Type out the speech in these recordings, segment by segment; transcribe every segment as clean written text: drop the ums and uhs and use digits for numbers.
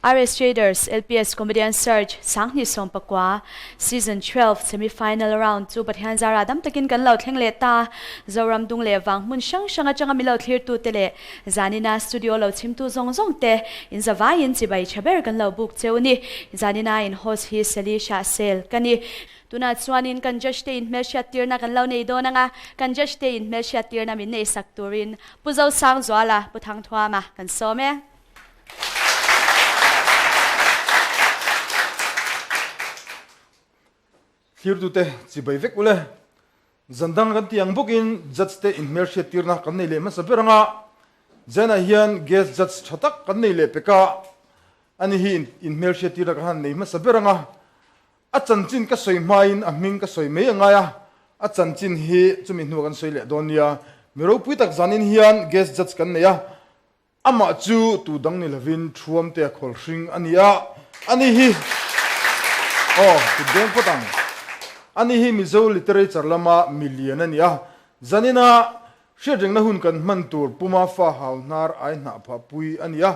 RS Traders LPS Comedian Search 2019 Season 12 Semi Final Round chu Pathian zara dam takin kan lo thleng leh ta. Zoram dung leh vang hmun hrang hrang atanga mi lo thlirtute leh zanina studio lo chhimtu zawng zawng te in zavaiin chibai tha ber kan lo buk cheu ni. Zanina in host hi Sally Shahsel ka ni. Tunah chuanin kan judge te in hmelhriat tirna kan lo nei dawn anga, kan judge te in hmelhriat tirna min nei sak turin Pu Zosangzuala, Pu Thangthuama kan sawm e. Thlirtute chibai vek ule. Zan dang kan tih ang bawkin judge te in hmelhriat tirna kan nei leh hmasa ber anga, Jan-ah hian guest judge tha tak kan nei leh pek a, ani hi in hmelhriat tirna kan han nei hmasa ber anga, A chanchin ka sawi hmain a hming ka sawi mai a ngai a, a chanchin hi chumi hnuah kan sawi leh dawn nia. Mi ropui tak zanin hian guest judge kan nei a, amah chu tu dang ni lovin Thuamtea Khawlhring a ni a, ani hi aw kut deng phawt ang. Ani hi Mizo literature lama mi lian a ni a, zanina hriatrengna hun kan hman tur Puma fa hau hnar ai hnah phah pui a ni a,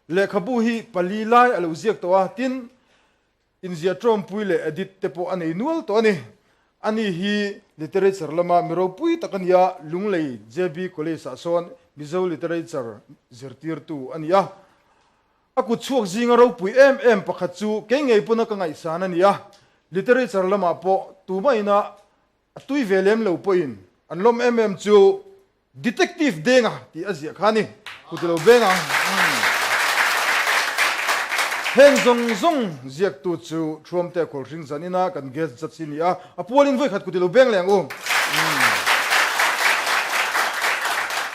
lehkhabu hi pali lai a lo ziak tawh a, tin, Inziah ṭawmpui leh edit te pawh a nei nual tawh a ni. Ani hi literature lama mi ropui tak a ni a, Lunglei JB College-ah sawn Mizo literature zirtirtu a ni a. A kut chhuak zinga ropui em em pakhat chu kei ngei pawna ka ngaihsan a ni a, literature lamah pawh tumaina a tui ve lem lo pawhin an lawm em em chu Detective Denga tih a ziah kha a ni. Ku ti lo veng ang. Heng zawng zawng ziaktu chu Thuamte Khawlhring zanina kan guest judge hi ni a, a pualin vawikhat ku ti lo veng leh ang u.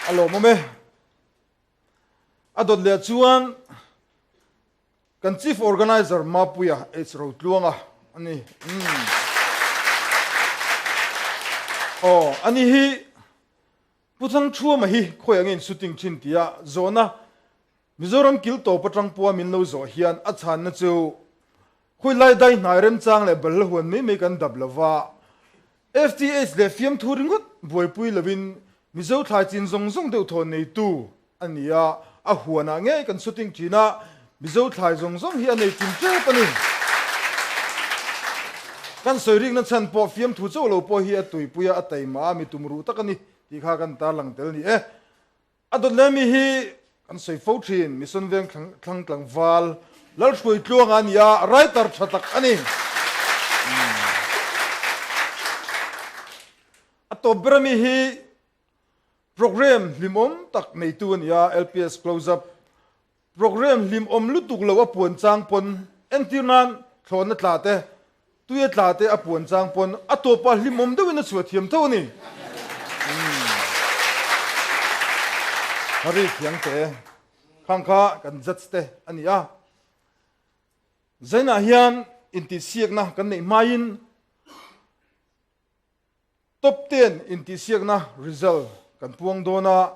A lawmawm e. A dawt leh chuan Kan Chief Organizer Mapuia H Rotluanga a ni. Aw, ani hi Pu Thangthuama hi khawi angin shooting thin tia zawhna Mizoram kil tawp atang pawha min lo zawh hian a chhanna chu khawi lai dai hnai remchang leh balhla huan mai mai kan dap lova FTH leh fiamthu ringawt buaipui lovin Mizo thlai chin zawng zawng deuh thaw neitu a ni a, a huanah ngei kan shooting thin a, Mizo thlai zawng zawng hi a nei kim tep a ni. Kan sawi rikna chhan pawh fiamthu chauh lo pawh hi a tuipui a, a taima a, mi tum ruh tak a ni tih kha kan tarlang tel ni e. A dawt leh mi hi kan sawi fo thin, Mission Veng thlang tlangval Lalhruai Tluanga a ni a, writer tha tak a ni. A tawp ber ami hi Programme hlimawm tak neitu a ni a, LPS Close Up Programme hlimawm lutuk lo a puan chang pawn entir nan thlawhna tla te, tui a tla te a puan chang pawn a tawpah hlimawm deuhin a chhuah thiam tho a ni. Hari thiang te khang kha kan judge te a ni a. Zainah hian intihsiakna kan neih hmain Top ten intihsiakna result kan puang dawn a,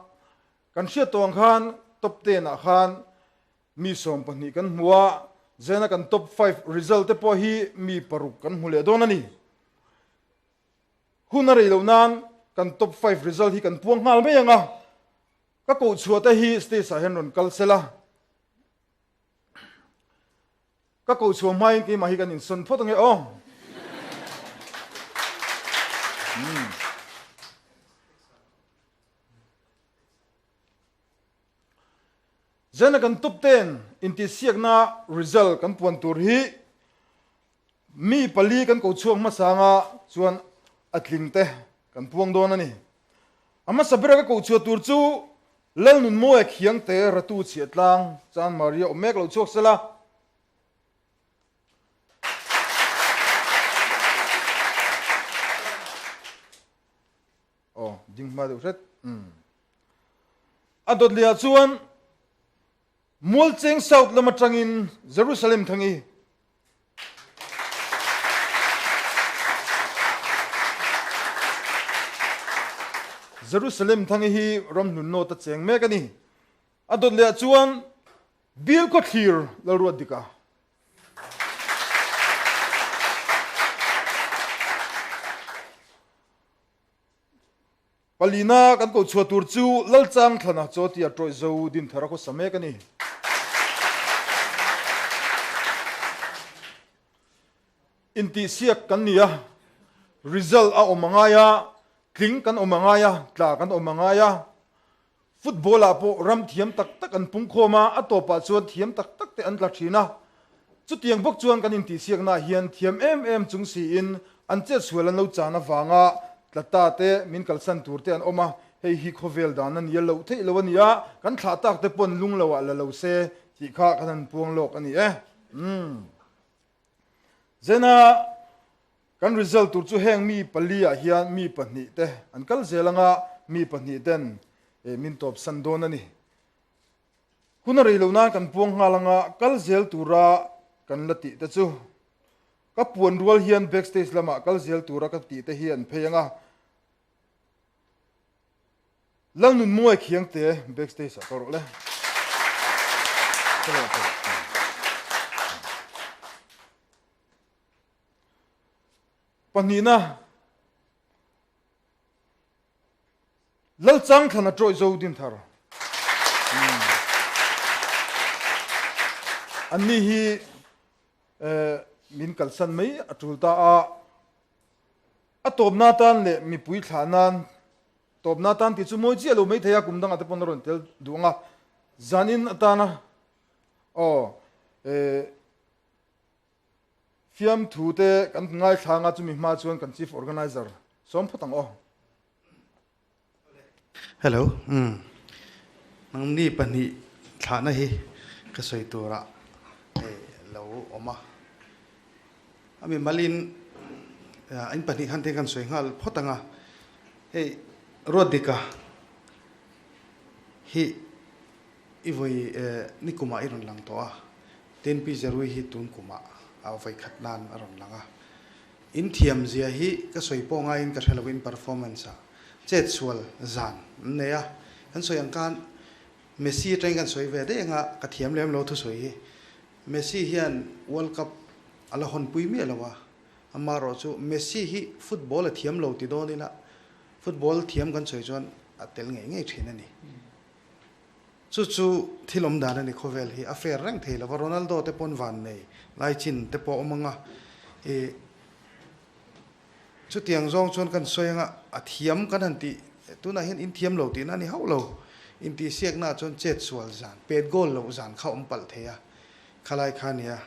kan hriat tawh ang khan top ten ah khan mi 12 kan hmu a, zena kan top 5 result te pawh hi mi paruk kan hmu leh dawn a ni. Hun a rei loh nan kan top 5 result hi kan puang nghal mai ang a, ka kohchhuah te hi stage ah hian rawn kal sela. Ka koh chhuah hmain keimah hi kan insawn phawt ange aw. Zena kan top ten intihsiakna result kan puan tur hi mi pali kan ko chhuak hmasa anga chuan a tling te kan puang dawn a ni. A hmasa bera ka koh chhuah tur chu Lalnunmawia Khiangte Ratu Chhiahtlang Chan Maria awm mek lo chhuak sela. Aw, ding hma deuh hret. A dawt lehah chuan Mualcheng South lam atangin Jerusalem Thangi Jerusalem Thangi hi ramhlun nawt a cheng mek a ni. A dawt leh ah chuan Bill Khawthlir Lalruatdika. Palina kan ko chhuah tur chu Lalchang Thlana chaw tia tawih zo Dinthar a khawsa mek a ni. Intihsiak kan ni a, result a awm a ngai a, tling kan awm a ngai a, tla kan awm a ngai a. Football ah pawh ram thiam tak tak an pungkhawm a, a tawpah chuan thiam tak tak te an tla thin a. Chutiang bawk chuan kan intihsiaknaah hian thiam em em chung siin an chetsual an lo chan avanga tla ta te, min kalsan tur te an awm a, hei hi khawvel dan a nia loh theih lo a ni a, kan thlah tak te pawn lung loah la lo se tih kha kan han puang lawk a ni e. Umm. Zena kan result tur chu heng mi pali ah hian mi pahnih te an kal zel anga mi pahnih ten min tawp san dawn a ni. Hun a rei lo nan kan puang nghal anga kal zel tura kan la tih te chu ka puan rual hian backstage lamah kal zel tura ka tih te hi an phei anga Lalnunmuai Khiangte backstage ah ka rawh le. Pahnihna Lalchang thlana tawih zo din thar. Anni hi min kalsan mai a tul ta a. A tawpna tan leh mipui thlah nan tawpna tan tih chu mawi chiah lo mai thei a, kum dangah te pawn a rawn tel duh ang a, zanin atana aw eh fiamthu te kan ngaithla anga chumi hma chuan kan chief organizer sawm phawt ang aw. Hello umm nangni pahnih thlahna hi ka sawi turah hei lo awm a, a mimalin in pahnih khan te kan sawi nghal phawt ang a, hei Ruatdika hi i vawi ni kumah i rawn lang tawh a, tin Pi Zerui hi tun kumah a vawi khat nan a rawn lang a. In thiam zia hi ka sawi pawh ngaiin ka hre lo in performance ah chet sual zan an nei a, kan sawi ang khan Messi atangin kan sawi ve daih anga ka thiam lem lo thusawi hi. Messi hian World Cup a la hawn pui miah lo a, amaherawh chu Messi hi football a thiam lo ti dawn ila football thiam kan sawi chuan a tel ngei ngei thin a ni. Chu chu thil awm dan a ni khawvel hi a fair reng thei lova Ronaldo te pawn van nei lai chin te pawh awm anga i chutiang zawng chuan kan sawi anga a thiam kan han tih tunah hian in thiam lo tihna a ni hauh lo intihsiakna ah chuan chet sual zan pet goal loh zan kha awm palh thei a khalai kha nia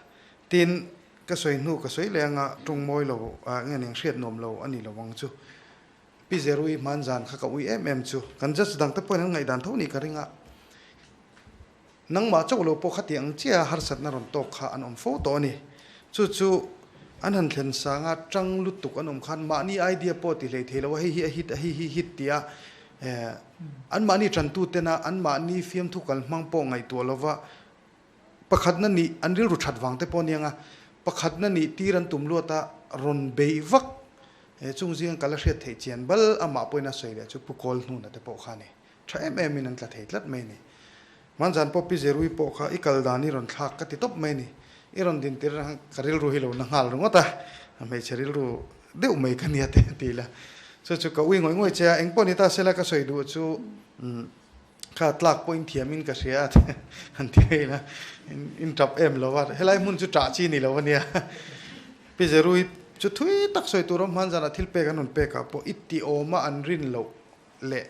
tin ka sawi hnu ka sawi leh anga tawng mawi lo nge ning hriat nuam lo a ni lo ang chu. Pi Zerui hman zan kha ka ui em em chu. Kan judge dang te pawhin an ngaihdan tho nih ka ring a. Nangmah chauh lo pawh khati ang chiah a harsatna rawn tawk kha an awm fo tawh a ni. Chu chu an han thlen sanga tang lutuk an awm khan mahni idea pawh ti hlei thei lo a, hei hi a hit a, hei hi hit tia anmahni tantu tena anmahni fiamthu kal hmang pawh ngaihtuah lova Pakhatna nih an rilru that vang te pawh a niang a, pakhatna nih tir an tum luat a, rawn beih vak he chung zinga kal a hriat theih chian bal amah pawhin a sawi leh chu Pu Kawl hnuna te pawh kha a ni. Tha em em in an tla thei tlat mai a ni. Hmanzan pawh Pi Zerui pawh kha i kal dan i rawn thlak ka ti tawp mai a ni. I rawn din tir atang ka rilru hi lo na nghal ringawt a, a hmeichhe rilru deuh mai ka nia te a ti la. Chu chu ka ui ngawih ngawih che a, engpawh ni ta sela ka sawi duh chu Kha tlak pawhin thiamin ka hria a han ti ngei la, in tap em lo a, helai hmun chu tah chi ni lo a nia. Pi Zerui chu thui tak sawi tur awm hman zanah thil pek an rawn pek ah pawh i ti awma an rin loh leh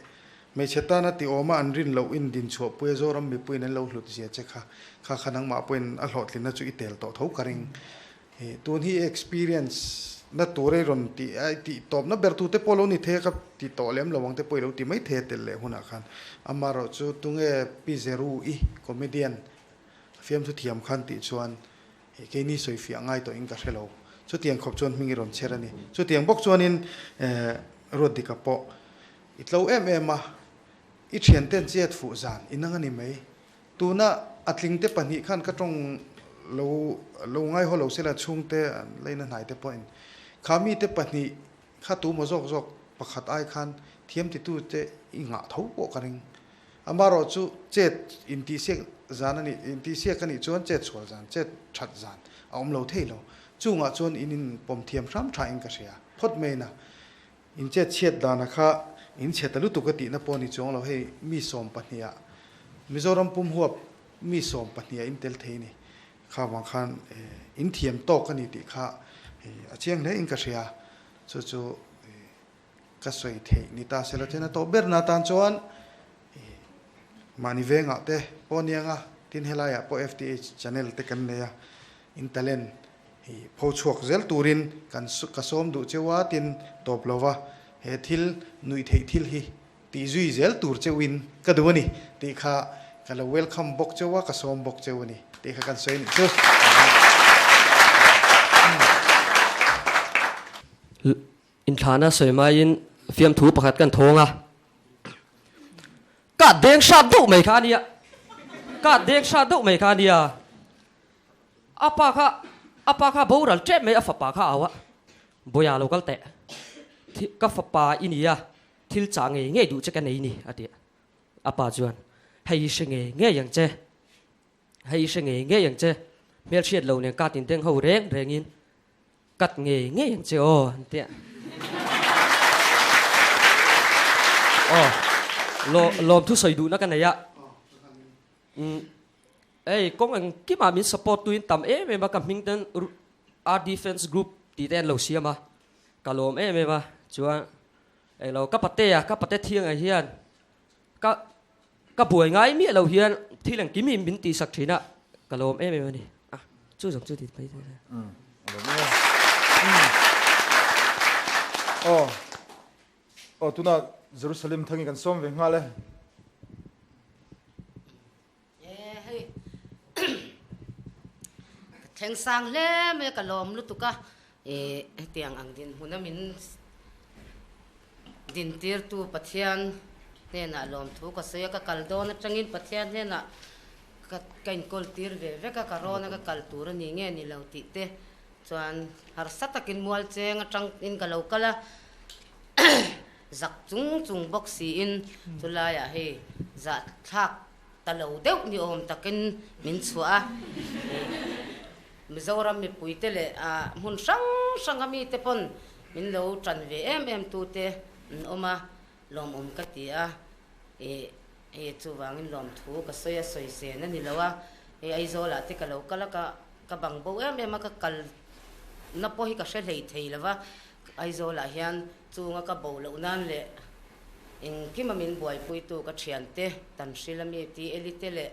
hmeichhe tana ti awma an rin loh in din chhuah pui a Zoram mipuiin an lo hlut zia che kha, kha kha nangmah pawhin a hlawhtlinna chu i tel tawh tho ka ring. Hi tun hi experience na tur ei rawn tih a tih tawp na ber tu te pawh lo ni thei a ka ti tawh lem lo ang te pawh i lo ti mai thei a tel leh hunah khan amaherawh chu tunge Pi Zeru i comedian fiamthu thiam khan tih chuan keini sawi fiah ngai tawh in ka hre lo chutiang khawp chuan hming i rawn chher a ni chutiang bawk chuanin Ruatdika pawh i tlo em em a i thianten chet fuh zan inang a ni mai. Tuna a tlingte pahnih khan ka tawng lo lo ngaihaw lo sela chhungte an leina hnai te pawhin kha mite pahnih kha tu maw zawk zawk pakhat ai khan thiam titu te i ngah tho pawh ka ring. Amaherawh chu chet intihsiak zan a nih intihsiak a nih chuan chet sual zan chet that zan a awm lo thei lo. Chungah chuan in inpawm thiam hram tha in ka hria phawt mai na. In chet chhiat dana kha in chhe ta lutuk a tihna pawh a ni chuang lo, hei mi 12 ah Mizoram pum huap mi 12 ah in tel thei a ni. Kha vang khan in thiam tawk a ni tih kha a chiang hle in ka hria. Chu chu ka sawi theih ni ta sela chuan a tawp berna atan chuan mahni vengah te pawh aniang a, tin helaiah pawh FTH channel te kan nei a, in talent hi pho chhuak zel turin kan ka sawm duh cheu a, tin tawp lova he thil nuih theih thil hi tih zui zel tur cheuhin ka duh a ni tih kha ka lo welcome bawk cheu a, ka sawm bawk cheu a ni tih kha kan sawi a nih chu. Inthlahna sawi maiin fiamthu pakhat kan thawng a, Ka deng hrat deuh mai kha a nia, ka deng hrat deuh mai kha a nia. A pa kha, a pa kha boral tep mai a fapa kha a au a, Bawiha lo kal teh, ka fapa i nia, thil chah ngei ngei duh che ka nei ni a ti a. A pa chuan, Hei hi hre ngei ngei ang che, hei hi hre ngei ngei ang che, hmelhriat lo nen ka tindeng ho reng rengin Cut ngei ngei ang che aw an ti a. Aw, lawmthu sawi duhna ka nei a. Umm, ei kawng engkimah min support tuin tam em em a, ka hming ten RD Fans Group tih te an lo siam a, ka lawm em em a. Chuan englo ka pate a, ka pate thiangah hian ka ka buai ngai miah lo hian thil engkim hi min tihsak thin a, ka lawm em em a ni. A, chu zawng chu ti mai thei a. Umm, a lawm em. Umm. Aw, aw tunah Jerusalem thangin kan sawm ve nghal e. E hei, ka thleng sang hle mai a, ka lawm lutuk a, e hetiang ang dinhmuna min dintirtu Pathian hnenah lawmthu ka sawi a, ka kal dawn atangin Pathian hnenah ka ka inkawl tir ve vek a, ka rawn a ka kal tur a ni nge ni lo tih te chuan harsa takin mual cheng atangin ka lo kal a. Zak chung chung bawk siin chulaiah hei zahthlak ta lo deuh ni awm takin min chhuah a. Mizoram mipuite leh hmun hrang hranga mite pawn min lo tan ve em em tute an awm a, lawmawm ka ti a. Ih hei chuvangin lawmthu ka sawi a, sawi zen a ni lo a. Hei Aizawlah te ka lo kal a, ka ka bang bo em em a, ka kal na pawh hi ka hre hlei thei lo va. Aizawlah hian chunga ka bo loh nan leh engkima min buaipuitu ka thiante Tanhril ami ti Elite leh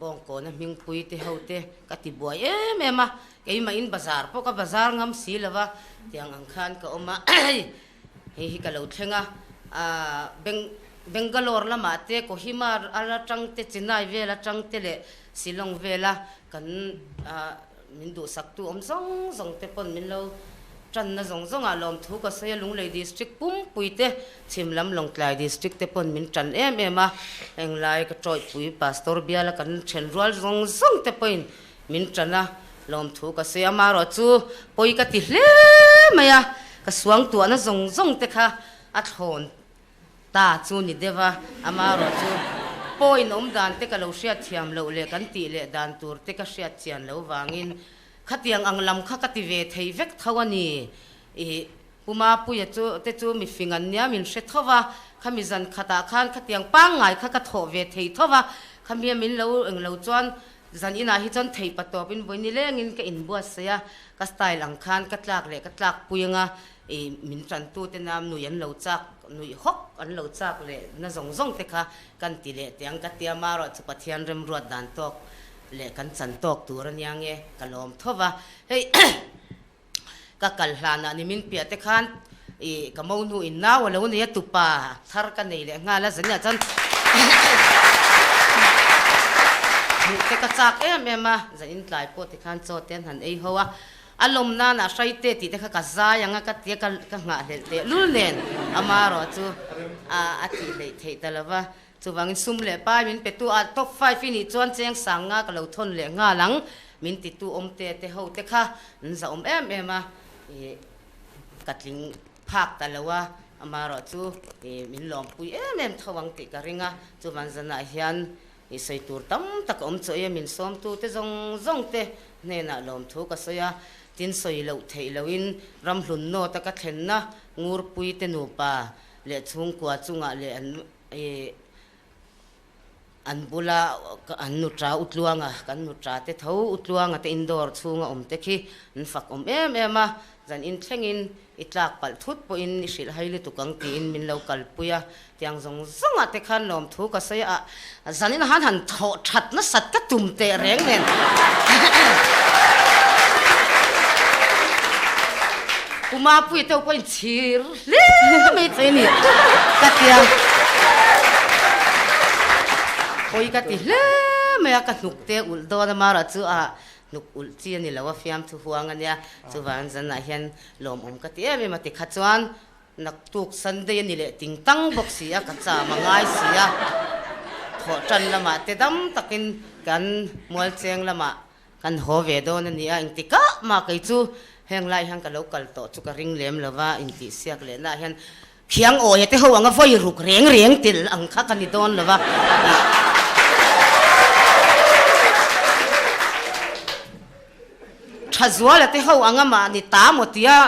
Bawngkawna hmingpui te ho te ka ti buai em em a, keimah in bazar pawh ka bazar ngam si lo va, tiang ang khan ka awm a, hei hi ka lo thleng a, aah Bangalore lamah te Kohima atang te Chennai vel atang te leh Shillong vela kan aah Min duhsaktu awm zawng zawng te pawn min lo tanna zawng zawngah lawmthu ka sawi a, Lunglei District pumpui te, Chhim lam Lawngtlai District te pawn min tan em em a, englai ka tawihpui Pastor biala kan then rual zawng zawng te pawhin min tan a, lawmthu ka sawi a, amaherawh chu pawi ka ti hle mai a, ka suangtuahna zawng zawng te kha a thlawn Ta chu ni deuh a, amaherawh chu point awm dan te ka lo hriat thiam loh leh kan tih leh dan tur te ka hriat chian loh vangin khatiang ang lam kha ka ti ve thei vek tho a ni. Ih, Pu Mapuia chu te chu mi fing an nia min hre tho va, khami zan khatah khan khatiang pangngai kha ka thawh ve thei tho va, khamia min lo eng lo chuan zan inah hi chuan thei patawp in vawi nilengin ka inbuatsaih a, ka style ang khan ka tlak leh ka tlak pui anga I min tantute nam nui an lo chak, nuih hawk an lo chak leh na zawng zawng te kha kan ti leh teh ang ka tia marawh chu Pathian remruat dan tawk leh kan chan tawk tur a nia nge ka lawm tho va. Hei ka kal hlanah ni min piah te khan i ka mo hnu in nau a lo nei a tupa thar ka nei leh nghal a zaniah chuan hmuh te ka chak em em a zanin tlai pawh tikhan chaw te an han ei ho a. A lawm nan a hrai te tih te kha ka zai ang a ka tia ka ka nghahhlelh teh lul nen amarawh chu a a tih hleih theih ta lo va. Chuvangin sum leh pai min pe tu a top five i nih chuan cheng sang nga ka lo thawn leh nghal ang min ti tu awm te te ho te kha an za awm em em a ih ka tling phak ta lo a amarawh chu ih min lawmpui em em tho ang tih ka ring a. Chuvan zanah hian I sawi tur tam tak a awm chaw e, min sawmtute zawng zawng te hnenah lawmthu ka sawi a, tin sawi loh theih lohin ramhlun nawta ka thlenna Ngurpui te nupa leh chhungkua chungah leh an i An bula an nuṭa Utluanga, kan nuṭa te tho Utluanga te indoor chhunga awm te khi an fak awm em em a, zan in thlengin i tlak palh thut pawhin i hrilh hai lutuk ang tiin min lo kalpui a, tiang zawng zawngah te khan lawmthu ka sawi a, zanin han han thawh that nasat ka tum teh reng nen. Pu Mapuia te pawhin chhir hle mai thei a ni ka tia. Pawi ka ti hle mai a, ka hnuk te ulh dawn a mara chu a hnuk ulh chi a ni lo a, fiamthu huang a nia. Chuvang zanah hian lawmawm ka ti em em a ti kha chuan naktuk Sunday a ni leh ting tang bawk si a, ka cham a ngai si a. Thawhtan lamah te dam takin kan mualcheng lamah Kan haw ve dawn a ni a, engti kah mah kei chu heng lai hian ka lo kal tawh chu ka ring lem lo va, intih siak leh nah hian khiang awia te ho anga vawi ruk reng reng tel ang kha ka ni dawn lo va. Tha zuala te ho anga mah ni ta maw tia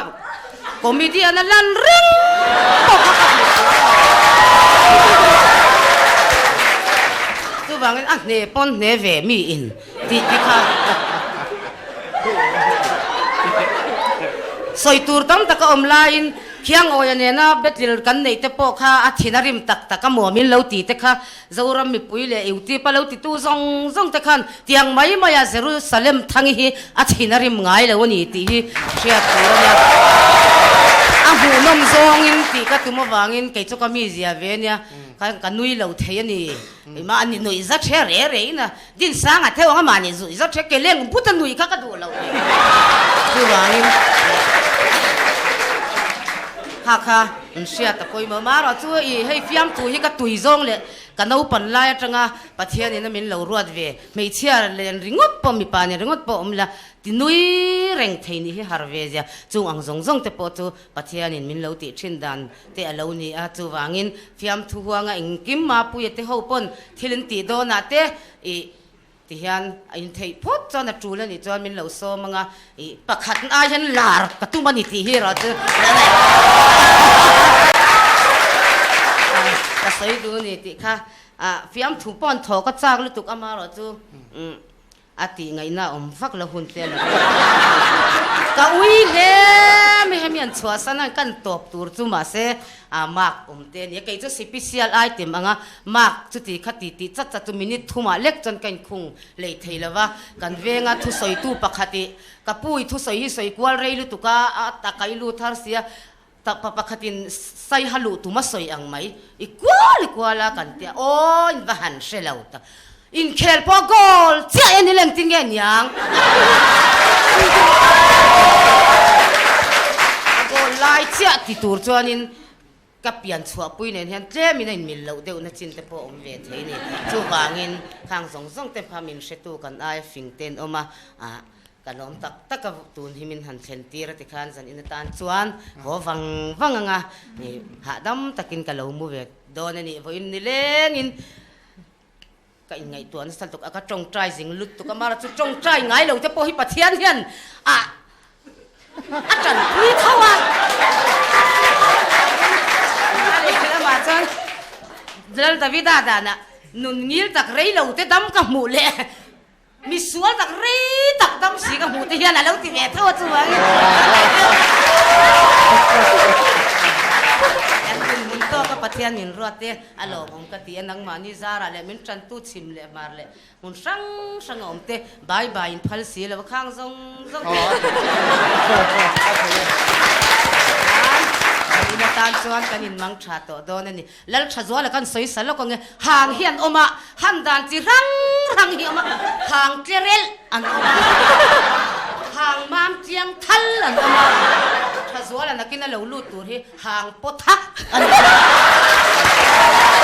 comedian a lan reng pawh kha ka hmu tawh lo. Chuvangin a hne pawn hne ve mi in. Tih te kha sawi tur tam tak a awm laiin Khiangawia nena battle kan neih te pawh kha a thin a rim tak tak a maw min lo ti te kha Zoram mipui leh Eutipa lo titu zawng zawng te khan tiang mai maia Jerusalem thangi hi a thin a rim ngai lo a ni tih hi hriat tur a nia. A hmuhnawm zawngin tih ka tum avangin kei chu ka mi zia ve nia ka nui lo thei a ni. Ema ani nuih zat hre re re in a Dinsang a theuh ang a mahni zuih zat hre ke leng but a nuih kha ka duh lo ni. Chuvangin kha kha an hriat a pawimawh marawh chu i hei fiamthu hi ka tui zawng leh ka naupan lai atanga Pathian in a min lo ruat ve hmeichhia len ringawt pawh mipa nen ringawt pawh awm la ti nui reng thei nih hi har ve zia chung ang zawng zawng te pawh chu Pathian in min lo tih thin dan te a lo ni a, chuvangin fiamthu huanga engkim Mapuia te ho pawn thil in tih dawnah te ih ti hian a intheih phawt chuan a tul a nih chuan min lo sawm anga ih pakhat ai hian lar ka tum a ni tih hi erawh chu ka sawi duh a ni tih kha ah fiamthu pawn thaw ka chak lutuk amaherawh chu umm A tih ngaihna a awm vak lo hun te a ni. Ka ui hle mai hemi an chhuahsan a kan tawp tur chu mahse a mark awm te a ni a, kei chu sipisial item anga mark chuti kha ti tih chat chat chu minute thumah lek chuan ka inkhung lei thei lo va, kan venga thusawitu pakhat ih ka pu i thusawi hi sawi kual rei lutuk a, a taka i lut har sia pa pakhatin saiha luh tum a sawi ang mai, i kual i kual a kan tia aw in va han hre lo ta, inkhel pawh goal chiah en ila engtin nge niang? A goal lai chiah ti tur chuanin ka pian chhuahpui nen hian tlemin a inmil loh deuhna chin te pawh a awm ve thei a ni, chuvangin khang zawng zawng te kha min hretu kan aia fing te an awm a, ah. Ka lawm tak tak a, tun hi min han thlen tir a ti khan zan in atan chuan haw vang vang ang a, hahdam takin ka lo mu ve dawn a nih vawiin nilengin ka inngaihtuah nasa lutuk a, ka tawngtai zing lutuk a, mara chu tawngtai ngai lo te pawh hi Pathian hian a a tanpui tho a, a lehlamah chuan Lal Davida danah nun ngil tak rei lo te dam ka hmuh leh. Misual tak rei tak dam si ka hmuh te hian a lo ti ve tho a chuvangin kan dinhmun tawk a Pathian min ruat te a lawmawm ka ti a, nangmahni zarah leh min tantu chhim leh hmar leh hmun hrang hrang a awm te bai bai in phal si lo a khang zawng zawng te in atan chuan kan inmang tha tawh dawn a ni. Lal tha zuala kan sawi sa lawk ang e, hang hi an awm a, han dan chi rang rang hi a awm a, hang tlerelh an awm a, hang mam chiang thal an awm a, tha zuala nakin a lo lut tur hi hang paw thak an awm a,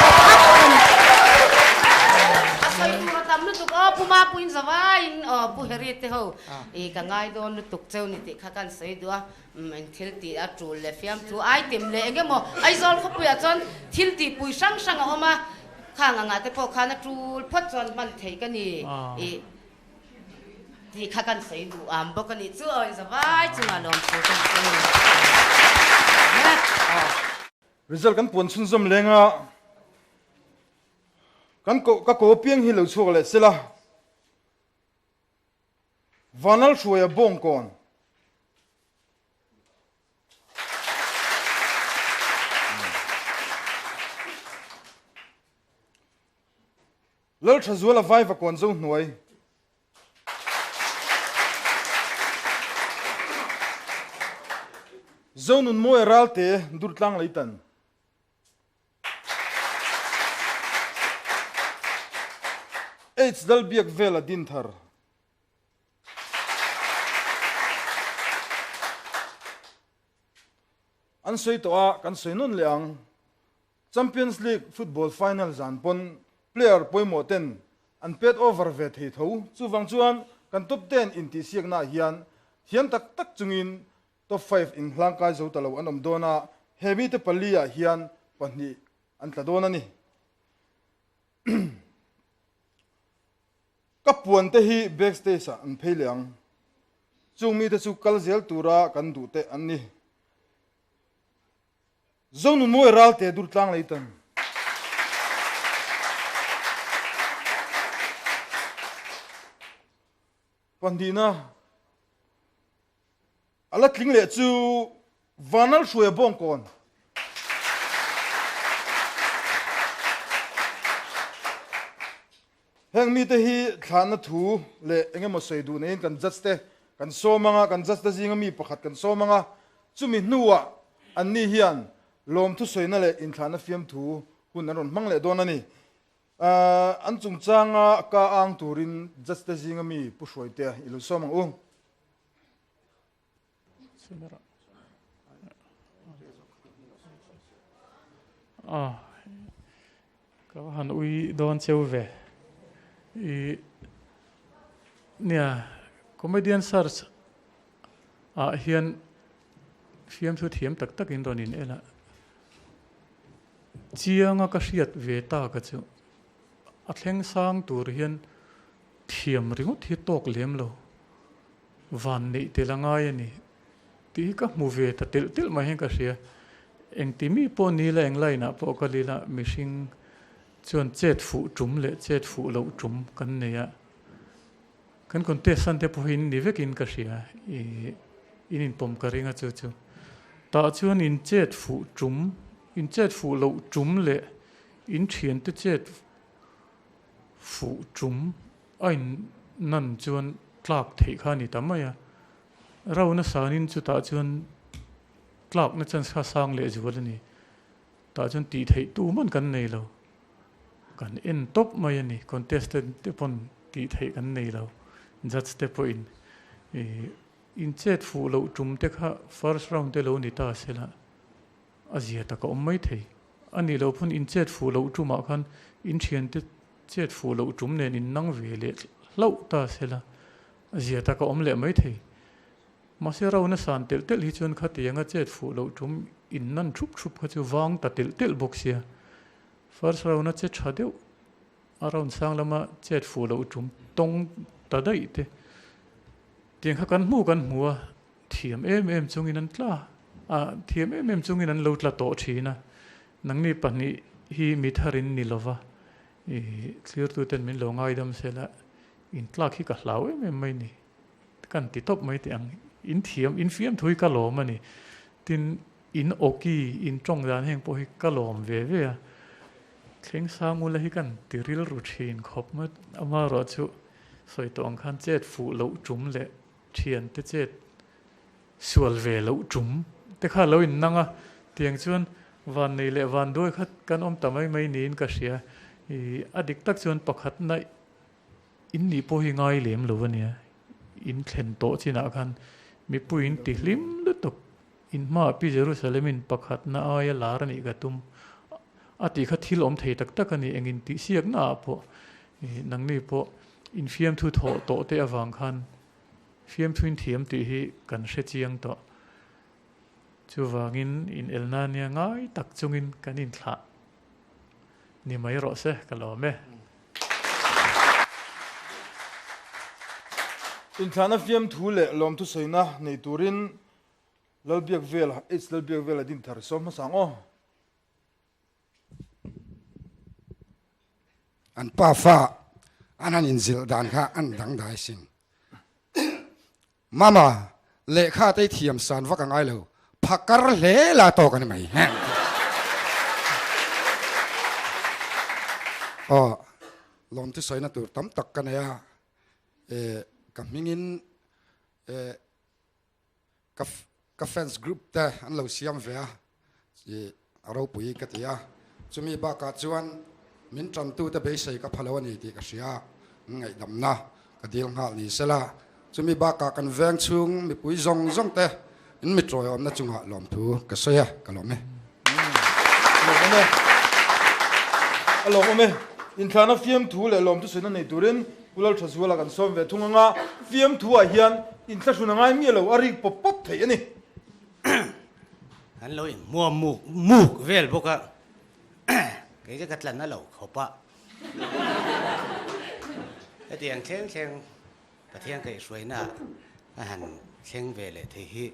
paw thak an a sawi tur a tam lutuk aw Pu Mapuiin zavaiin aw Pu Harry te ho ih ka ngai dawn lutuk cheu ni tih kha kan sawi duh a. Eng thil tih a tul leh fiamthu item leh eng emaw Aizawl khawpuiah chuan thil tih pui hrang hrang a awm a, khang angah te pawh khan a tul phawt chuan hman theih ka ni ih tih kha kan sawi duh am bawk a nih chu aw inzavai chungah lawmthu kan sawi a ni. Result kan puan chhunzawm leng a. Kan koh ka ko apiang hi lo chhuak leh sela. Vanlal Hruaia Bawngkawn. Lalthazuala Vaivakawn Zohnuai. Zonunmawia Ralte Durtlang Leitan. Aids dal biak vel a din thar. An sawi tawh a, kan sawi nawn leh ang. Champions League football final zan pawn player pawimawh ten an pet over ve thei tho. Chuvang chuan kan top ten intihsiaknaah hian thiam tak tak chungin Top five inhlang kai zo ta lo an awm dawn a, he mite pali-ah hian pahnih an tla dawn a ni. Ka puan te hi backstage-ah an phei leh ang. Chung mite chu kal zel tura kan duh te an ni. Zonunmawi Ralte Durtlang Leitan. Pahnihna. A la tling leh chu Vanal Hruaia Bawngkawn. Heng mite hi thlahna thu leh eng emaw sawi duh neiin kan judge te kan sawm anga, kan judge te zinga mi pakhat kan sawm anga, chumi hnuah anni hian lawmthu sawina leh inthlahna fiamthu hun an rawn hmang leh dawn a ni. An chungchanga ka ang turin judge te zinga mi Pu Hruaitea i lo sawm ang u. Ka va han ui dawn cheu ve. I nia comedian search ah hian fiamthu thiam tak tak in rawn in el a. Chianga ka hriat ve ta ka chu a thleng sang tur hian thiam ringawt hi tawk lem lo. Van neih tel a ngai a ni tih hi ka hmu ve ta telh telh mai hian ka hria. Engti mi pawh ni la, eng line ah pawh ka lil a, mihring chuan chet fuh tum leh chet fuh loh tum kan nei a. Kan contestant te pawh hi in ni vekin ka hria, ih in inpawm ka ring a chu chu. Tah chuan in chet fuh tum, in chet fuh loh tum leh in thiante chet fuh tum A in nan chuan tlak theih kha a ni ta mai a, Rona sanin chutah chuan tlakna chance kha sang leh zual a ni. Tah chuan tih theih tu man kan nei lo, kan en tawp mai a ni, contestant te pawn tih theih kan nei lo, judge te pawhin ih in chet fuh loh tum te kha first round te lo ni ta sela a zia tak a awm mai thei. A nih loh pawn in chet fuh loh tumah khan in thiante Chet fuh loh tum nen in nang ve leh hlauh ta sela, a zia tak a awm leh mai thei. Mahse Rona san telh telh hi chuan khatianga chet fuh loh tum in nan thup thup kha chu vang ta telh telh bawk sia. First round a che tha deuh a round sang lama chet fuh loh tum tawng ta daih te tiang kha kan hmu kan hmu a, thiam em em chungin an tla a, thiam em em chungin an lo tla tawh thin a. Nangni pahnih hi mi tharin ni lova, i thlirtuten min lo ngaidam sela, in tlak hi ka hlau em em mai ni, kan ti tawp mai teh ang. In thiam, in fiamthu hi ka lawm a ni. Tin, in awki, in tawng dan heng pawh hi ka lawm ve ve a. Thleng Sangula hi kan ti rilru thin khawp mai. Amaherawh chu sawi tawh ang khan chet fuh loh tum leh thiante chet Sual ve loh tum te kha lo in nang a, tiang chuan van nei leh van duai kha kan awm ta mai mai niin ka hria. I a dik tak chuan pakhat na in nih pawh hi ngai lem lo a nia. In thlen tawh chinah khan mipui in ti hlim lutuk. In hmaah Pi Jerusalem in pakhat na aia lar a nih ka tum a tih kha thil awm thei tak tak a ni. Eng in tihsiak na ah pawh nangni pawh infiamthu thawh tawh te avang khan Fiamthuin thiam tih hi kan hre chiang tawh. Chuvangin inelna nia ngai tak chungin kan inthlah ni mai rawh se, ka lawm e. Inthlahna fiamthu leh lawmthusawina nei turin Lalbiakvela, H. Lalbiakvela Dinthar sawm hmasa ang aw. An pafa an han inzilh dan kha an dangdai sin. Mama, lehkha te i thiam san vak a ngai lo, phakar hle la tawk a ni mai. Aw, lawmthu sawina tur tam tak ka nei a, ka hmingin ka ka fans group te an lo siam ve a i a ropui ka ti a chumi bakah chuan min tantu te beisei ka phalo ani tih ka hria an ngaihdamna ka dil nghal ni sela chumi bakah kan veng chhung mipui zawng zawng te in mi tawiawmna chungah lawmthu ka sawi a ka lawm e. Lawmawm e. A lawmawm e. Inthlahna fiamthu leh lawmthu sawiina nei turin Pu Lalthazuala kan sawm ve thung anga fiamthu ah hian inthlahrun a ngai miah lo, a rik pawp pawp theih a ni. Kan lo inhmuam muk muk vel bawk a, kei chu ka tlan a lo khawp a. Hetiang thleng thleng Pathian kaihhruaina a han thleng ve leh thei hi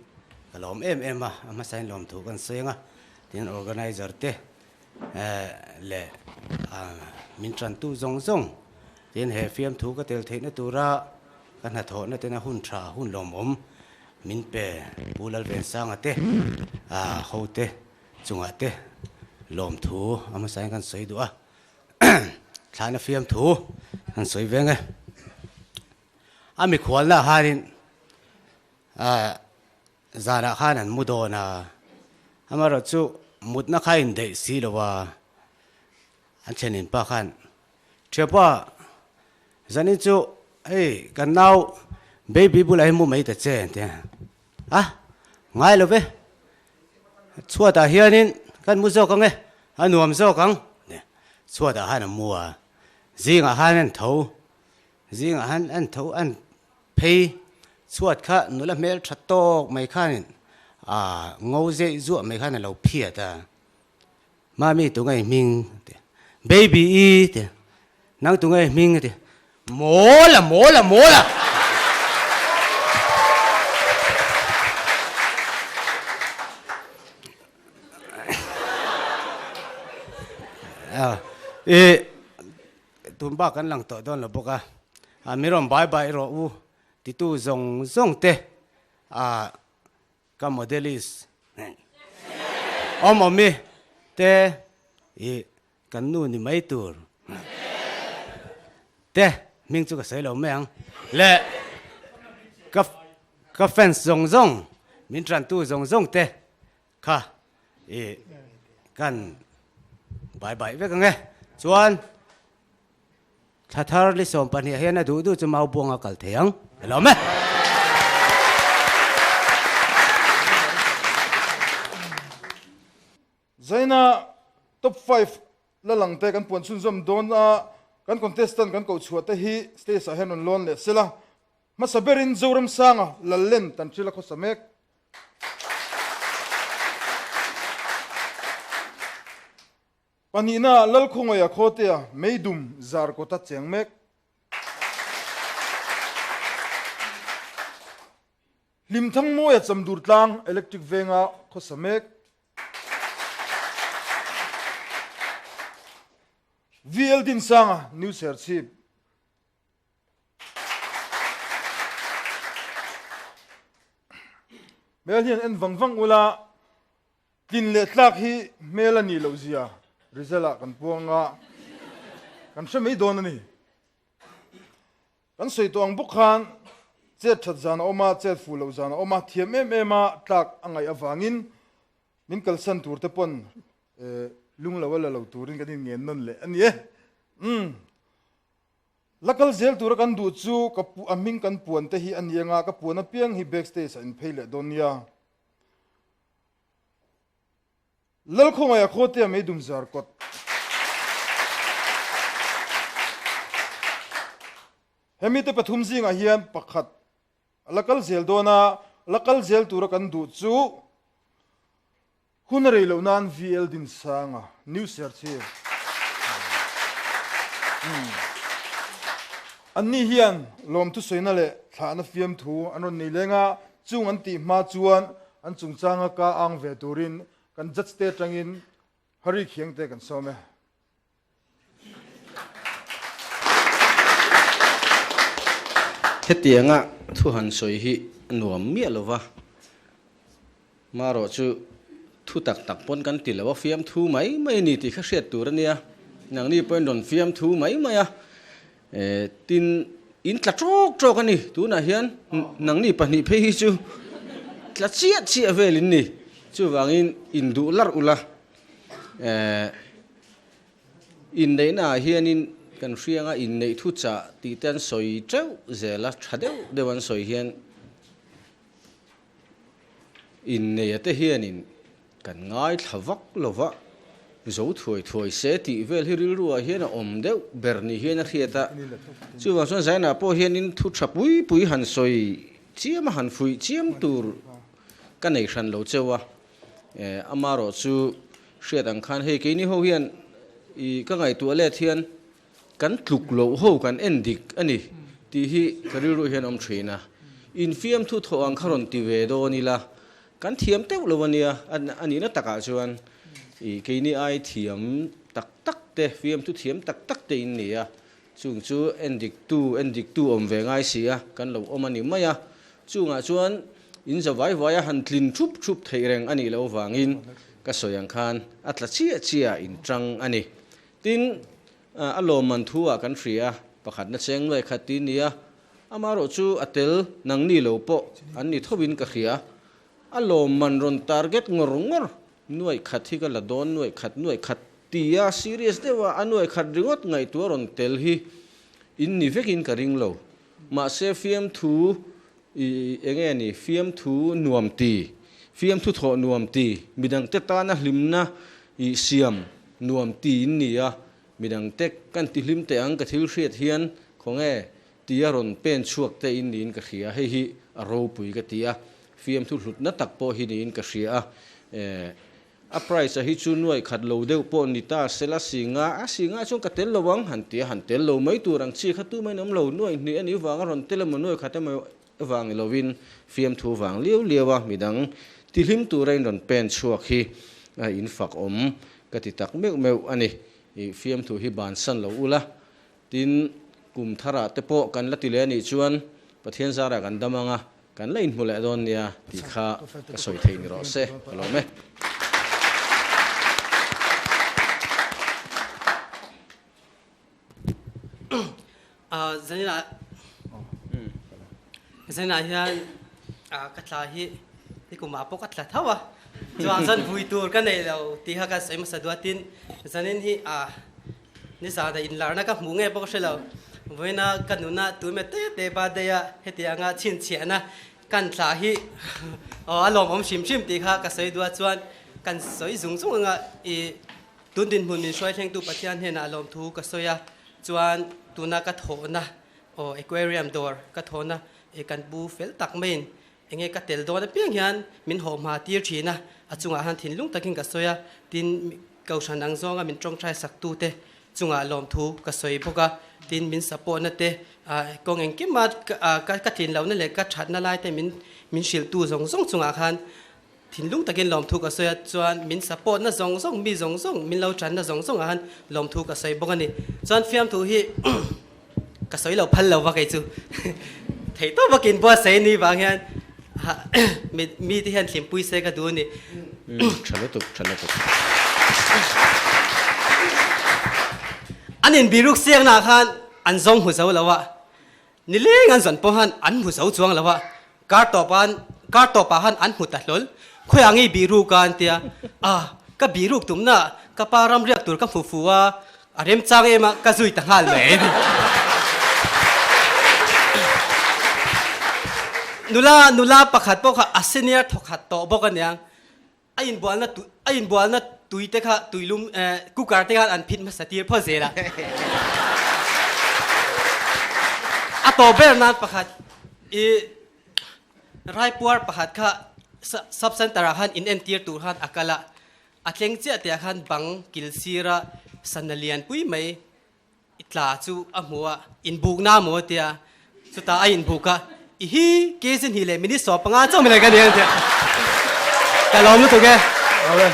ka lawm em em a, a hmasain lawmthu kan sawi ang a, tin organizer te leh min tantu zawng zawng tin he fiamthu ka tel theihna tura ka hnathawhna tena hun tha hun lawmawm min pe Pu Lalvensanga te ho te chungah te lawmthu a hmasain kan sawi duh a, thlana fiamthu kan sawi veng e. A mikhualna khanin Zanah khan an mu dawn a, amaherawh chu mutna kha a indaih si lo a, an thlenin pa khan, Thiapa, zanin chu hei kan nau baby bulah hi mu mai ta che an ti a, a ngai lo ve, chhuatah hianin kan mu zawk ang e, a nuam zawk ang, chhuatah khan a mu a, zingah khan an tho, zingah khan an tho an Phei chhuat kha nula hmel tha tawk mai khanin aa ngo zeih zuah mai khan a lo phiat a, Mami tunge i hming a ti, Baby i ti, nang tunge i hming a ti, Mawl a mawl a mawl a! I Tun bak kan lang tawh dawn lo bawk a, a mi rawn bai bai rawh u titu zawng zawng te a ka modelist awm awm i te i kan nu ni mai tur te hming chu ka sawi lo mai ang le ka ka fans zawng zawng min tantu zawng zawng te Kha i kan bai bai vek ang e. Chuan thla thar li 22 hian a duh duh chu mau buanga kal thei ang. Hello me. Zaina top 5 la lang te kan puan chhunzawm dawn a, kan contestant kan koh chhuah te hi stage ah hian rawn lawn leh sela. Hmasa berin Zoramsanga Lallen Tanhrila khawsa mek. Pahnihna Lalkhawngaia Khawtea Meidum zar kawta cheng mek. Hlimthangmawia Chamdur tlang Electric venga khawsa mek. VL Dinsanga New Serchhip. Hmel hian en vang vang ula, tlin leh tlak hi hmel a nih loh zia result ah kan puang a, kan hre mai dawn a ni. Kan sawi tawh ang bawk khan chet that zan a awm a, chet fuh loh zan a awm a, thiam em em a tlak a ngaih avangin min kalsan tur te pawn lung lo a la lo turin kan inngen nawn leh a ni e. Umm. La kal zel tura kan duh chu ka a hming kan puan te hi a ni anga ka puan apiang hi backstage ah in phei leh dawn nia. Lalkhawngaih a khawtea meidum zar kawt. Hemi te pathum zingah hian pakhat a la kal zel dawn a, la kal zel tura kan duh chu Hun a rei loh nan VL Dinsanga New Serchhip Anni hian lawmthu sawina leh thlahna fiamthu an rawn nei leng a, chung an tih hma chuan an chungchanga ka ang ve turin kan judge te atangin Hari Khiangte kan sawm e. Hetianga thu han sawi hi a nuam miah lo va, marawh chu thu tak tak pawn kan ti lo a, fiamthu mai mai a ni tih kha hriat tur a nia, nangni pawhin rawn fiamthu mai mai a, tin in tla tawk tawk a ni, tunah hian nangni pahnih phei hi chu tla chiah chiah vel in ni, chuvangin induh larh ula, Inneihnaah hianin kan hrianga inneih thu chah tih te an sawi teuh zel a, tha deuh deuh an sawi hian inneia te hianin kan ngaithla vak lo va, zo thuai thuai se tih vel hi rilruah hian a awm deuh ber ni hian a hriat a. Chuvang chuan Zainah pawh hianin thu tha pui pui han sawi chiam a, han fuih chiam tur ka nei hran lo cheu a, Amarawh chu hriat ang khan hei keini ho hian i ka ngaihtuah let hian kan tluk loh ho kan en dik a ni tih hi ka rilru hian awm thin a. Infiamthu thawh ang kha rawn ti ve dawn ila kan thiam teuh lo a nia a nihna takah chuan i keini ai thiam tak tak te fiamthu thiam tak tak te in ni a. Chung chu en diktu en diktu awm ve ngai si a, kan lo awm a ni mai a. Chungah chuan in za vai vai a han tlin thup thup theih reng a nih loh vangin ka sawi ang khan a tla chiah chiah in tang a ni. Tin, a lawmman thu ah kan hria a, pakhatna cheng nuai khat ti nia, amarawh chu a tel nangni lo pawh an ni thovin ka hria. A lawmman rawn target ngawr ngawr Nuaih khat hi ka la dawn, nuaih khat, nuaih khat tia serious deuh a, a nuaih khat ringawt ngaihtuah rawn tel hi in ni vekin ka ring lo. Mahse fiamthu i eng nge ni, fiamthu nuam ti, fiamthu thawh nuam ti, midangte tana hlimna i siam nuam ti in ni a, midangte kan ti hlim teh ang ka thil hriat hian khawnge tia rawn pen chhuak te in niin ka hria, hei hi a ropui ka ti a, fiamthu hlutna tak pawh hi niin ka hria a, eh a price a hi chu nuaih khat lo deuh pawh ni ta sela singa, a singa chuan ka tel lo ang han ti a, han tel lo mai tur ang chi kha tumah in awm lo, nuaih hnih a nih vang a rawn tel emaw nuaih khat emaw vang ni lovin fiamthu vang liau liau a midang tihlim tura in rawn pen chhuak hi a in fak awm ka ti tak meuh meuh a ni, ih fiamthu hi bansan lo ula Tin, kum tharah te pawh kan la ti leh a nih chuan Pathian zarah kan dam ang a, kan la inhmu leh dawn nia tih kha ka sawi thei ni rawh se, ka lawm e. Zaninah Zaninah hian ka tla hi nikumah pawh ka tla tho a, chuan zan vui tur ka nei lo tih kha ka sawi hmasa duatin zanin hi Nizana inlarna ka hmuh nge pawh ka hre lo. Vawiina ka nuna tuime te te birthday a hetianga chhinchhiahna kan thlah hi aw a lawmawm hrim hrim tih kha ka sawi duh a chuan kan sawi zung zung anga i tun dinhmun min hruai thlengtu Pathian hnenah lawmthu ka sawi a chuan tuna ka thawhna aw aquarium dawr ka thawhna i kan pu fel tak maiin Enge ka tel dawn apiang hian min hawh hma tir thin a, a chungah han thinlung takin ka sawi a, tin Kohhran ang zawnga min tawngtai saktute chungah lawmthu ka sawi bawk a, tin min support-na te, kawng engkima ka tlin lohna leh ka thatna lai te min min hrilhtu zawng zawng chungah khan thinlung takin lawmthu ka sawi a, chuan min support-na zawng zawng, mi zawng zawng min lo tanna zawng zawngah khan lawmthu ka sawi bawk a ni. Chuan fiamthu hi. Ka sawi lo phal lo va kei chu. Theih tawp a kin buatsaih ni vang hian mi te hian thlimpui se ka duh a ni. Tha lutuk, tha lutuk. An inbiruk siaknaah khan an zawng hmu zo lo a, nileng an zawn pawh khan an hmu zo chuang lo a, kar tawp an kar tawpah khan an hmu ta hlawl. Khawiah nge i biruk a an tia, a ka biruk tumna ka pa ram riak tur ka hmu fu a, A remchang em a, ka zui ta nghal mai. Nula, nula pakhat pawh kha a senior thawkhat tawh bawk aniang. A inbualna tui, a inbualna tui te kha tuilum eh cooker te khan an phit hmasa tir phawt zel a. A tawh ber nan pakhat i Raipuar pakhat kha sub center ah khan inentir tur khan a kal a. A tleng chiah teh ah khan bang kil sira sana lian pui mai i tla chu a hmu a, inbukna maw a tia, chutah a inbuk a, i hi kg hnih leh minute 15 chauh mai ka ni ang tia ka lawm lutuk e. Awle.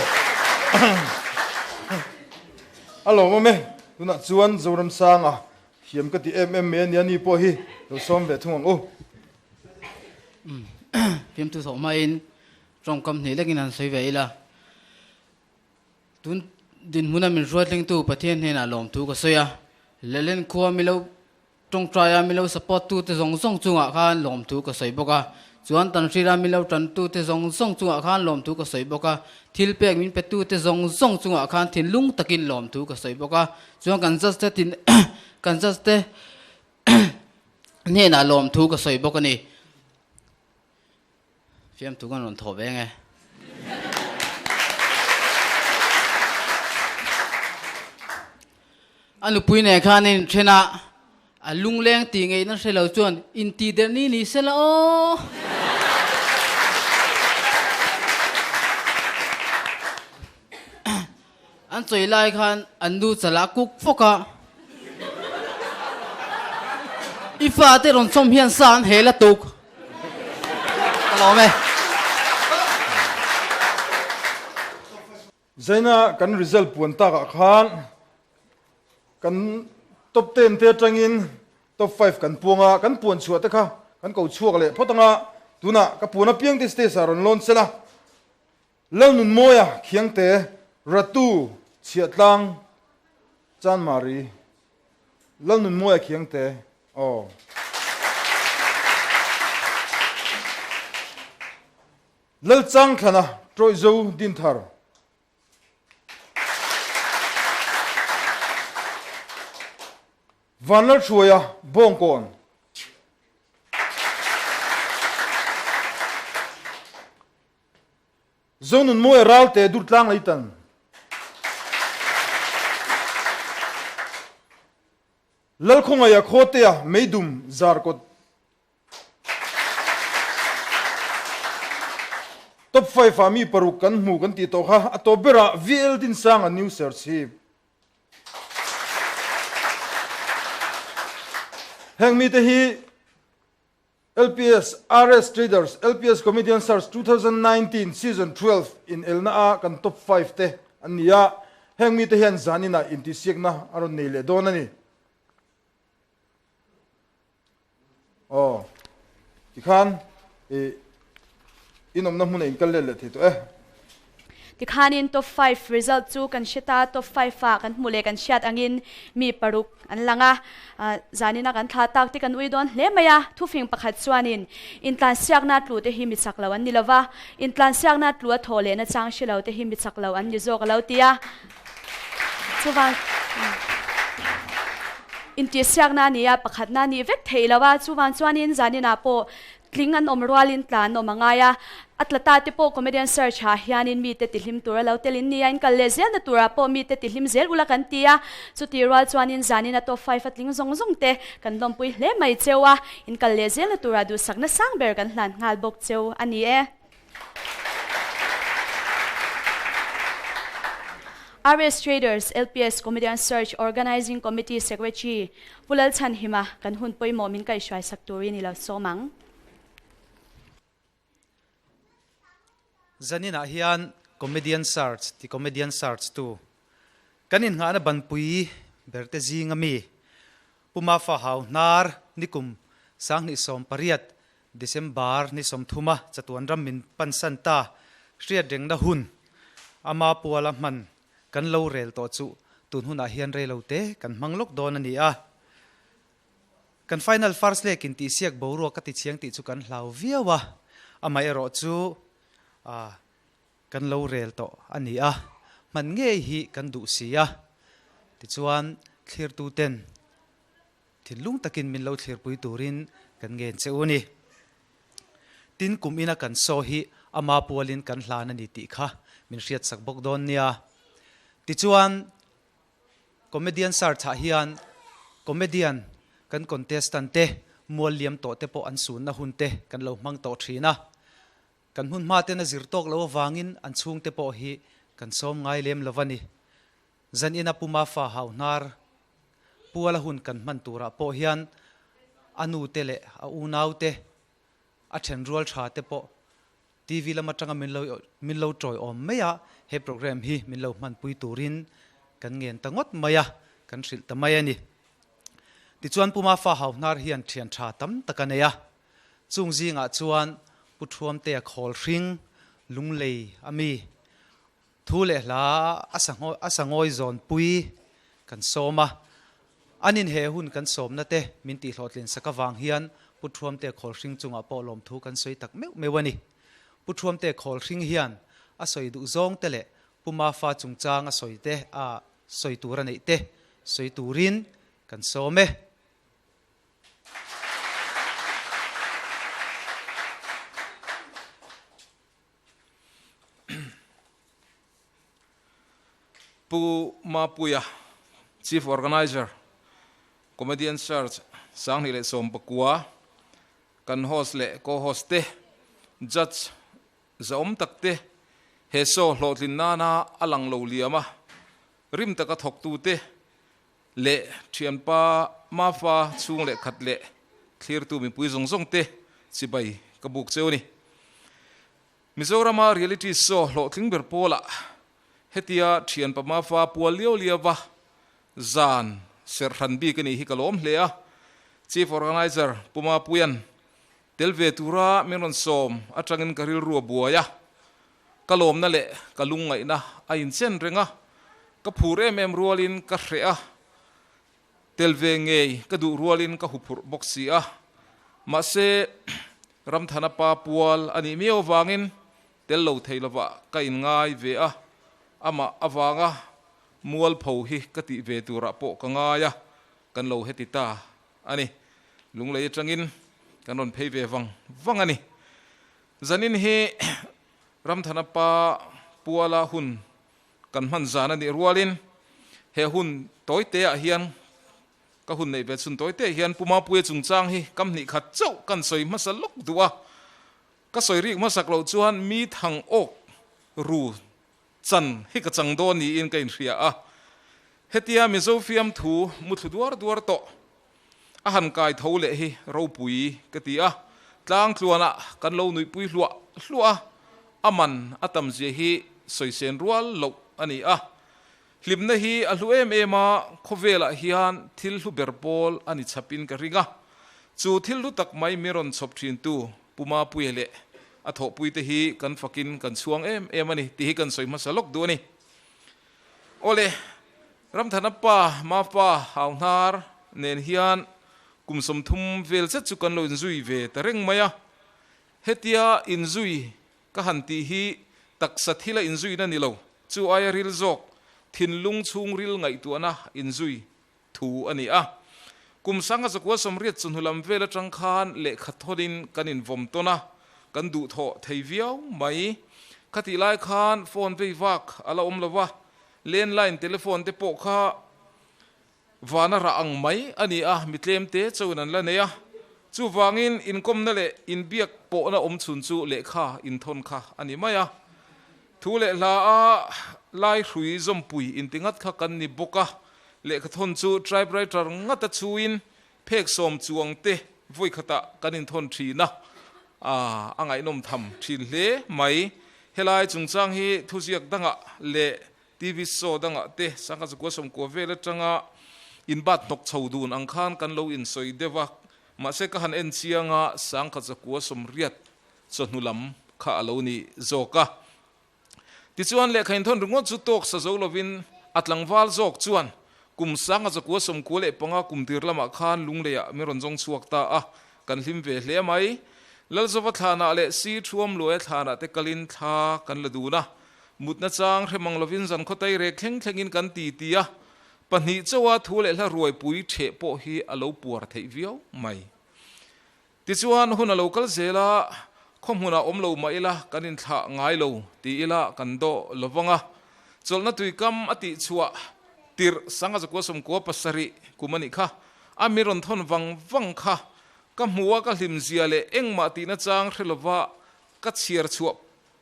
A lawmawm e. Tunah chuan Zoramsanga. Thiam ka ti em em mai a nia ni pawh hi lo sawm ve thung ang u. Fiamthu thawh hmain tawngkam hnih lekin han sawi ve ila. Tun dinhmuna min hruaitlingtu Pathian hnenah lawmthu ka sawi a, Lelen khua milo tawngtaia milo support tute zawng zawng chungah khan lawmthu ka sawi bawk a, chuan Tanhrira milo tantute zawng zawng chungah khan lawmthu ka sawi bawk a, thil pek min petute zawng zawng chungah khan thinlung takin lawmthu ka sawi bawk a, chuan kan judge te tin kan judge te hnenah lawmthu ka sawi bawk a ni. Fiamthu kan rawn thawh ve nge. A nupui nen khan in then a, a lungleng tih ngeihna hre lo chuan inti der ni ni sela aw. An chawi lai khan an nu chala kuk fawk a, I fate rawn chawm hian sa an hel a tuk. Ka lawm e. Zaina kan result puan takah khan kan top ten te atangin top five kan puang a, kan puan chhuah te kha kan ko chhuak leh phawt anga tunah ka puan apiang te stage ah rawn lawn sela. Lalnunmawia Khiangte Ratu Chhiahtlang Chanmari Lalnunmawia Khiangte aw. Lalchangthlana Tawihzo Dinthar. Vanlalhruaia Bawngkawn. Zonunmawia Ralte Durtlang Leitan. Lalkhawngaia Khawtea Meidum Zarkawt. Top 5 ah mi paruk kan hmu kan tih tawh kha a tawp berah VL Dinsanga New Serchhip. Heng mite hi LPS RS Traders LPS Comedian Search 2019 Season 12 in elna a kan top 5 te an ni a, heng mite hian zaninah intihsiakna a rawn nei leh dawn a ni. Aw, tikhan i inawmna hmunah in kal let leh thei tawh e. Tikhanin top 5 result chu kan hre ta, top 5 ah kan hmuh leh kan hriat angin mi paruk an lang a, zanina kan thla tak te kan ui dawn hle mai a, thufing pakhat chuanin intlansiakna tlu te hi mi chak lo an ni lova, intlansiakna tlu a thawh lehna chang hre lo te hi mi chak lo an ni zawk a lo ti a, chuvang intihsiakna a ni a, pakhatna a nih vek theih lo a, chuvang chuanin zaninah pawh Tling an awm rualin tla an awm a ngai a, a tla ta te pawh comedian search ah hianin mite tihlim tur a lo telin nia, in kal leh zelna turah pawh mite tihlim zel ula kan ti a, chuti rual chuanin zanin a top five a tling zawng zawng te kan lawmpui hle mai cheu a, in kal leh zelna turah duhsakna sang ber kan hlan nghal bawk cheu a ni e. RS Traders LPS Comedian Search Organizing Committee Secretary Pu Lalchhanhima kan hun pawimawh min kaihhruai sak turin i lo sawm ang. Zaninah hian Comedian Search ti Comedian Search tu kan innghahna banpui berte zinga mi Pu Mafa Hau Hnar nikum 2018 December ni sawmthuma chatuan ram min pansan ta hriat rengna hun ama puala hman kan lo rel tawh chu tun hunah hian rei lo te kan hmang lawk dawn a ni a. Kan final first leg in tihsiak boruak ka ti chiang tih chu kan hlau viau a, amaherawh chu kan lo rel tawh a ni a, hman ngei hi kan duh si a, tichuan thlirtuten Thinlung takin min lo thlirpui turin kan ngen che u ni. Tin, kum ina kan saw hi ama pualin kan hlan a ni tih kha min hriatsak bawk dawn nia. Tichuan, comedian search ah hian comedian kan contestant te mual liam tawh te pawh an sunna hun te kan lo hmang tawh thin a. Kan hmun hma ten a zir tawk lo avangin an chhungte pawh hi kan sawm ngai lem lo va ni. Zan ina Puma fa hau hnar puala hun kan hman turah pawh hian a nu te leh a unau te, a then rual tha te pawh TV lam atanga min lo min lo tawi awm mai a, he program hi min lo hmanpui turin kan ngen ta ngawt mai a, kan hrilh ta mai a ni. Tichuan Pu Mafa Hauhnar hian thian tha tam tak a nei a, chung zingah chuan Pu Thuamtea Khawl Hring, Lunglei a mi, thu leh hla a a sangawi zawnpui kan sawm a. An in he hun kan sawmna te min tihhlawhtlin sak avang hian Pu Thuamtea Khawl Hring chungah pawh lawmthu kan sawi tak meuh meuh a ni. Pu Thuamtea Khawl Hring hian a sawi duh zawng te leh Pu Mafa chungchang a sawi te a sawi tur a neih te sawi turin kan sawm e. Pu Mapuia, Chief Organiser, Comedian Search 2019, kan host leh co-host te, judge Zahawm tak te, he show hlawhtlin nana a lang lo liam a, rim taka thawktute leh thianpa Mafa chhung leh khat leh thlirtu mipui zawng zawng te chibai ka buk cheu a ni. Mizorama reality show hlawhtling ber pawlah hetia thianpa Mafa pual liau liau va zan serhran bik a nih hi ka lawm hle a, Chief Organiser Pu Mapuia'n Tel ve tura min rawn sawm atangin ka rilru a buai a, ka lawmna leh ka lungngaihna a inchen reng a, ka phur em em rualin ka hreh a, tel ve ngei ka duh rualin ka huphurh bawk si a, mahse Ramthana pa pual a nih miau avangin tel lo thei lovah ka inngai ve a, amah avanga mualpho hi ka tih ve turah pawh ka ngai a, kan lo heti ta a ni. Lunglei atangin kan rawn phei ve vang vang a ni. Zanin hi Ramthana pa puala hun kan hman zan a nih rualin he hun tawite ah hian ka hun neih ve chhun tawite ah hian Pu Mapuia chungchang hi kam hnih khat chauh kan sawi hmasa lawk duh a. Ka sawi rik hmasak loh chuan mi thang awk ru Chan hi ka chang dawn niin ka inhria a, hetia Mizo fiamthu muthlu duar duar tawh a han kai tho leh hi ropui ka ti a, tlang tluanah kan lo nuihpui hluah hluah a, a man a tam zia hi sawisen rual loh a ni a. Hlimna hi a hlu em em a, khawvelah hian thil hlu ber pawl a ni chhapin ka ring a, chu thil hlu tak mai mi rawn chhawp thintu Pu Mapuia leh a thawhpuite hi kan fakin kan chhuang em em a ni tih hi kan sawi hmasa lawk duh a ni. Awle, Ramthana pa, Mapa, Hauhnar nen hian kum 30 vel zet chu kan lo inzui ve ta reng mai a. Hetia inzui ka han tih hi taksa thila inzuina ni lo, chu aia ril zawk, thinlung chhungril ngaihtuahna inzui thu a ni a. Kum 1980 chawhnu lam vel atang khan lehkha thawnin kan invawm tawn a, kan duhthawh thei viau mai. Khatih lai khan phone vei vak a la awm lo va, landline telephone te pawh kha vana rah ang mai a ni a, mi tlem te chauhin an la nei a. Chuvangin inkawmna leh inbiak pawhna awm chhun chu lehkha inthawn kha a ni mai a. Thu leh hla a lai hrui zawmpui inti ngat kha kan ni bawk a, lehkhathawn chu typewriter ngata chhuin phek sawm chuang te vawi khatah kan inthawn thin a, a ngaihnawm tham thin hle mai. Helai chungchang hi thuziak dangah leh TV show dangah te sangha zakua sawmkua vel atanga inbat hnawk chho dun ang khan kan lo insawi deuh a, mahse ka han en chiang a sangha zakua 80 chawhnu lam kha a lo ni zawk a. Tichuan, lehkha inthawn ringawt chu tawk sa zo lovin a tlangval zawk chuan kum 1995 kum tir lamah khan Lungleiah min rawn zawng chhuak ta a, kan hlim ve hle mai. Lalzova thlanah leh Si Thuam Luaia thlanah te kalin thla kan la dun a, mutna chang hre mang lovin zan khaw tai rek thleng thlengin kan ti ti a, pahnih chauha thu leh hla ruaipui ṭheh pawh hi a lo puar theih viau mai. Tichuan, hun a lo kal zel a, khaw hmunah awm lo mah ila kan inthlah ngai lo ti ila kan dawh lo vang a. Chawlhna tuikam a tih chhuah tirh 1997 kum a nih kha. A mi rawn thawn vang vang kha ka hmu a, ka hlimzia leh engmah tihna chang hre lova ka chhiar chhuah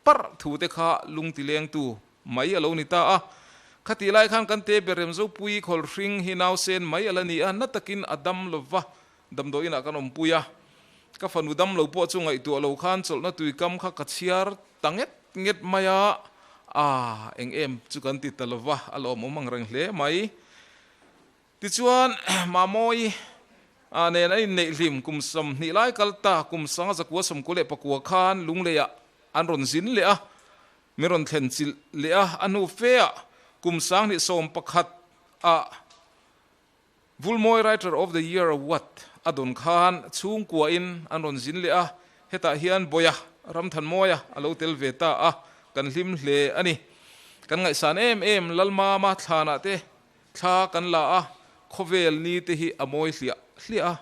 parh thu te kha lungtilengtu mai a lo ni ta a. Khatih lai khan kan te ber Remzopui Khawlhring hi nausen mai a la ni a, na takin a dam lova Damdawi inah kan awmpui a, ka fanu dam lo pawh chu ngaihtuah lo khan chawlhna tuikam kha ka chhiar ta nget nget mai a, ah eng em chu kan ti ta lova, a lawmawm ang reng hle mai. Tichuan Mamawi. Nen an inneih hlim kum 20 lai kal ta kum 1994 khan Lungleiah an rawn zin leh a, min rawn thlen chilh leh a, a hnu feah kum 2011 ah Vulmawi Writer of the Year Award a dawn khan chhungkuain an rawn zin leh a, hetah hian Bawia Ramthanmawia a lo tel ve ta a, kan hlim hle a ni. Kan ngaihsan em em Lalmama thlanah te Thla kan la a, khawvel ni te hi a mawi hliah hliah a.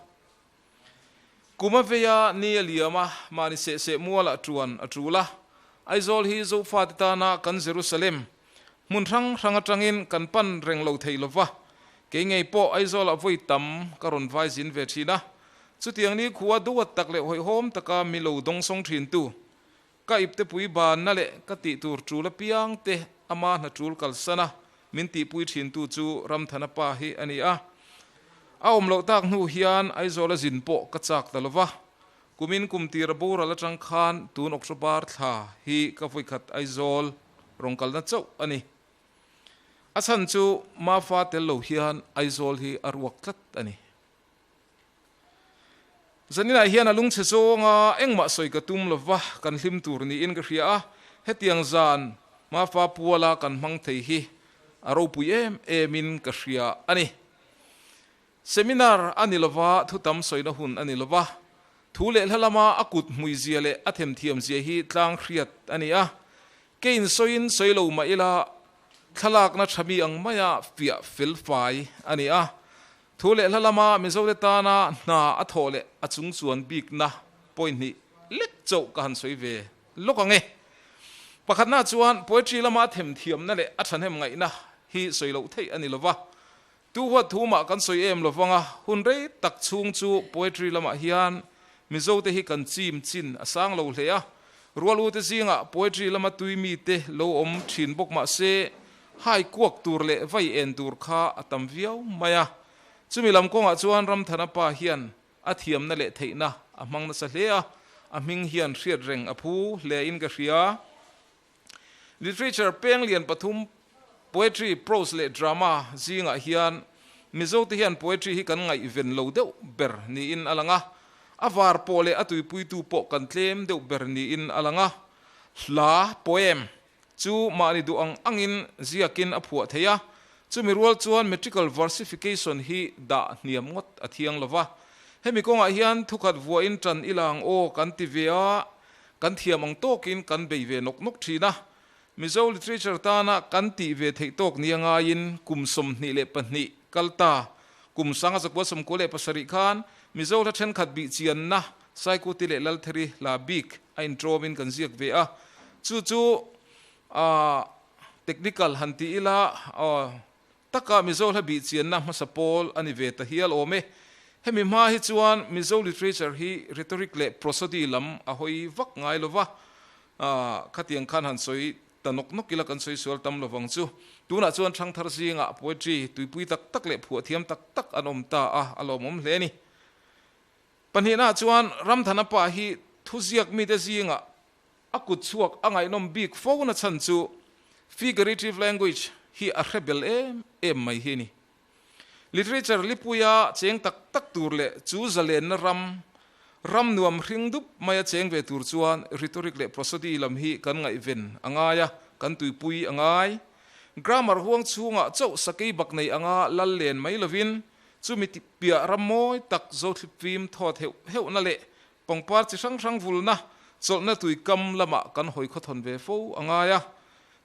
Kum a vei a, ni a liam a, mahni seh seh mualah tuan a tul a. Aizawl hi Zofate tana kan Jerusalem, hmun hrang hrang atangin kan pan reng lo thei lova. Kei ngei pawh Aizawlah vawi tam ka rawn vai zin ve thin a. Chutiang ni khua duat tak leh hawihhawm taka mi lo dawngsawng thintu Ka iptepui banna leh ka tih tur tul apiang te ama hna tul kalsan a, min tihpui thintu chu Ramthana pa hi a ni a. A awm loh tak hnu hian Aizawl a zin pawh ka chak ta lova, kumin kum tira boral atang khan tun October thla hi ka vawikhat Aizawl rawn kalna chauh a ni. A chhan chu Mafa tel lo hian Aizawl hi a ruak tlat a ni. Zaninah hian a lungchhe zawnga engmah sawi ka tum lova kan hlim tur niin ka hria a, hetiang zan Mafa puala kan hmang thei hi a ropui em emin ka hria a ni. Seminar a ni lova, thu tam sawina hun a ni lova, thu leh hla lama a kut hmuizia leh a themthiamzia hi tlang hriat a ni a, keiin sawiin sawi lo mah ila thlalakna tha mi ang maia fiah fel fai a ni a, Thu leh hla lama Mizote tana hna a thawh leh a chung chuan bikna pawihnih lek chauh ka han sawi ve lawk ang e. Pakhatna chuan poetry lama a themthiamna leh a thahnem ngaihna hi sawi loh theih a ni lova. Tu huat thu mah kan sawi em lovang a, hun rei tak chhung chu poetry lamah hian Mizote hi kan chim chin a sang lo hle a. Rual ute zingah poetry lama tui mite lo awm thin bawk mah se, Hai kuak tur leh vai en tur kha a tam viau mai a. Chumi lam kawngah chuan Ramthana pa hian a thiamna leh theihna a hmang nasa hle a, a hming hian hriat reng a phu hle in ka hria. Literature peng lian pathum, poetry, prose leh drama zingah hian Mizote hian poetry hi kan ngaihven lo deuh ber niin a lang a, a var pawh leh a tuipuitu pawh kan tlem deuh ber niin a lang a. Hla, poem, Chu mahni duh ang angin ziakin a phuah thei a, chumi rual chuan metrical versification hi dah hniam ngawt a thiang lo va. Hemi kawngah hian thukhat vuahin tan ila ang aw kan ti ve a, kan thiam ang tawkin kan bei ve nawk nawk thin a. Mizo literature tana kan tih ve theih tawk nia ngaiin kum 22 kal ta, kum 1997 khan Mizo hla thenkhat bih chianna Saikuti leh Laltheri hla bik a intrawmin kan ziak ve a, chu chu technical han ti ila taka Mizo hla bih chianna hmasa pawl a ni ve ta hial awm e. Hemi hma hi chuan Mizo literature hi rhetoric leh prosody lam a hawi vak ngai lo va, khatiang khan han sawi ta nawk nawk ila kan sawi sual tam lovang chu. Tunah chuan thangthar zingah poetry tuipui tak tak leh phuahthiam tak tak an awm ta a, a lawmawm hle a ni. Pahnihna chuan Ramthana pa hi thuziak mite zingah a kut chhuak a ngaihnawm bik fo na chhan chu figurative language hi a hre bel em em mai hi a ni. Literature lipuia cheng tak tak tur leh chu zalenna ram, ram nuam hring dup maia cheng ve tur chuan rhetoric leh prosody lam hi kan ngaihven a ngai a, kan tuipui a ngai. Grammar huang chhungah chauh sakei bak nei anga lal len mai lovin Chumi piah ram mawi tak Zothlip fim thawt heuh heuhna leh pangpar chi hrang hrang vulna chawlhna tui kam lamah kan hawi khawthawn ve fo a ngai a.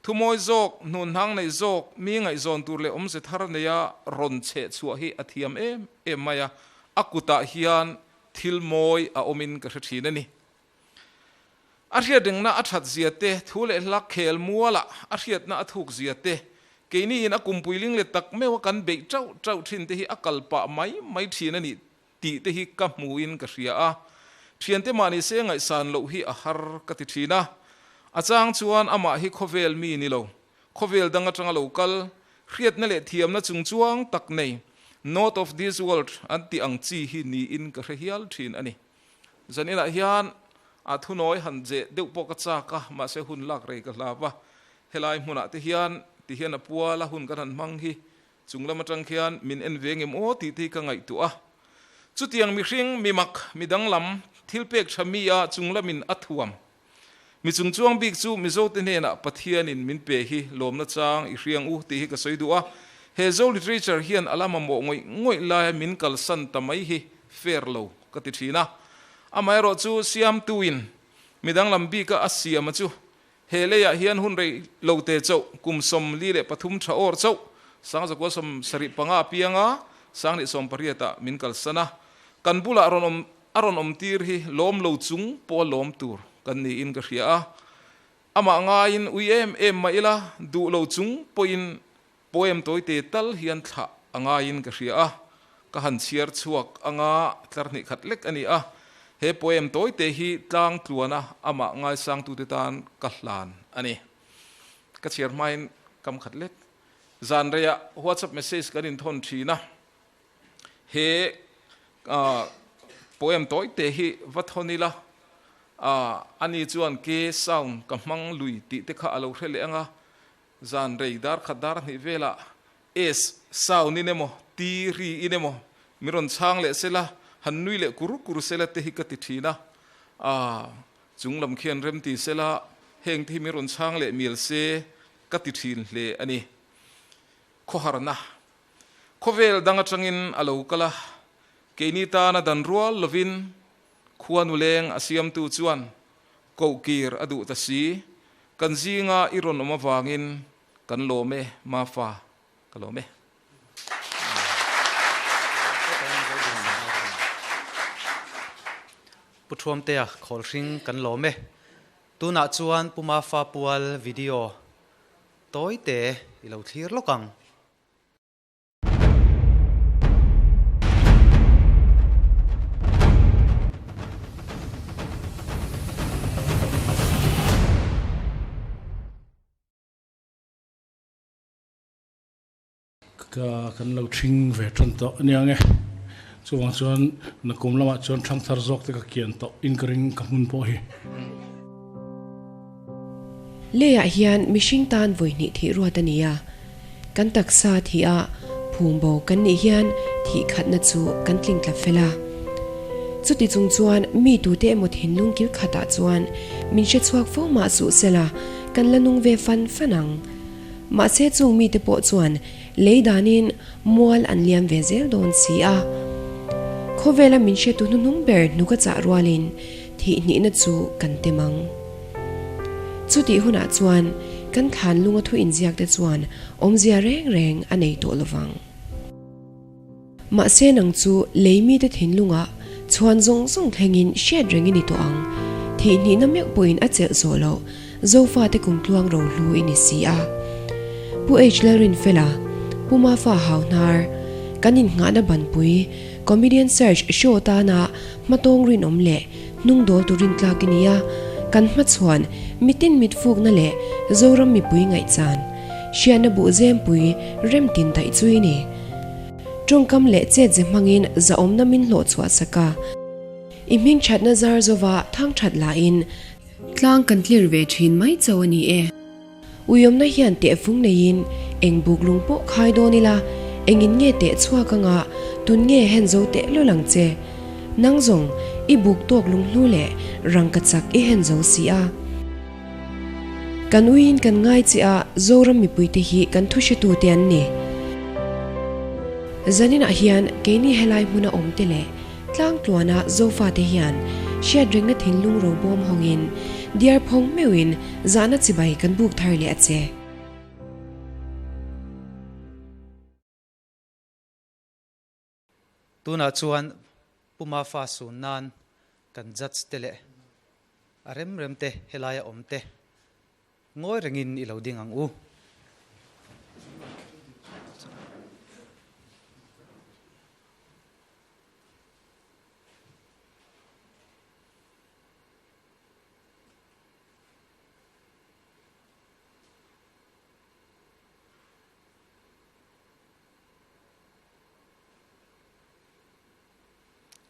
Thu mawi zawk, hnunhnang nei zawk, mi ngaihzawn tur leh awmze thar neia rawn chheh chhuah hi a thiam em em mai a, a kutah hian thil mawi a awmin ka hre thin a ni. A hriatrengna a that zia te, thu leh hla khel muala a hriatna a thuk zia te, keiniin a kumpui ling let tak meuha kan beih tauh tauh thin te hi a kal pah mai mai thin a nih tih te hi ka hmuin ka hria a. Thiante mahni se ngaihsan loh hi a har ka ti thin a. A chang chuan amah hi khawvel mi ni lo, khawvel dang atanga lo kal, hriatna leh thiamna chungchuang tak nei, not of this world an tih ang chi hi niin ka hre hial thin a ni. Zaninah hian a thunawi han zeh deuh pawh ka chak a, mahse hun lak rei ka hlauh a. Helai hmunah te hian ti hian a pual a hun kan han hmang hi chung lam atang khian min en ve ngem aw tih te hi ka ngaihtuah a. Chutiang mihring, mi mak, mi danglam, thil pek tha mi a chunglamin a thuam. Mi chungchuang bik chu Mizote hnenah Pathianin min pe hi lawmna chang i hriang u tih hi ka sawi duh a. He Zo literature hian a la mamawh ngawih ngawih laia min kalsan ta mai hi fair lo ka ti thin a. Amaherawh chu siamtuin mi danglam bika a siama chu He leiah hian hun rei lo te chauh, kum 43 tha awr chauh, sangzakua 75 a piang a, 2018 ah min kalsan a. Kan bulah rawn awm a rawn awm tir hi lawm lo chung pawh a lawm tur kan niin ka hria a. Amah ngaiin ui em em mah ila, duh lo chung pawhin poem tawite tal hian thlah a ngaiin ka hria a, ka han chhiar chhuak anga tlar hnih khat lek a ni a, he poem tawite hi tlang tluana amah ngaisangtute tan ka hlan a ni. Ka chhiar hmain kam khat lek. Zan reiah WhatsApp message kan inthawn thin a, he poem tawite hi va thawn ila, ani chuan ke sound ka hmang lui tih te kha a lo hre leh anga, Zan rei dar khat dar hnih velah S sound in emaw T ri in emaw mi rawn chhang leh sela, han nui leh kur kur sela te hi ka ti thin a. Aaa, chung lam khian rem ti sela, heng te hi mi rawn chhang leh mial se ka ti thin hle a ni. Khawharna. Khawvel dang atangin a lo kal a, keini tana dan rual lovin khua nuleng a siamtu chuan Kohkir a duh ta si, kan zinga i rawn awm avangin kan lawm e, Mafa, ka lawm e. Pu Thuamtea Khawlhring kan lawm e. Tunah chuan Pu Mafa pual video tawite i lo thlir lawk ang. Ka kan lo thing ve tan tawh ania nge. Chuvang chuan nakum lamah chuan thangthar zawk te ka kian tawh in ka ring ka hmun pawh hi. Leiah hian mihring tan vawi hnih thih ruat a ni a. Kan taksa thih a phum bo kan nih hian thih khatna chu kan tling tla fel a. Chuti chung chuan mi tute emaw thinlung kil khatah chuan min hre chhuak fo mah suh sela kan la nung ve fan fan ang. Mahse chung mite pawh chuan lei danin mual an liam ve zel dawn si a. Khawvela min hretu hnuhnung ber hnuk a chah rualin thih hnihna chu kan tem ang. Chutih hunah chuan kan thlan lunga thu inziak te chuan awmzia reng reng a nei tawh lovang. Mahse nang chu lei mite thinlungah chhuan zawng zawng thlengin hriat reng i ni tawh ang. Thih hnihna meuh pawhin a chelh zawh loh Zofate kumtluang rohlu i ni si a. Pu H Lalrinfela, Pu Mafa Hauhnar, kan innghahna banpui Comedian Search show tana hmatawng rinawm leh hnung dawl tur rintlak i ni a, kan hmachhuan mitin mit fukna leh Zoram mipui ngaihchan, hriatna buh zempui rem tin daih chu i ni. Tawngkam leh chetze hmangin zahawmna min hlawh chhuah sak a, i hming thatna zar zova thang that lahin tlang kan tlir ve thin mai cho a ni e. Uiawmna hian tehfung neiin eng buk lung pawh khai dawn ila, engin nge teh chhuak anga tun nge hen zo teh lawlh ang che? Nang zawng i buk tawk lung hlu leh rangka chak i hen zo si a. Kan uiin kan ngai che a, Zoram mipuite hi kan thu hretute an ni. Zaninah hian keini helai hmuna awmte leh Tlangtluana Zofate hian hriatrengna thinlung robawm hawngin diar phawng meuhin zahna chibai kan buk thar leh a che. Tunah chuan Pu Mafa sun nan kan judge te leh a rem rem te helaia awm te Ngawi rengin i lo ding ang u.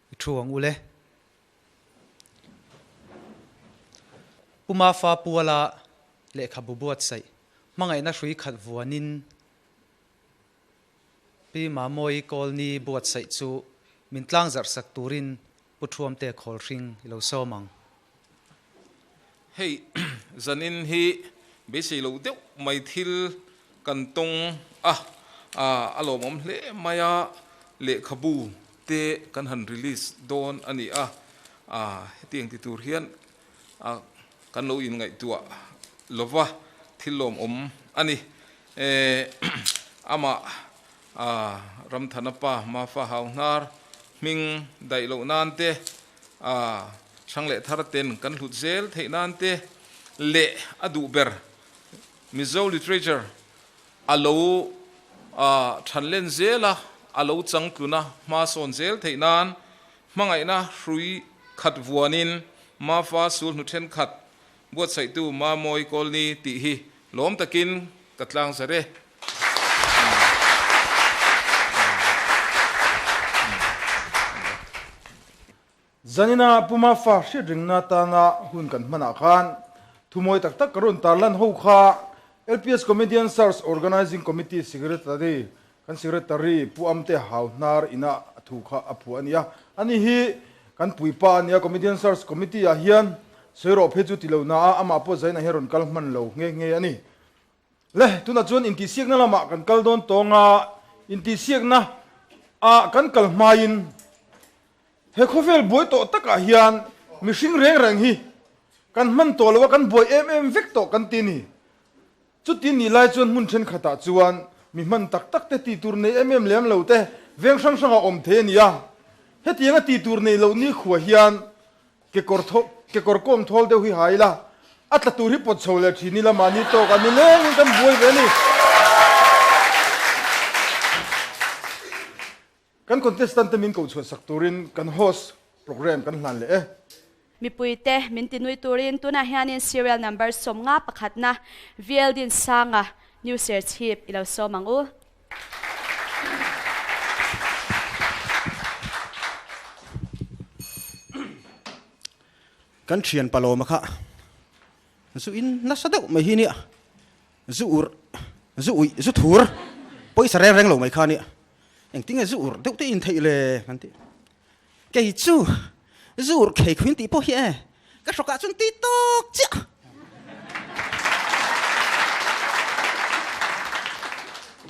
I thu ang u le. Pu Mafa Puala lehkhabu buatsaih hmangaihna hrui khat vuanin Pi Mamawii Kawlni buatsaih chu Min tlangzarh sak turin Pu Thuamte Khawlhring i lo sawm ang. Hei zanin hi beisei lo deuh mai thil kan tawng a, a lawmawm hle mai a, lehkhabu te kan han release dawn a ni a, hetiang ti tur hian kan lo inngaihtuah lova thil lawmawm a ni. Amah Ramthana pa Mafa Hauhnar hming daih loh nan te, hrang leh thar ten kan hlut zel theih nan te leh a duh ber Mizo literature a lo than len zel a, a lo changtlun a hma sawn zel theih nan hmangaihna hrui khat vuanin Mafa sulhnu thenkhat Buatsaihtu Mamawi Kawlni tih hi lawm takin ka tlang zar e. Zanina Puma fa hriatringna atana hun kan hmanah khan thumawi tak tak ka rawn tarlan ho kha LPS Comedian Search Organising Committee Secretary kan Secretary Pu Amte Hau Hnar ina a thu kha a phuah a ni a. Ani hi kan puipa a nia, Comedian Search Committee ah hian sawi rawh phei chu ti lo na a, amah pawh zainah hian rawn kal hman lo nghe nghe a ni. Le, tunah chuan intihsiakna lamah kan kal dawn tawng a, intihsiakna ah kan kal hmain he khawvel buai tawh takah hian mihring reng reng hi kan hman tawh lo a, kan buai em em vek tawh kan ti a ni. Chuti nih lai chuan hmun thenkhatah chuan mi hman tak tak te tih tur nei em em lem lo te veng hrang hrangah awm thei a ni a. Hetianga tih tur nei loh nikhua hian kekawr thaw kekawr kawng thawl deuh hi ha ila, a tla tur hi pawt chho leh thin ila mahni tawkah nilengin kan buai ve a ni. Kan contestant te min koh chhuah sak turin kan host program kan hlan leh e. Mipui te min ti nui turin tunah hianin serial number 51 pakhatna VL Dinsanga New Serchhip i lo sawm ang u. Kan thian Palawma kha zu in nasa deuh mai hi nia, zu ur, zu uih, zu thur, pawisa reng reng lo mai kha nia. Engtinge zu ur deuh te in theih le kan ti. Kei chu zu ur khei khuin tih pawh hi e, ka hrawkah chuan tui tawk chiah.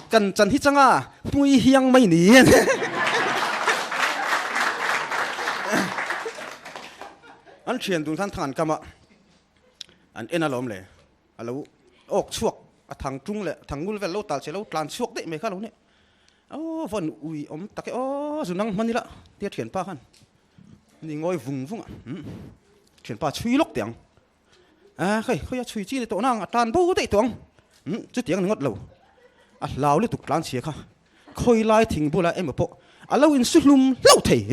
Kan chan hi changa hmui hiang mai ni. An thian dun khan thang an kam a, an en alawm le. A lo awk chhuak a thang tung leh thang ngul vel lo tal che lo tlan chhuak daih mai kha lo nia. Aw vawn ui awm tak e aw zu nang hman ila tia thianpa khan ni ngawi vung vung a umm thianpa chhui lawk teh ang a hei khawi a chhui chi ni tawh nang a tan bo daih tawh ang umm chutiang ni ngawt lo a hlau lutuk tlan chhia kha khawi lai thing bulah emaw pawh a lo insu hlum hlauh thei.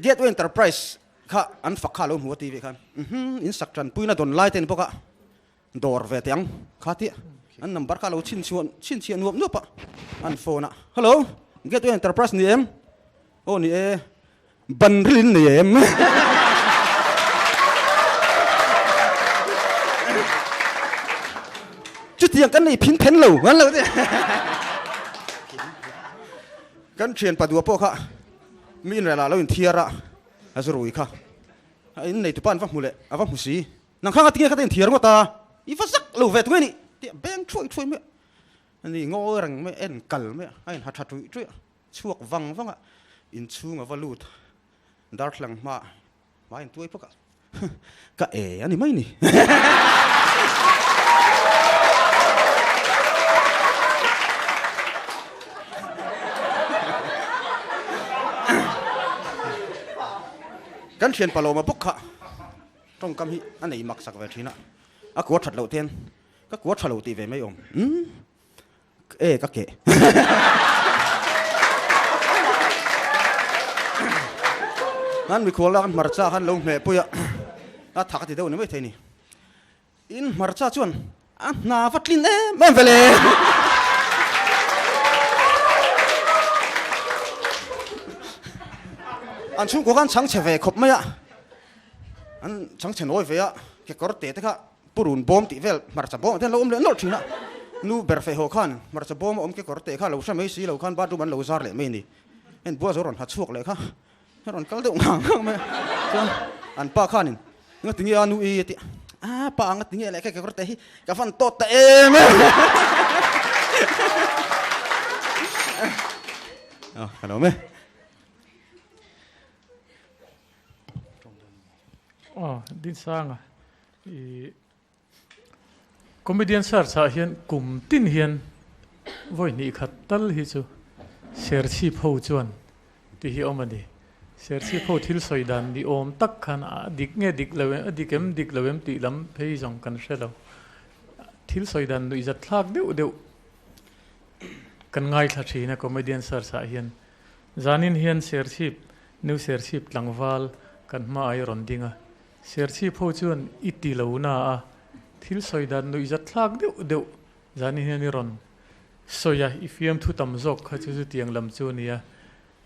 Gateway Enterprise kha an fak kha a lo hmu a ti ve khan umm in sak tanpuina dawn lai te ni bawk a dawr ve teh ang kha tih an number kha a lo chhinchhuah chhinchhiah nuap nuap a an phone a hello Gateway Enterprise ni em aw ni e ban ril in nei em chutiang kan nei phin phen lo an lo ti kan thian padua pawh kha Mi inrel ah lo inthiar a, a zu rui kha. A in nei tupa an va hmu leh, a va hmu si. Nang khang a tinge kha ta inthiar ngawt a, i va zak lo ve tunge nih tih a beng thuai thuai mai a. Ani ngawi reng mai a, en kal mai a, a inha tha tuih tuih a, chhuak vang vang a, inchhung a va lut darthlang hma ah hmai an tuai phawk a, ka e a ni mai ni. Kan thian Palawma bawk kha tawngkam hi a nei mak sak ve thin a, a kua that loh ten ka kua tha lo tih ve mai awm. Umm E ka keh. An mikhual lak an hmarcha khan lo hmeh pui a, a thak a ti deuh ni mai thei ni. In hmarcha chuan a hna va tlin em em ve le. An chhungkua khan chhang chhe ve khawp mai a, an chhang chhe nawi ve a, kekawr te te kha Purun bawm tih vel hmarcha bawm ah te an lo awm leh nawlh thin a. Nu ber feh haw khan hmarcha bawm a awm kekawr teh kha lo hre mai si lo khan bathroom an lo zar leh mai a ni. Heng bua zo rawn ha chhuak leh kha a rawn kal deuh ngang ngang mai a. Chuan an pa khanin nga tinge a nu i a ti a, pa nga tinge leh kha kekawr teh hi ka van tawt ta em em. Aw ka lo me. Aw Dinsanga i Comedian search ah hian kum tin hian vawi hnih khat tal hi chu Serchhip ho chuan ti hi awm a ni. Serchhip ho thil sawi dan ni awm tak khan a dik nge dik lo em, a dik em dik lo em tih lam phei zawng kan hre lo. Thil sawi dan nuihzat thlak deuh deuh kan ngaithla thin a comedian search ah hian. Zanin hian Serchhip, New Serchhip tlangval kan hma ah i rawn ding a. Serchhip ho chuan i ti lo na a, thil sawi dan nuihzat thlak deuh deuh zanin hian i rawn sawi a, i fiamthu tam zawk kha chu chutiang lam chu a nia,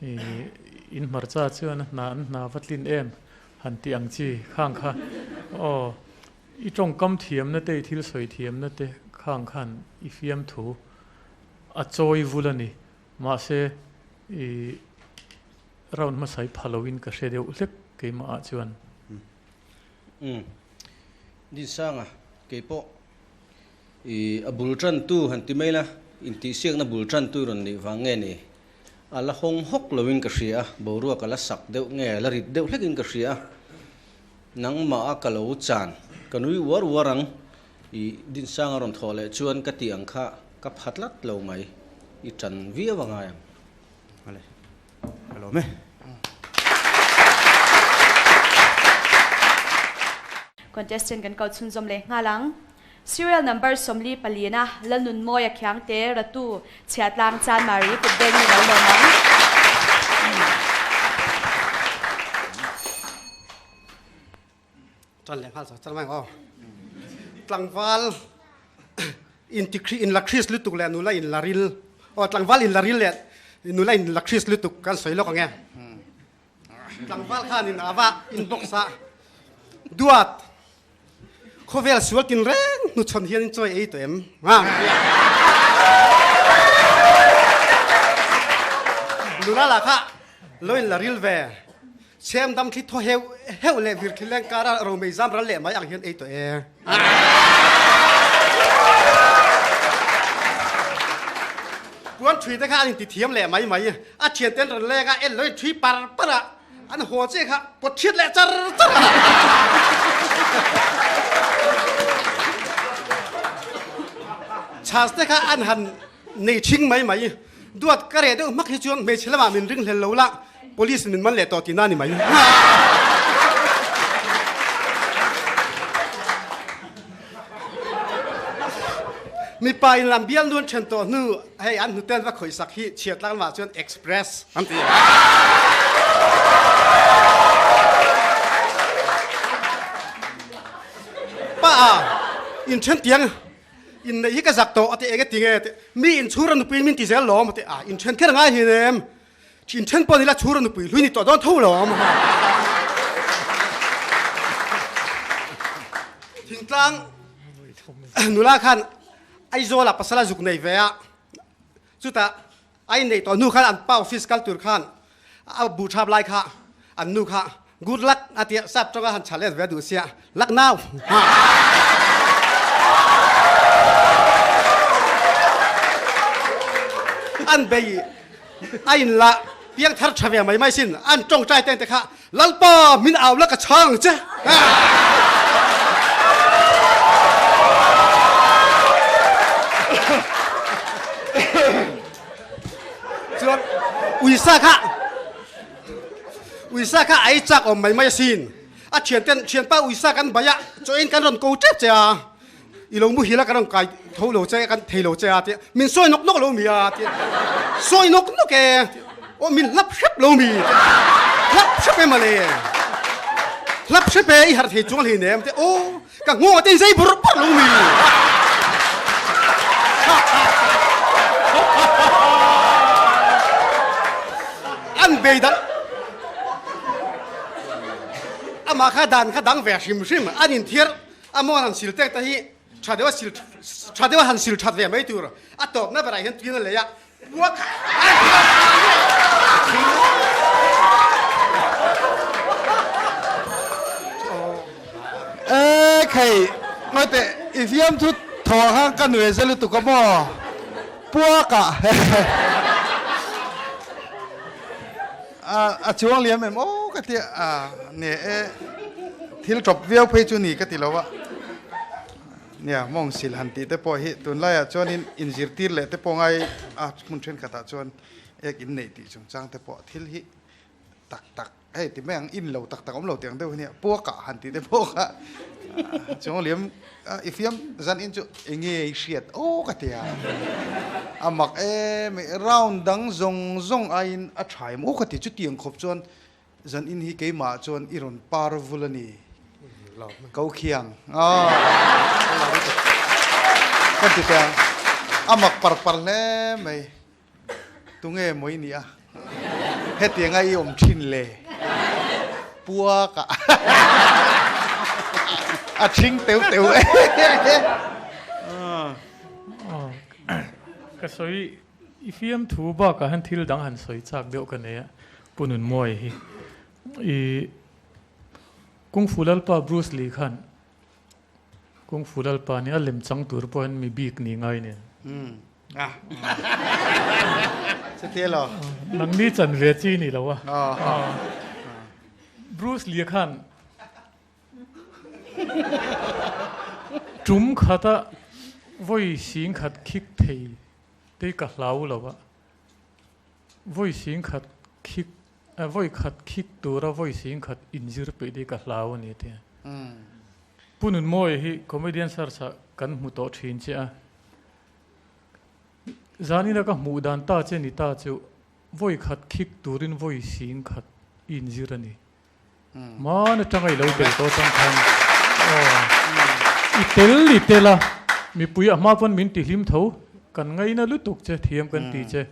i in hmarcha chuan a hna an hna va tlin em han tih ang chi khang kha aw, i tawngkam thiamna te i thil sawi thiamna te khang khan i fiamthu a chawi vul a ni, mahse i Round hmasa hi pha loin ka hre deuh hlek keimah ah chuan. Umm. Dinsanga, keipawh i a bul tantu han ti mai la, intihsiakna bul tantu rawn nih vang nge ni? A la hawng hawk loin ka hria a, boruak a la sak deuh nge, a la rit deuh hlekin ka hria a. Nangmah a ka lo chan, ka nui uar uar ang, i Dinsanga rawn thawh leh chuan ka tih ang kha ka pha tlat lo mai, i tan viau a ngai ang. Ale, ka lawm e. Contestant kan kal chhunzawm leh nghal ang. Serial number 44 na Lalnunmawia Khiangte Ratu Chhiatlang Chanmari kut beng ni lo lawm ang. Tan leh nghal char char mai ang aw. Tlangval in ti in la Chris lutuk leh nula in la ril aw tlangval in la ril leh nula in la Chris lutuk kan sawi lawk ang e. Tlangval khan in ava inbox a duat khawvel sual tin reng hnuchhawn hian in chawi ei tawh em? Nula lah kha lo in la ril ve. Chhem dam thli thaw heuh heuh leh vir thli leng kara romei zam ral leh mai ang hian ei tawh e. Puan thui te kha an inti thiam leh mai mai. A thian ten rawn leng a, en lo in thui par par a, an haw che kha pawt thiat leh char char a. Chhas te kha an han nei thing mai mai. Duat ka reh deuh hmak hi chuan hmeichhe lamah min ring hlel lo la, police min man leh tawh tihna a ni mai. Mipa in lam bial nuan then tawh hnu hei an hnuten va khawih sak hi chhiat tlak lamah chuan express an ti a. Pa a inthen tiang Inneih hi ka zak tawh a ti eng e ti nge ti mi inchhur a nupui min ti zel lawm a ti a inthen kher ngai hi nem inthen pawh nila chhur a nupui hlui ni tawh dawn tho lawm thingtlang nula khan Aizawl ah pasal a zuk nei ve a chutah a inneih tawh hnu khan an pa office kal tur khan a bu thap lai kha an nu kha good luck a tia sap tawng a han challenge ve duh sia luck now ha an bei a in la piang thar tha ve mai mai sin an tawng tai ten te kha lalpa min au la ka chhang che Chuan uisa kha uisa kha a ei chak awm mai mai asin. A thian ten thianpa uisa kan bai a, chaw in kan rawn ko tep che a, i lo muhil a kan rawn kai tho lo che kan thei lo che a tia min sawi nawk nawk lo mi a tia sawi nawk nawk e aw min hlap hrep lo mi hlap hrep e male hlap hrep e i harh thei chuang hlei nem tia aw Ka nghawng te zei bur bur lo mi. An bei dan ama kha dan kha dang ve hrim hrim an in thiar amon an sil tek ta hi Tha deuha sil tha deuha han sil that ve mai tur. A tawpna berah hian tuiin a lei a, puak E khei, ngawi teh, i fiam thu thaw ah khan ka nuai zel lutuk a maw? Puak ah a chuang liam em aw ka ti a, ne e, thil tawp viau phei chu ni ka ti lo a. Nia, mawng sil han tih te pawh hi tunlaiah chuanin inzirtir leh te pawh ngai a, hmun thenkhatah chuan ek inneih tih chungchang te pawh thil hi tak tak hei ti mai ang, in lo tak tak awm lo tih ang deuh hi nia, puakah han tih te pawh kha chuang liam i fiam zan in chu eng nge i hriat aw ka ti a, a mak em round dang zawng zawng aiin a tha em aw ka ti chutiang khawp chuan Zan in hi keimah chuan i rawn par vul a ni. Ko khiang. Kan ti teh ang. A mak par par hle mai. Tunge maw i nih a? Hetianga i awm thin le. Puak a. A thing teu teu e. Ka sawi I fiam thu bakah hian thil dang han sawi chak deuh ka nei a, Pu Nunmawi hi. I Kung Fu Lalpa Bruce Lee khan Kung Fu Lalpa nia lem chang tur pawh hian mi bik ni ngai nen. Umm a Chutia lo. Nangni chan ve chi ni lo a. Bruce Lee khan Tum khata vawi sing khat khik thei tei ka hlau lo a, vawi sing khat khik vawi khat khik tura vawi sing khat inzir peih tei ka hlau a ni tia. Pu Nunmawi hi comedian search ah kan hmu tawh thin che a, zanina ka hmuh dan ta che ni ta chu vawi khat khik turin vawi sing khat i inzir a ni. Hmaan atanga i lo tel tawh atang khan aw i tel i tel a, mipui a hma pawn min ti hlim tho, kan ngaina lutuk che, thiam kan ti che,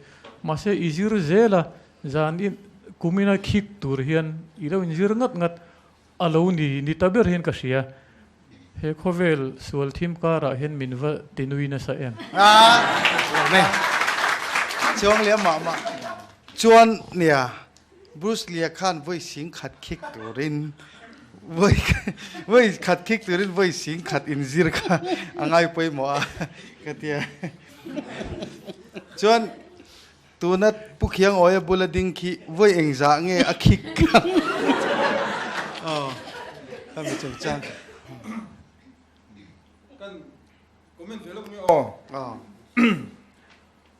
mahse i zir zel a, zan in kumina khik tur hian i lo inzir ngat ngat a lo ni ni ta ber hian ka hria, he khawvel sual thim karah hian min va ti nui nasa em? Chuang leh mah mah chuan nia. Bruce Lee-a khan vawi sing khat khik turin vawi vawi khat khik turin vawi sing khat inzir kha a ngai pawimawh a ka ti a. Chuan tuna Pu Khiangawia bula ding khi vawi engzah nge a khik kha aw ka mi chungchang. Kan comment ve lawk nge aw.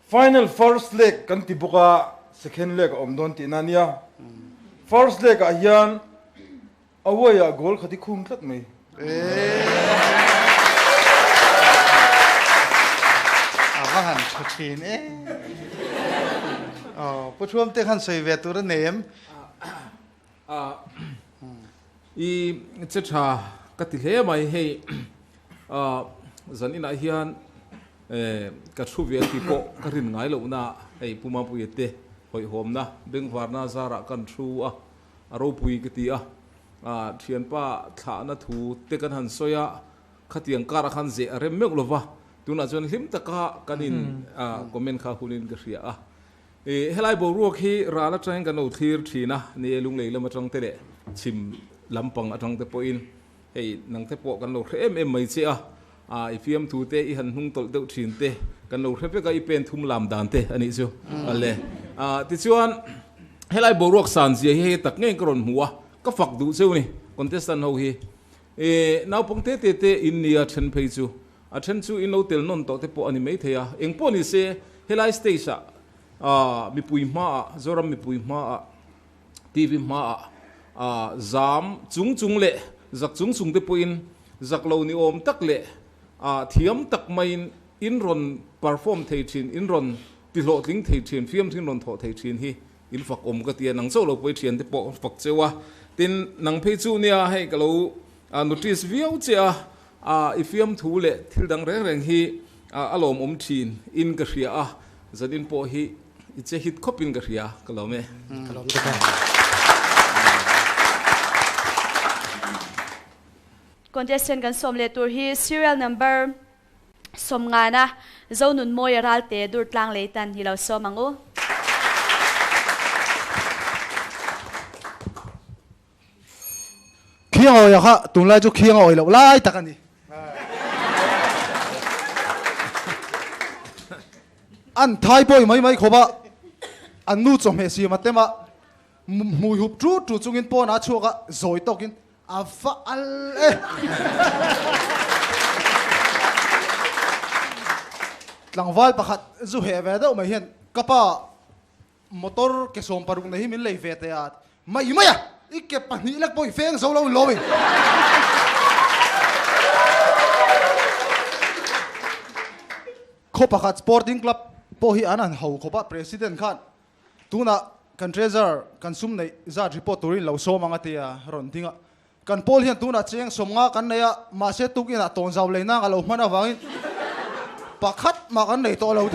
Final first leg kan ti bawk a, second leg a awm dawn tihna a nia. First leg ah hian away ah goal khat i khum tlat mai. A va han tha thin e. Aw, Pu Thuam te khan sawi ve tur a nei em? I che tha ka ti hle mai hei zan inah hian ka thu ve tih pawh ka rin ngai loh na hei Pu Mapuia te hawihhawmna bengvarna zarah kan thu a a ropui ka ti a thianpa thlahna thu te kan han sawi a khatiang karah khan zeh a rem meuh lova tunah chuan hlim taka kan in comment kha hunin ka hria a. I helai boruak hi ral atangin kan lo thlir thin a, ni e lunglei lam atang te leh chhim lampang atang te pawhin hei nang te pawh kan lo hre em em mai che a, ah i fiamthu te i han hnung tawlh deuh thin te kan lo hre vek a, i pen thum lam dan te a nih chu a le. Ah tichuan helai boruak san zia hi hei tak ngeiin ka rawn hmu a, ka fak duh cheu ni contestant ho hi. I naupang te te te in nia then phei chu A then chu in lo tel nawn tawh te pawh a ni maithei a, eng pawh ni se helai stage ah mipui hmaah, Zoram mipui hmaah, TV hmaah zam chung chung leh zak chung chung te pawhin zak lo ni awm tak leh thiam tak maiin in rawn perform thei thin, in rawn ti hlawhtling thei thin, fiamthu in rawn thawh thei thin hi in fak awm ka ti a, nang chauh lo pawh i thiante pawh fak cheu a, tin nang phei chu nia hei ka lo notice viau che a, A, i fiamthu leh thil dang reng reng hi a lawmawm thin in ka hria a, zanin pawh hi i che hit khawp in ka hria, ka lawm e. Ka lawm bawk e. Contestant kan sawm leh tur hi serial number 50 a Zonunmawia Ralte Durtlang Leitan hi lo sawm ang u. Khiang awia kha tunlai chu khiang awi loh lai tak a ni. An thai pawi mai mai khawp a, an nu chawhmeh siam a tem a, hmui hup tu tu chungin pawnah a chhuak a, zawi tawkin a va al e. Tlangval pakhat zu heh ve deuh mai hian ka pa Motor ke 16 nei hi min lei ve teh a, mai mai a, i ke pahnih lek pawh i feng zo lo in lo i. Khaw pakhat Sporting Club pawh hi an han ho khawp a, President khan tunah kan Treasurer kan sum neih zat report turin lo sawm ang a ti a, rawn ding a. Kan pawl hian tunah cheng 50 kan nei a, mahse tukinah tawnzau lei nang a lo hman avangin pakhat mah kan nei tawh lo.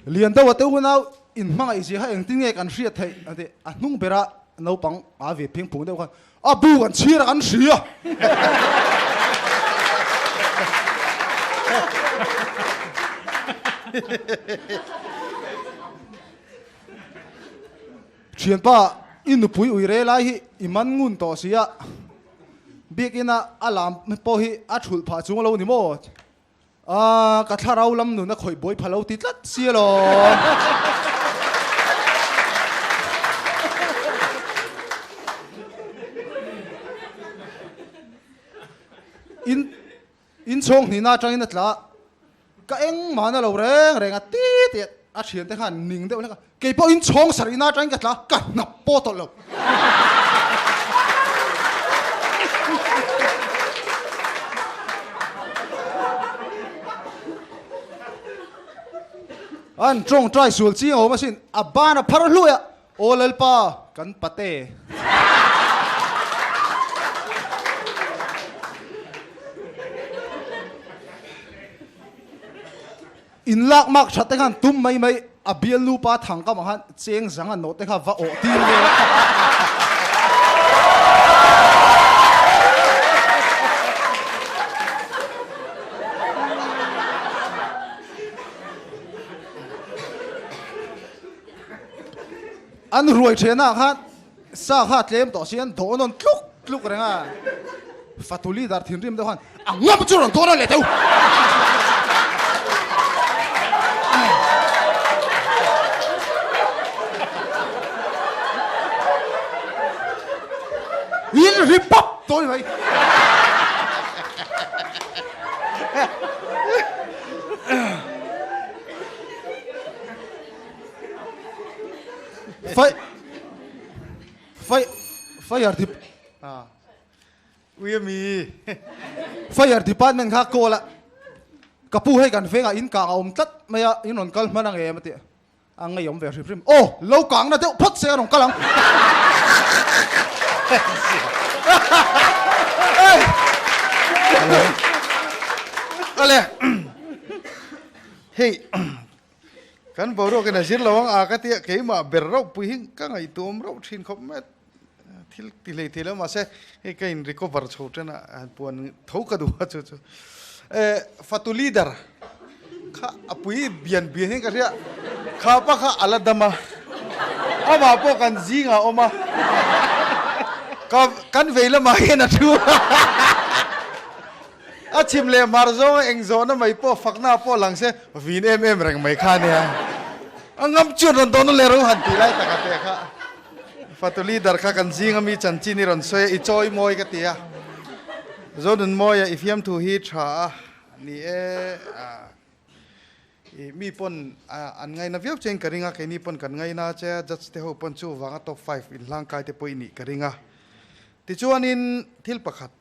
Lian deuh a te unau in hmangaih zia kha engtin nge kan hriat theih a ti. A hnung bera naupang a ve phing phung deuh khan a bu kan chhir a kan hria. Thianpa, i nupui ui re lai hi i man ngun tawh si a, biakina a lam pawh hi a thulh phah chung lo ni maw? Aaa, ka thlarau lam nun a khawih buai pha lo ti tlat si alawm. In inchhawng hnihna atangin a tla a. Ka eng mahna lo reng reng a ti tih a thiante khan ning deuh hlek a, kei pawh in chhawng sarih na atangin ka tla a, ka hnap pawh tawlh lo. An tawngtai sual ching a awm asin, a ban a phar hluai a, Aw Lalpa, kan pate. In lak mak that te khan tum mai mai a bial nupa thang kam ah khan cheng zang a nawh te kha va awh tir vel a. An ruai thenah khan sa kha tlem tawh si an dawh nawn tluk tluk reng a, fatu leader thinrim deuh khan a ngam chu rawn dawn a leh deuh. In ri pawp tawh ni mai. Fai fai fire dep Ui ami. Fire department kha call a ka pu hei kan vengah in kang a awm tlat mai a in rawn kal hman ang em a ti a ngei awm ve hrim hrim aw lo kang na deuh phawt se a rawn kal ang. Ale hei Kan boruak in a zir lo ang a ka tia keimah ber rauh pui hi ka ngaihtuahawm rauh thin khawp mai a, thil ti hlei thei lo mahse hei ka in recover chho tan a han puan tho ka duh a chu chu eh fatu leader kha a pui bian bian hian ka hria kha pa kha a la dam a amah pawh kan zingah a awm a ka kan vei lamah hian a thu a. A chhim leh hmar zawnga eng zawhna mai pawh fakna pawh lang se vin em em reng mai kha nia. A ngam chuan rawn dawn leh ro han tih lai tak a teh kha. Fatu leader kha kan zinga mi chanchin i rawn sawi a, i chawi mawi ka ti a. Zonunmawia i fiamthu hi tha a ni e. I mi pawn an ngaina viau che in ka ring a, keini pawn kan ngaina che a, judge te ho pawn chu vanga top five inhlangkai te pawh i nih ka ring a. Tichuanin thil pakhat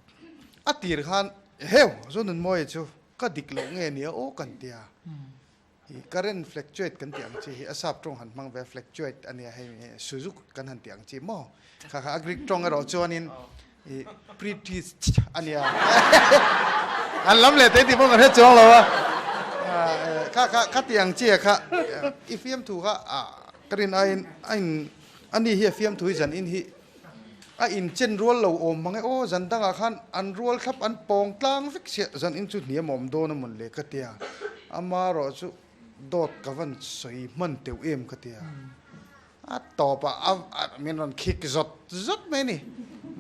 a tir khan heu Zonunmawia chu ka dik loh nge nia aw kan ti a, i current fluctuate kan tih ang chi hi a sap tawng han hmang ve a fluctuate a nia hei Suzuki kan han tih ang chi maw kha kha a Greek tawng erawh chuanin i British a nia an lam leh te tih pawh ka hre chuang lo a kha kha kha tih ang chi a kha i fiamthu kha ka rin aiin a in. Ani hi a fiamthu hi zan in hi a inchen rual lo awm mang e aw, zan dangah khan an rual thlap an pawng tlang vek chiah zan in chu hniam awm dawn a mawn le ka tia, amarawh chu dawt ka van sawi hman teuh em ka tia, a tawpah a min rawn khik zawt zawt mai a ni.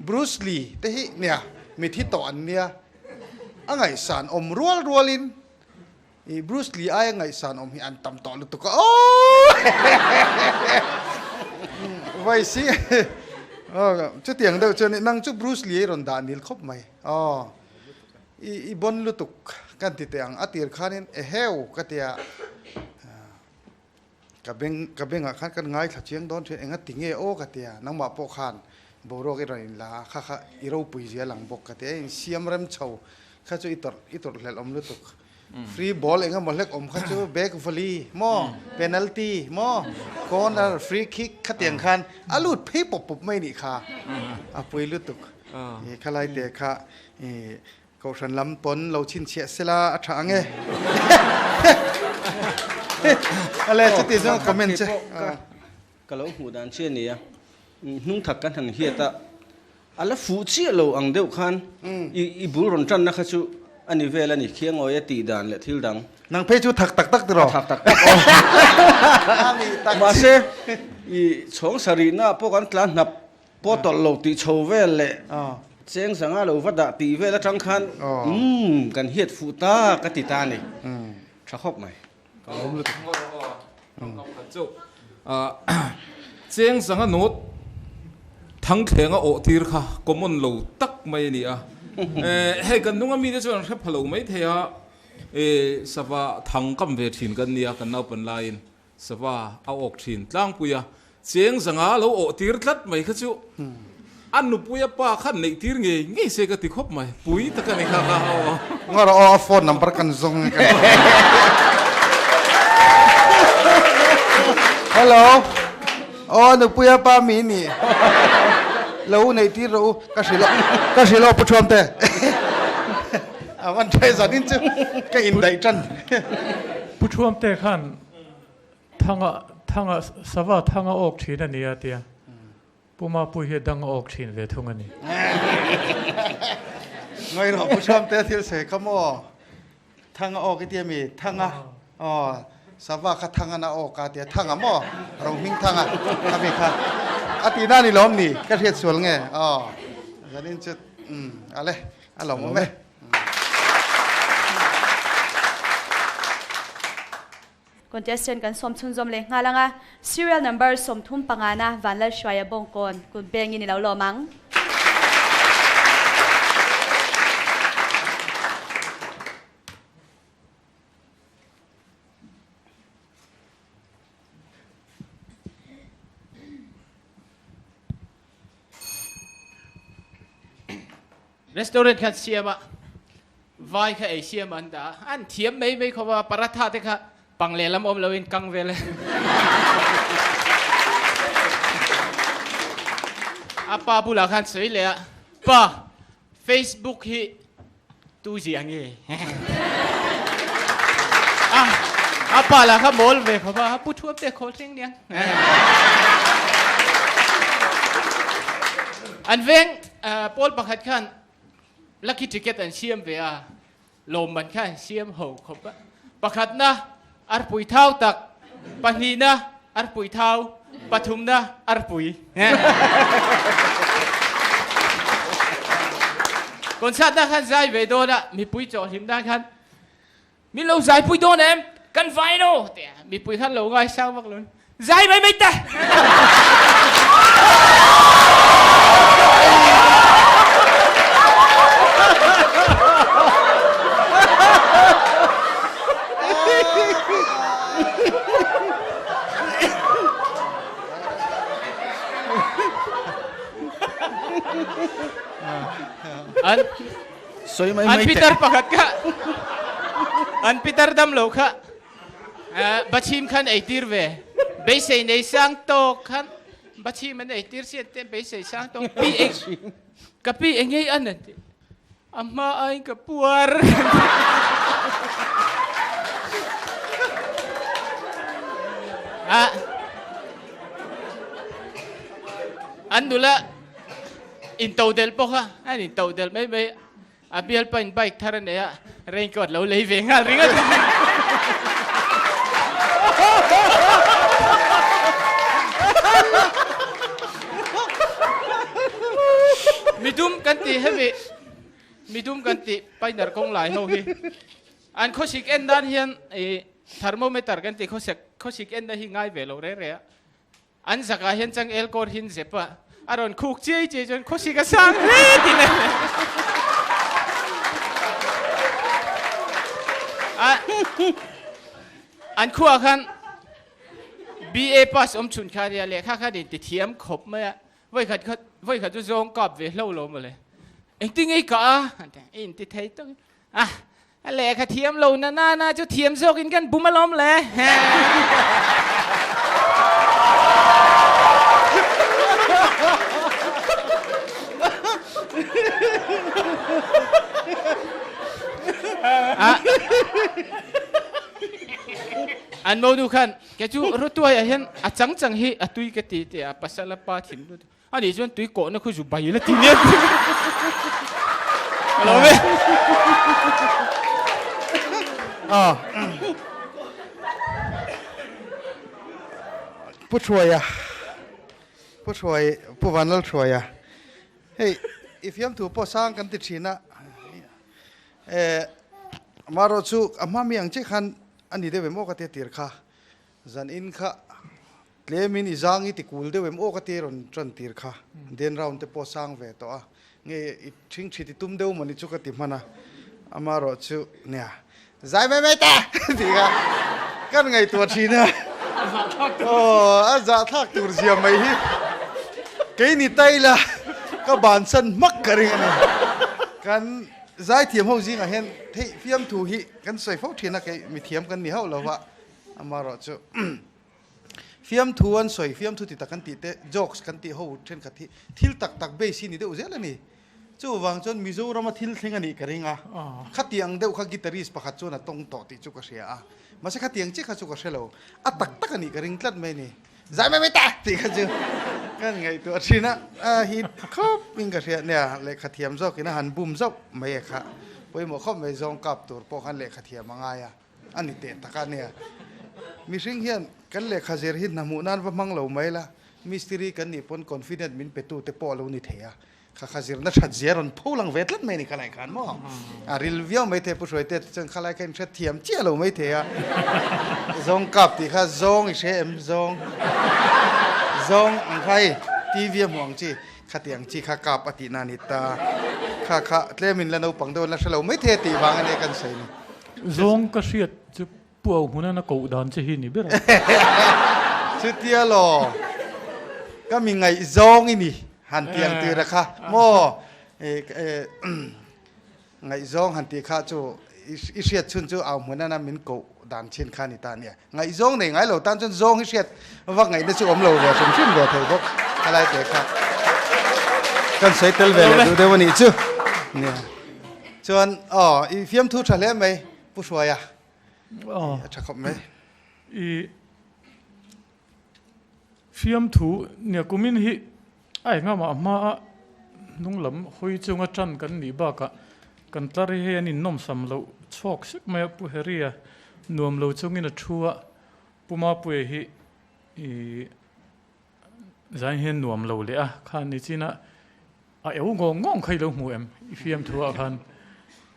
Bruce Lee te hi nia mithi tawh an nia, a ngaihsan awm rual rualin I Bruce Lee aia ngaihsan awm hi an tam tawh lutuk a aww Vai si chutiang deuh chuan nang chu Bruce Lee i rawn dah nil khawp mai aw i i bon lutuk kan ti teh ang a tir khanin eheu ka tia ka beng ka bengah khan kan ngaithla chiang dawn thin enga ti nge aw ka tia nangmah pawh khan boruak i rawn in la a kha kha i ropui zia lang bawk ka tia in siam rem chho kha chu i tawrh i tawrh hlelh awm lutuk free ball eng emaw hlek awm kha chu back volley maw penalty maw corner free kick khatiang khan a lut phei pawp pawp mai nih kha a pui lutuk i khalai te kha i Kohhran lam pawn lo chhinchhiah sela a tha ang e. Ale chuti zawng comment che. Ka lo hmuh dan che ania. Hnung thak kan han hiat a, a la fuh chiah lo ang deuh khan i bul rawn tanna kha chu a ni vel a ni. Khiangawi a tih dan leh thil dang. Nang phei chu thak tak tak tiraw? Thak tak tak aw. Mahse i chhawng sarihna pawh kan tlan hnap Pawh tawlh lo tih chho vel leh cheng zanga lo va dah tih vel atang khan umm kan hiat fuh ta ka ti ta a ni. Tha khawp mai. Ka lawm lutuk. Cheng zanga nawt thangthlenga awh tir kha common lo tak mai a ni a. Hei kan nunga mite chuan an hre pha lo mai thei a, sava thang kam ve thin kan nia kan naupan laiin. Sava a awk thin tlangpui a, cheng zanga lo awh tir tlat mai kha chu a nupui a pa khan neih tir ngei ngei se ka ti khawp mai, pui tak a ni kha kha aw. Ngawr aw a phone number kan zawng kan Hello aw nupui a pa mi ni lo neih tir rawh u ka hrilh ka hrilh aw pu Thuam te a van tha zan in chu ka indaih tan. Pu Thuam te khan Thanga thanga sava thanga awk thin a ni a tia. Pu Mapui hi dang a awk thin ve thung a ni. Ngawi rawh Pu Hramte thil sawi kha maw? Thanga awk i tia mi? Thanga aw sava kha thanga na awk a tia thanga maw? Rohming thanga kha mi kha a tih na ni lawm ni? Ka hriat sual nge? Aw zanin chu umm ale a lawmawm e. Contestant kan sawm chhunzawm leh nghal ang a, serial number 35 na Vanlalhruaia Bawngkawn kut bengin i lo lawm ang. Restaurant khan siam a, vai kha ei siam an dah a, an thiam mai mai khawp a, paratha te kha pang lehlam awm loin kang vel e. A pa bulah khan sawi leh a, Pa, Facebook hi tu zia nge? A, a pa lah kha mawl ve khawp a, pu thuam te khawl thleng niang. An veng pawl pakhat khan lucky ticket an siam ve a, lawmman kha an siam ho khawp a. Pakhatna arpui thau tak, pahnihna arpui thau, pathumna arpui. Concert na khan zai ve dawn a, mipui chawhhlim nan khan Min lo zaipui dawn em? Kan vai lo! Ti a, mipui khan lo ngaisang vak lo. Zai mai mai ta! An Sawi mai An mai teh. pitar pakhat kha an pitar dam lo kha Bachhim khan ei tir ve. Beisei nei sang tawk khan Bachhim an ei tir si an te beisei sang tawk pi eng ka pi eng ngei an an ti. A hma aiin ka puar. An nula intodelh pawh kha an intodelh mai mai a bialpa in bike thar a nei a raincoat lo lei ve nghal ringawt. Midum kan tih hemi midum kan tih painer kawng lai ho hi an khawsik en dan hian ih thermometer kan tih khawsek khawsik en na hi ngai ve lo reng reng a. An zakah hian changel kawr hin zep a, a rawn khuk chiai chiai chuan khawsik a sang hle ti le. A an khuah khan BA pass awm chhun kha nia lehkha khan in ti thiam khawp mai a, vawikhat kha vawikhat chu zawng kap ve hlo lo mawle. Engtin nge i kah a? An ti a, i inti thei tawk in a A lehkha thiam lo na na na chu thiam zawkin kan bum alawm le. An monu khan ke chu rutuai ah hian a chang chang hi a tui ka ti tia pasal a pa thin lut. Ani chuan tui kawhna khu zu bai la ti nia. Ka lo ve. Ah. Pu Thuaia. Pu Thuai, Pu Vanlal Thuaia. Hei, i fiamthu pawh sang kan ti thin a. Eh, amaherawh chu a hma mi ang che khan a ni deuh em aw ka tia tir kha. Zan in kha Tlemin i zang i ti kul deuh em aw ka ti rawn tan tir kha den round te pawh sang ve tawh a, nge i thing thi ti tum deuh mawni chu ka ti hman a, amaherawh chu nia zai mai mai ta tih kha kan ngaihtuah thin a, aw a zahthlak tur zia mai hi keini taila ka bansan hmak ka ring a ni, kan zaithiam ho zingah hian theih fiamthu hi kan sawi fo thin a kei mithiam kan ni hauh lova amaherawh chu. Fiamthu an sawi, fiamthu ti tak an tih te, jokes kan tih ho thenkhat hi thil tak tak base hi ni deuh zel a ni. Chuvang chuan Mizorama thil thleng a nih ka ring a, khatiang deuh kha guitarist pakhat chuan a tawng tawh tih chu ka hria a, mahse khatiang chiah kha chu ka hre lo, a tak tak a nih ka ring tlat mai a ni. Zai mai mai ta tih kha chu kan ngaihtuah thin a, a hit khawp in ka hria nia, lehkha thiam zawkin a han bum zauh mai e kha, pawimawh khawp mai zawng kap tur pawh khan lehkha thiam a ngai a. A ni teh tak a nia. Mihring hian kan lehkha zir hi hna hmuh nan va hmang lo mai la, mistiri kan nih pawn confident min pe tu te pawh a lo ni thei a. Kha kha zirna that zia rawn pho lang ve tlat mai ni khalai khan maw? A ril viau mai thei Pu Hruaite te chuan khalai kha in hre thiam chiah lo mai thei a. Zawng kap tih kha zawng i hre em zawng? Zawng ang kha hei TV a hmuh ang chi khati ang chi kha kap a tih na ni ta. Kha kha tlem in la naupang deuh an la hre lo mai thei a tih vang a nia kan sawi ni. Zawng ka hriat chu Pu Au hmunan a koh dan che hi ni ber a. Chutia law, ka mi ngaihzawng i ni han tih ang tir a kha maw? Ngaihzawng han tih kha chu i hriat chhun chu Au hmunan a min koh dan chin kha ni ta a nia. Ngaihzawng nei ngai lo tan chuan zawng hi hriat vak ngaihna chu awm lo ve hrim hrim ve thei bawk helai te kha kan sawi tel ve leh duh deuh a nih chu. Nia. Chuan aw i fiamthu tha hle mai Pu Hruaia. Aw. A tha khawp mai. I fiamthu nia kumin hi a engah hma a hnung lam hawi chunga tan kan nih bakah kan tlar hi hei an innawmsam loh chhawk sek mai a Pu Harry-a nuam lo chungin a thu a Pu Mapuia hi ih zai hian nuam lo leh a khan ni chin a a eu ngawng ngawng kha i lo hmu em i fiamthu ah khan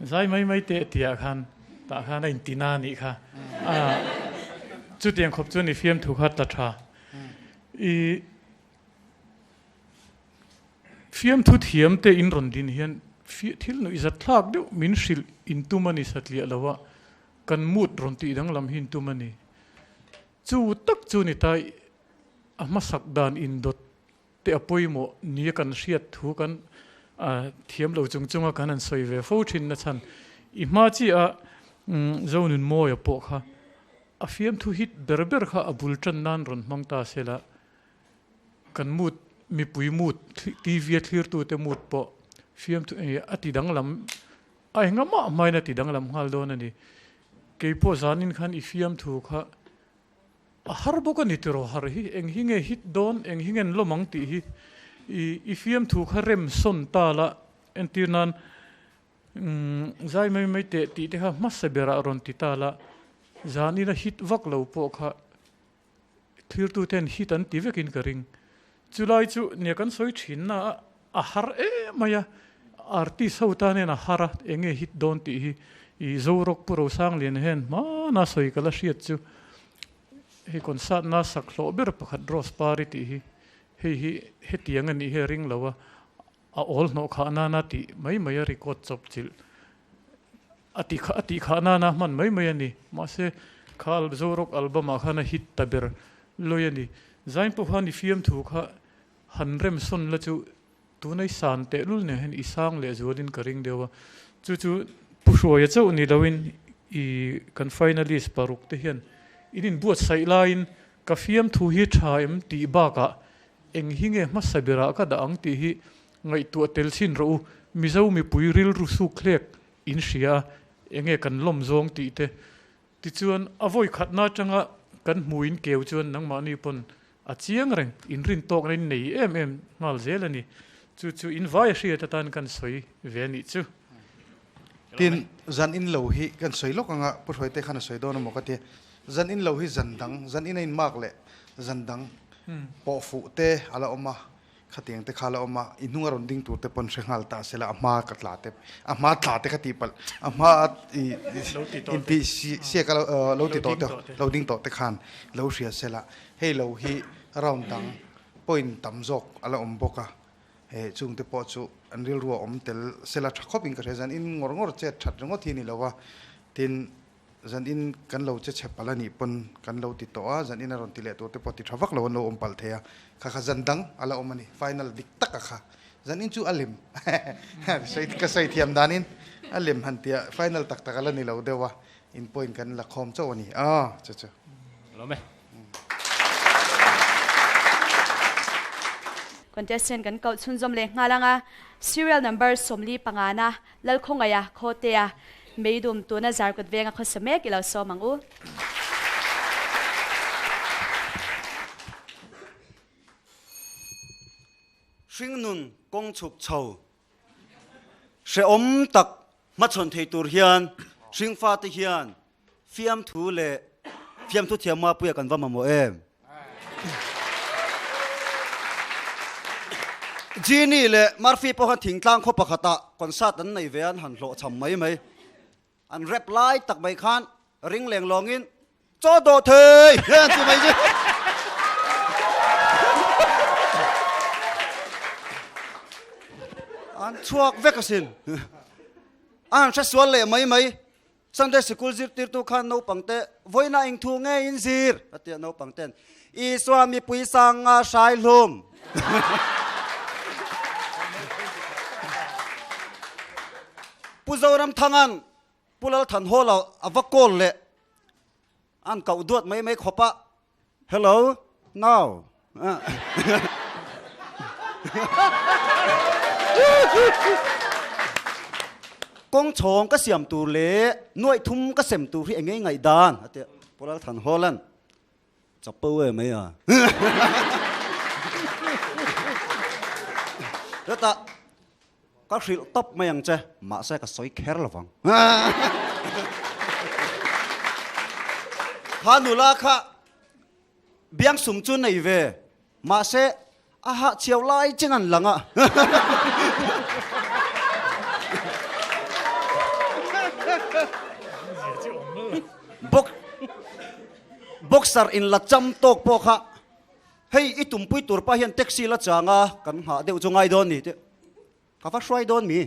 zai mai mai teh tih ah khan tah khan a inti na anih kha a chutiang khawp chuan i fiamthu kha tla tha i Fiamthu thiam te in rawn din hian thil nuih zat thlak deuh min hrilh in tum a ni satliah lo a, kan mood rawn tih danglam hi in tum a ni. Chu tak chu ni ta a hmasak dan indawt te a pawimawh nia kan hriat thu kan thiam lo chung chunga kan han sawi ve fo thin na chhan i hma chiah a Zonunmawia pawh kha a fiamthu hit ber ber kha a bul tan nan rawn hmang ta sela Kan mood, mipui mood, TV a thlirtute mood pawh fiamthu eng a ti danglam, a enga mah hmain a ti danglam nghal dawn a ni. Kei pawh zanin khan i fiamthu kha a har bawk a ni tiraw, har hi eng hi nge hit dawn, eng hi nge an lawm ang tih hi I i fiamthu kha rem sawn ta la, entir nan zai mai mai teh tih te kha hmasa berah rawn ti ta la, zanin a hit vak lo pawh kha Thirtu ten hit an ti vekin ka ring. Chulai chu nia kan sawi thin na a, a har em mai a, artist ho tan hian a har a, enge hit dawn tih hi i Zorawk Pu Rosanglian hian hmana sawi ka la hriat chu hei concert na sak hlawh ber pakhat Rose Party tih hi hei hi hetiang a nih hi a ring lo a, a awl hnawh khah nana tih mai mai a record chawp chilh A ti kha a tih khah nana hman mai mai a ni. Mahse, kha Zorock album ah khan a hit ta ber lawi a ni. Zain pawh khan i fiamthu kha han rem sawn la chu tuna i san tehlul nen hian i sang leh zualin ka ring deuh a. Chu chu Pu Hruaia chauh ni loin i kan finalist paruk te hian in inbuatsaih laiin ka fiamthu hi tha em tih bakah eng hi nge hmasa berah ka dah ang tih hi Ngaihtuah tel chhin rawh u, Mizo mipui rilru suk hlek in hria a, enge kan lawm zawng tih te. Tichuan, a vawi khatna atanga kan hmu in keu chuan nangmahni pawn a chiang reng, in rin tawkna in nei em em nghal zel a ni. Chu chu in vai a hriat atan kan sawi ve a nih chu. Tin, zan in lo hi kan sawi lawk anga Pu Hruaite khan a sawi dawn emaw ka ti. Zan in lo hi zan dang, zan in a in mark leh zan dang pawh fuh te a la awm a, Khatiang te kha la awm a, i hnung a rawn ding tur te pawn hre nghal ta sela, a hma ka tla te, a hma tla te ka tih palh, a hma i intih siak a lo ti tawh te, lo ding tawh te khan lo hria sela, hei lo hi round dang point tam zawk a la awm bawk a, he chung te pawh chu an rilru a awm tel sela tha khawp in ka hria, zan in ngawr ngawr chet that ringawt hi a ni lo a, tin. Zan in kan lo che chhe palh a nih pawn kan lo ti tawh a, zan in a rawn ti leh tur te pawh ti tha vak lo an lo awm palh thei a, kha kha zan dang a la awm a ni, final dik tak a kha zan in chu a lem ka sawi thiam dan in a lem han tia final tak tak a la ni lo deuh a, in point kan la khawm chauh a ni a chu chu. Lawm e. Contestant kan koh chhunzawm leh nghal ang a, serial number 45 na Lalkhawngaia Khawtea Meidum tuna Zarkawt venga khawsa mek i lo sawm ang u. Hringnun kawng chhuk chho hrehawm tak hmachhawn thei tur hian hringfate hian Fiamthu leh fiamthu thiam Mapuia kan va mamawh em? Genie leh Murphy pawh khan thingtlang khaw pakhatah concert an nei ve a, an han hlawhchham mai mai. An rap lai tak mai khan ring leng lawngin Chaw dawh thei! an ti mai chu. An chhuak vek asin. A han hresual leh mai mai. Sunday Sikul zirtirtu khan naupangte vawiina engthu nge in zir? a ti a, naupangten, Isua mipui sanga hrai hlum. Pu Zoramthanga'n Pu Lalthanhawla a va call leh an koh duat mai mai khawp a, Hello, now. Kawng chhawng ka siam tur leh nuaih thum ka sem tur hi eng nge ngaih dan? a ti a, Pu Lalthan Hawlan chapo e mai a. Chutah ka hrilh tawp mai ang che, mahse ka sawi kher lo vang. Kha nula kha Biang sum chu nei ve, mahse a hahchhiau lai chin an lang a. Boxer in la cham tawk pawh kha hei i tumpui tur pa hian taxi la chang a, kan nghah deuh chu ngai dawn ni tih. Ka va hruai dawn mi?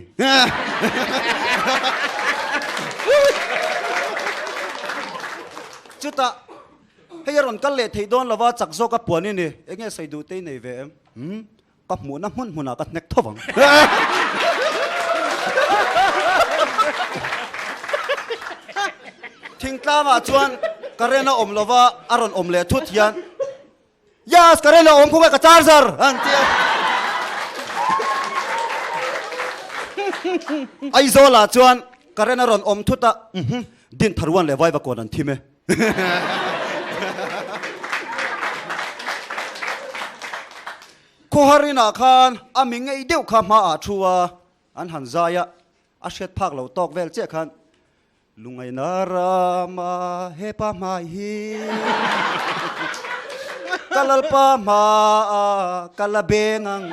Chutah, hei a rawn kal leh theih dawn lova chak zawk a puan i ni. Enge sawi duh te i nei ve em? Umm, ka hmuhna hmun hmunah ka hnek tho vang. Thingtlangah chuan current a awm lova a rawn awm leh thut hian Yes, ka rel a awm khawp e, ka charger an ti a. Aizawl ah chuan current a rawn awm thut a, mhm, din tharuan leh vaiva kawn an thim e. Khawhar inah khan a mi ngei deuh kha hmaah thu a, an han zai a, a hriat phak lo tawk vel chiah khan Lungaina rama hepa hmai hi ka lalpa hmaah ka la beng ang.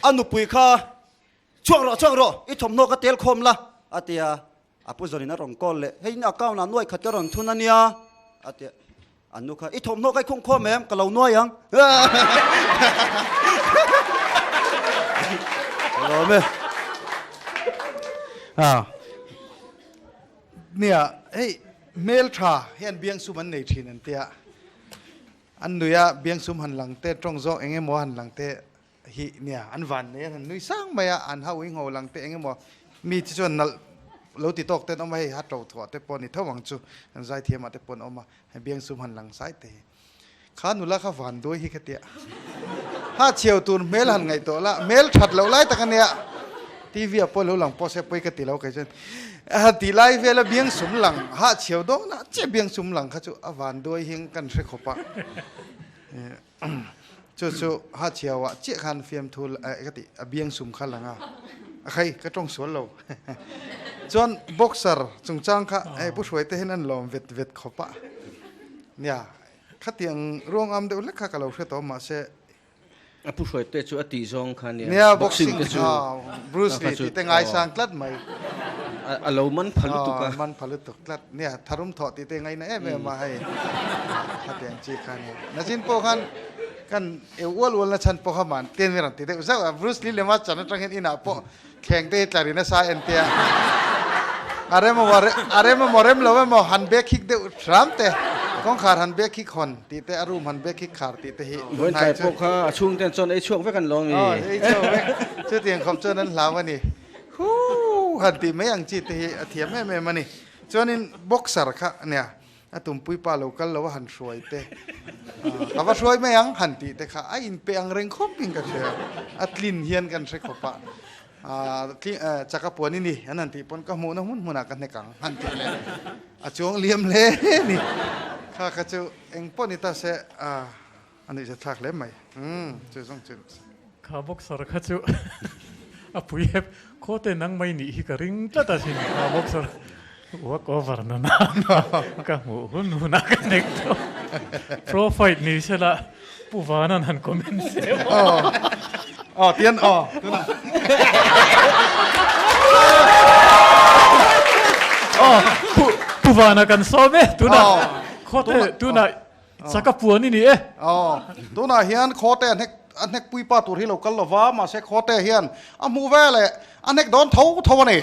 A nupui kha Chhuak rawh, chhuak rawh, i thawmhnaw ka tel khawm la, a ti a. A pu zawnin a rawn call leh, Hei in account ah nuai khat ka rawn thun a nia, a ti a. An nu kha, I thawmhnaw ka i khung khawm em, ka lo nuai ang. Ka lawm e. A nia, hei hmel tha hian biangsum an nei thin an tia. An nui a, biangsum han lang te, tawng zawk eng emaw han lang te Hi nia, an van nei an han nui sang mai a, an hau ingho lang te eng emaw mi te chuan nalh lo ti tawk te an awm a, hei ha to thuah te pawh a ni tho ang chu, an zaithiam ah te pawh an awm a, hei biangsum han lang sai te hi. Kha nula kha van duai hi ka tia. Ha chhiau tur hmel han ngaih tawh la, hmel that loh lai tak a nia. TV ah pawh lo lang pawh se pawi ka ti lo kei chuan. A ti lai vela biangsum lang, ha chhiau dawn ah chiah biangsum lang kha chu a van duai hi kan hre khawp a. Chu chu ha chiau ah chiah khan fiamthu ka ti a biang sum kha lang a a khai ka tawng sual lo chuan boxer chungchang kha hei pu hruai te hian an lawm vet vet khawp a nia khatiang ruang am deuh hlek kha ka lo hre tawh mahse a pu hruai te chu a tih zawng kha nia nia boxing te chu Bruce Lee tih te ngaisang tlat mai a lo man pha lutuk a man pha lutuk tlat nia tharum thawh tih te ngaina em em a hei khatiang chi kha nia nachin pawh khan kan eu ual ual na chhan pawh kha man ten mi rawn ti deuh zauh a Bruce Lee lema chan atang hian inah pawh thleng te hi tla ri nasa en tia a rem emaw a rem emaw rem lo emaw han bek hik deuh hram te kawngkhar han bek hik hawn tih te a room han bek hik khar tih te hi Vawiin tlai pawh kha a chhungten chuan ei chhuak vek an lo a mi. Aw ei chhuak vek chutiang khawp chuan an hlau a ni. Huu han tih mai ang chi te hi a thiam em em a ni. Chuanin boxer kha nia a tumpui pa lo kal lo a han hruai te ka va hruai mai ang han tih te kha a inpe ang reng khawp in ka hria. A tlin hian kan hre khawp a chaka puan i ni an han tih pawn ka hmuhna hmun hmunah ka hnek ang han tih leh a chuang liam hle ni. Kha kha chu eng pawh ni ta se A nuih zat thlak hle mai. Umm chu zawng chu. Kha boxer kha chu a pui hep khaw te nang mai nih hi ka ring tlat a sin kha boxer walk over na na ka hmuh hun hun a ka nek tawh pro fight ni sela Pu Vanan han comment se maw. Aw tian aw tunah. Aw Pu Vana kan sawm e tunah khaw te tunah Chaka puan i ni e. Aw, tunah hian Khawte a hnek a hnek puipa tur hi lo kal lova, mahse Khawte hian a hmuh ve leh a hnek dawn tho tho a ni.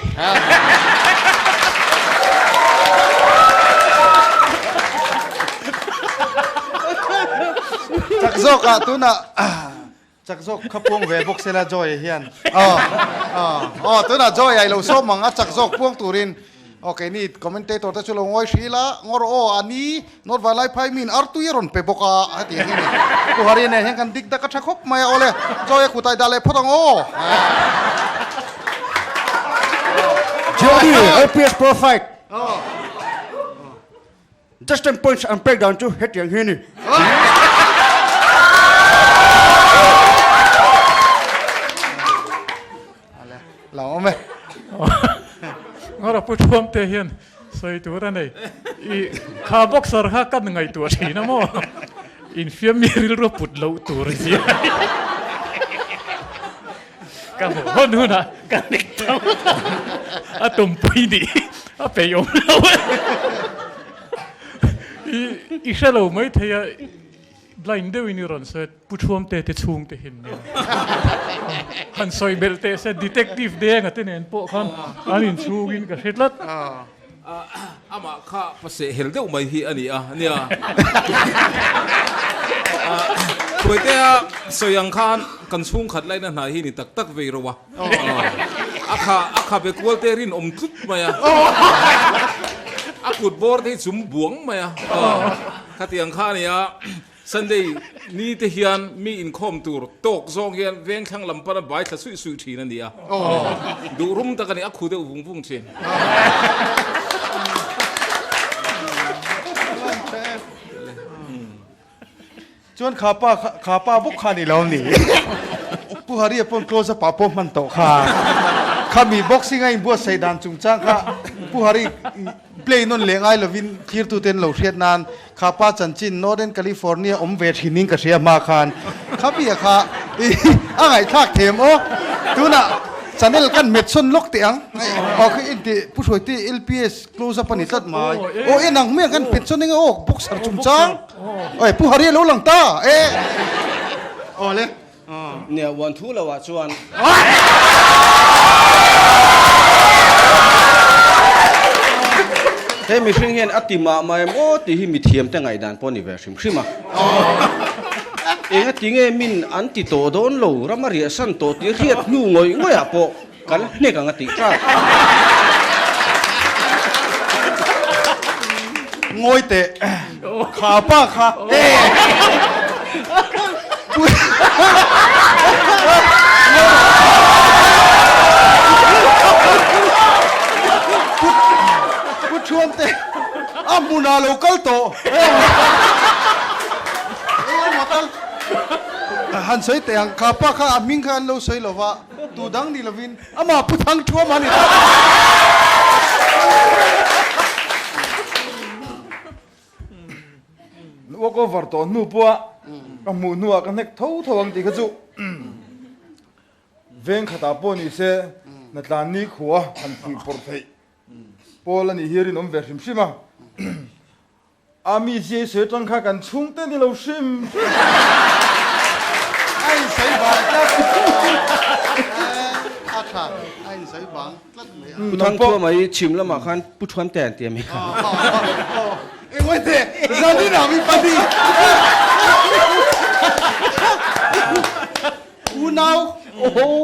Chak zawkah tunah chak zawk kha puang ve bawk sela Joy hian. Aw, aw, aw tunah Joy a i lo sawm ang a chak zawk puang turin. Aw keini commentator te chu lo ngawi hri la, ngaw rawh aw a ni North Vanlai phai min artui a rawn pe bawk a a ti ang hi ni. Pu Hari nen hian kan dik dak a tha khawp mai a awle Joy a kutai dah leh phawt ang aw. Jody, LPS Pro Fight. Just 10 points an pek dan chu hetiang hi a ni. Lo awm e. Ngawra pu thuam te hian sawi tur a nei. I kha boxer kha kan ngaihtuah thin a maw? Infiam mi rilru put loh tur zia. Ka hmuh hawn hunah ka nek tho a tumpui nih a peih awm lo e. I i hre lo mai thei a blind deuhin i rawn sawi a Pu Thuamte te chhungte hin nia. Han sawi belh teh se detective denga te nen pawh khan an inchhungin ka hre tlat. Amah kha paseh hel deuh mai hi a ni a, nia. Hruaitea sawi ang khan kan chhungkhat laina hna hi ni tak tak vei ro a. A kha a kha be kual te rinawm tlut mai a. A kut bawr te hi chum buang mai a. Khatiang kha a ni a. Sunday ni te hian mi inkhawm tur tawk zawng hian vengthlang lam pana bai thla suih suih thin a ni a. Duh rum tak a ni, a khu deuh vung vung thin. Chuan kha pa kha kha pa bawk kha ni lo ni. Pu Hari a pawn close up ah pawh hman tawh kha. Khami boxing a inbuatsaih dan chungchang kha Pu Hari play nawn leh ngai lovin thirtute an lo hriat nan kha pa chanchin Northern California awm ve thinin ka hria hma khan khami a kha a ngaihthlak them aw. Tunah channel kan hmet sawn lawk teh ang. Aw khi inti Pu Hruaite LPS close up a ni tlat mai. Aw en ang hmiang kan hmet sawn eng aw boxer chungchang. Oi Pu Hari a lo lang ta e. Aw le. Nia uan thu lo ah chuan. He mihring hian a ti mah mah em aw tih hi mithiam te ngaihdan pawh a ni ve hrim hrim a. Enga ti nge min an ti tawh dawn lo, ram a riahsan tawh tih hriat hnu ngawih ngawih ah pawh kan hnek ang a tih tlat. Ngawi teh, kha pa kha e. Pu Thuamte, a hmunah lo kal tawh. Han sawi teh ang, kha pa kha a hming kha an lo sawi lo va. Tu dang ni lovin amah Pu Thang Thuam a ni ta. Walk over tawh hnu pawha ka hmuh hnuah ka hnek tho tho ang tih kha chu veng khatah pawh ni se Natlan ni khua han fuih pawrh theih pawl a nih hi rinawm ve hrim hrim a. A mi zia i sawi atang kha kan chhungte ni lo hrim hrim. A insawi vang tlat. A tha, a insawi vang tlat mai a. Pu Thangthua mai chhim lamah khan Pu Thuante an ti a mi kha. Engmah te, Zanin ah mi pahnih. Unau,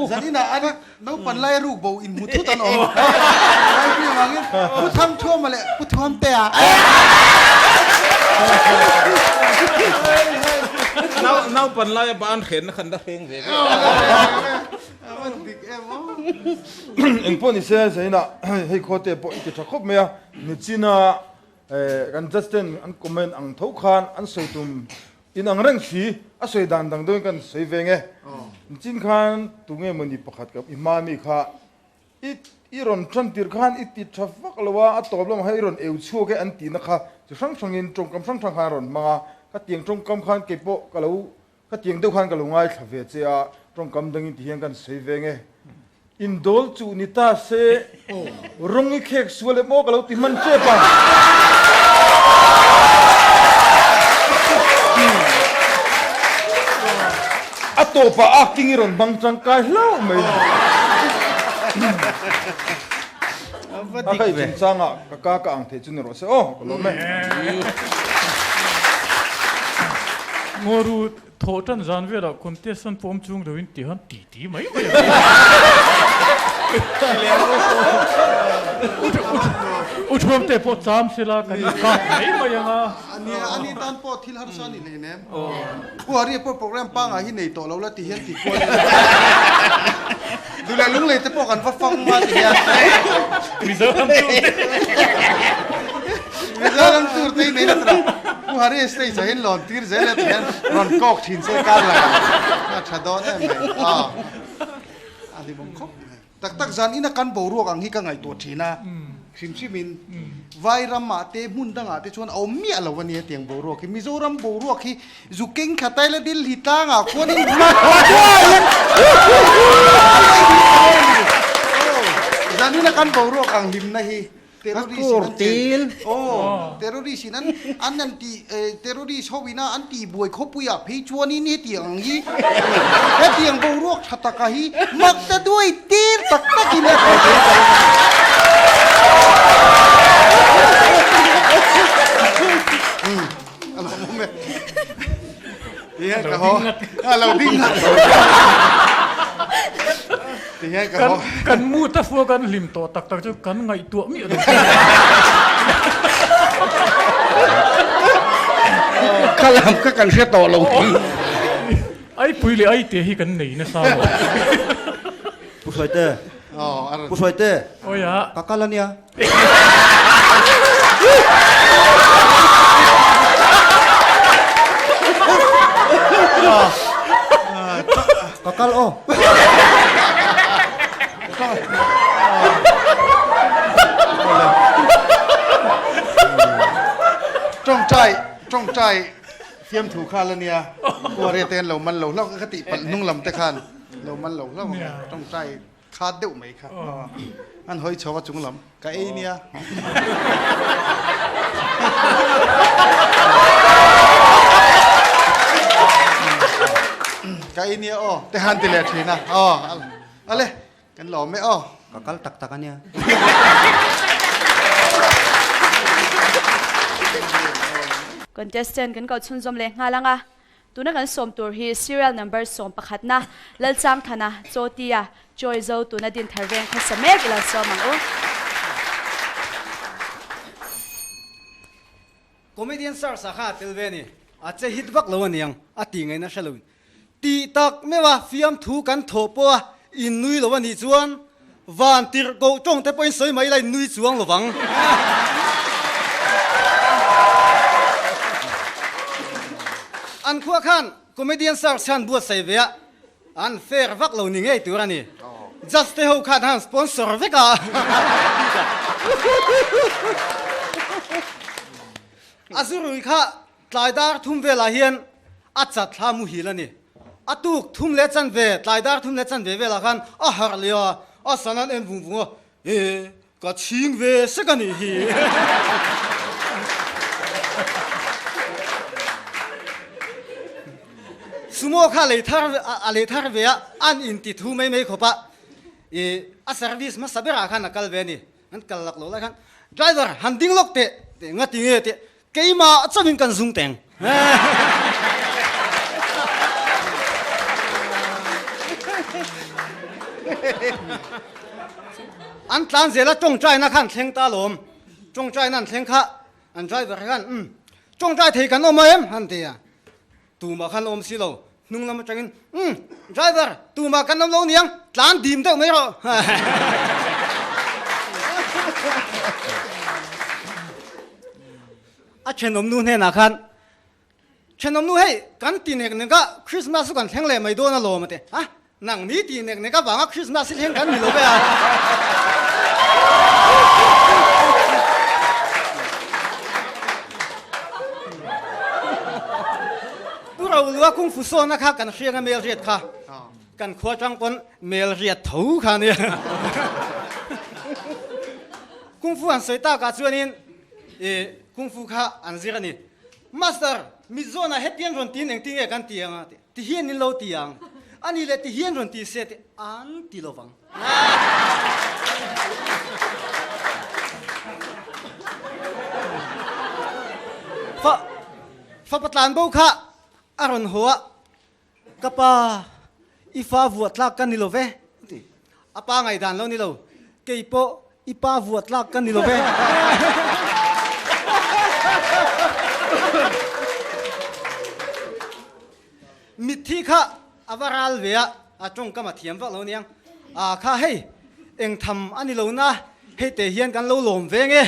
Zanin ah an Naupan lai ruk bo in hmu thut an awm. Lai avangin Pu Thangthuama leh Pu Thuamtea. Naupan laia ban hrenna khan la hreng ve ve. Engpawh ni se Zainah hei khawte pawh i ti tha khawp mai a, Nichina kan judge ten an comment ang tho khan an sawi tum Inang reng si, a sawi dan dang deuhin kan sawi ve nge. Nichin khan tunge mawni pakhat ka i hma mi kha i i rawn tan tir khan i ti tha vak lo a, a tawp lamah khan i rawn eu chhuak e an tihna kha chi hrang hrangin tawngkam hrang hrang khan a rawn hmang a, khatiang tawngkam khan keipawh ka lo khatiang deuh khan ka lo ngaithla ve che a, tawngkam dangin ti hian kan sawi ve nge. Indawl chuh ni ta se, rawng i khek sual em aw ka lo ti hman tep a. A tawpah acting i rawn bang tangkai hlauh mai. A kha i chungchangah ka ka ka ang theih chu ni rawh se aw, ka lawm e. Ngaw Thawh tan zan velah contest an pawm chung loin ti han ti ti mai mai a. U Thuamte pawh cham sela kan inkap mai mai ang a. Ania, ani tan pawh thil harsa a ni hlei nem. Pu Hari pawh program pangai hi nei tawh lo la ti hian ti kual ila. Duhleh lunglei te pawh kan va fang ma ti hian. Mizoram tur te. Mizoram tur te hi nei la tura Pu Hari stage ah hian lawn tir zel a ti hian rawn kawk thin se kar lakah a tha dawn em mai. Aw a hlimawm khawp mai. Tak tak zan ina kan boruak ang hi ka ngaihtuah thin a, hrim hrim in vai ram ah te hmun dang ah te chuan a awm miah lo a nia tiang boruak hi. Mizoram boruak hi zu keng thla tai la Delhi tlang ah khuan in zan ina kan boruak ang hlimna hi Terrorist in an chen aw terrorist in an an an ti terrorist ho ina an tih buai khawpui ah phei chuan in hetiang ang hi hetiang boruak tha taka hi mak ta duai tir tak tak in a tih thei ta a lo awm e ti hian ka haw a lo ding ngat ti hian ka haw kan mu ta fua kan hlim tawh tak tak chu kan ngaihtuah miah lo Kha lam kha kan hre tawh lo hi. Ai pui leh ai te hi kan nei nasa maw. Pu Hruaite. Pu Hruaite. Awi a. Ka kal ania. kal aw. Tawngtai tawngtai fiamthu kha la nia Kuare te an lo man lo hlauh ka tih palh hnung lam te khan lo man lo hlauh ang tawngtai khat deuh mai kha an hawi chho a chung lam ka ei nia. Ka ei nia aw te han ti leh thin a aw ale kan lawm e aw. Ka kal tak tak a nia. Contestant kan koh chhunzawm leh nghal ang a. Tuna kan sawm tur hi serial number 11na Lalchangthana Chawtia Chawi Zo tuna din thar veng khawsa mek ilo sawm ang u. Comedian Search ah khan a tel ve a ni. A che hit vak lo aniang a tih ngaihna hre loin. Tih tak meuh a fiamthu kan thawh pawh a innui lo anih chuan van tirh koh tawng te pawhin sawi mai la innui chuang lo vang. An khua khan Comedian Search khan buatsaih ve a, an fair vak lo ni ngei tur a ni. Judge te ho khan han sponsor vek a. A zurui kha Tlai dar thum velah hian a chat thla muhil a ni. A tuk thum leh chanve, tlai dar thum leh chanve velah khan a harh leh a, a san an en vung vung a, E, ka chhing ve sek a nih hi. Sumo kha lei thar a lei thar ve a, an inti thu mai mai khawp a, e, a service hmasa berah khan a kal ve a ni. An kal lak lo lai khan, Driver, han ding lawk teh, teh nga ti nge teh, Keimah chauhin kan zung teng. An tlan zel a tawngtaina khan thleng ta alawm. Tawngtaina an thleng kha an driver khan umm tawngtai thei kan awm em han ti a. Tumah khan awm si lo. Hnung lam atangin umm driver tumah kan awm lo niang tlan dim deuh mai rawh. A thenawm nu hnenah khan thenawm nu hei kan ti nek nek a Christmas chu kan thleng leh mai dawn alawm a ti a nang ni ti nek nek avanga Christmas hi thleng kan ni lo ve a. Pu Rolua kung fu sawna kha kan hrianga mel riat kha kan khua tang pawn mel riat tho kha nia. Kung fu an sawi takah chuanin i kung fu kha an zir a ni. Master, mi zawnah hetiang rawn tiin engtin nge kan ti ang a? Ti hian in lo ti ang. Ani leh ti hian rawn ti se tih an ti lo vang. Fa, fapa tlan bo kha a rawn haw a, Ka pa, i fa vuah tlak ka ni lo ve, a ti. A pa ngaihdan lo ni lo, Kei pawh i pa vuah tlak ka ni lo ve. Mitthi kha a va ral ve a, a tawngkam a thiam vak lo aniang. Aa kha hei, eng tham a ni lo na, hei te hian kan lo lawm ve nge.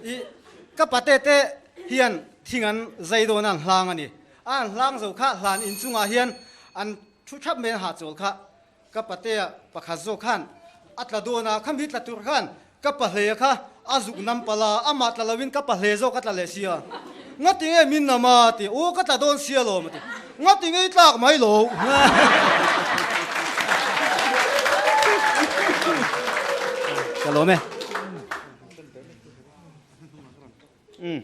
I ka pate te hian thing an zai dawn a an hlang a ni. A an hlang zo kha hlan inchungah hian an thu thap mai an hahchawl kha. Ka patea pakhat zawk khan a tla dawn a, khami tla tur khan ka pahle kha a zuk nam palh a, amah tla loin ka pahle zawk a tla leh sia. Ngati nge min nam a ti, aw ka tla dawn sia lawm a ti, ngati nge i tlak mai lo. Ka lawm e. Umm.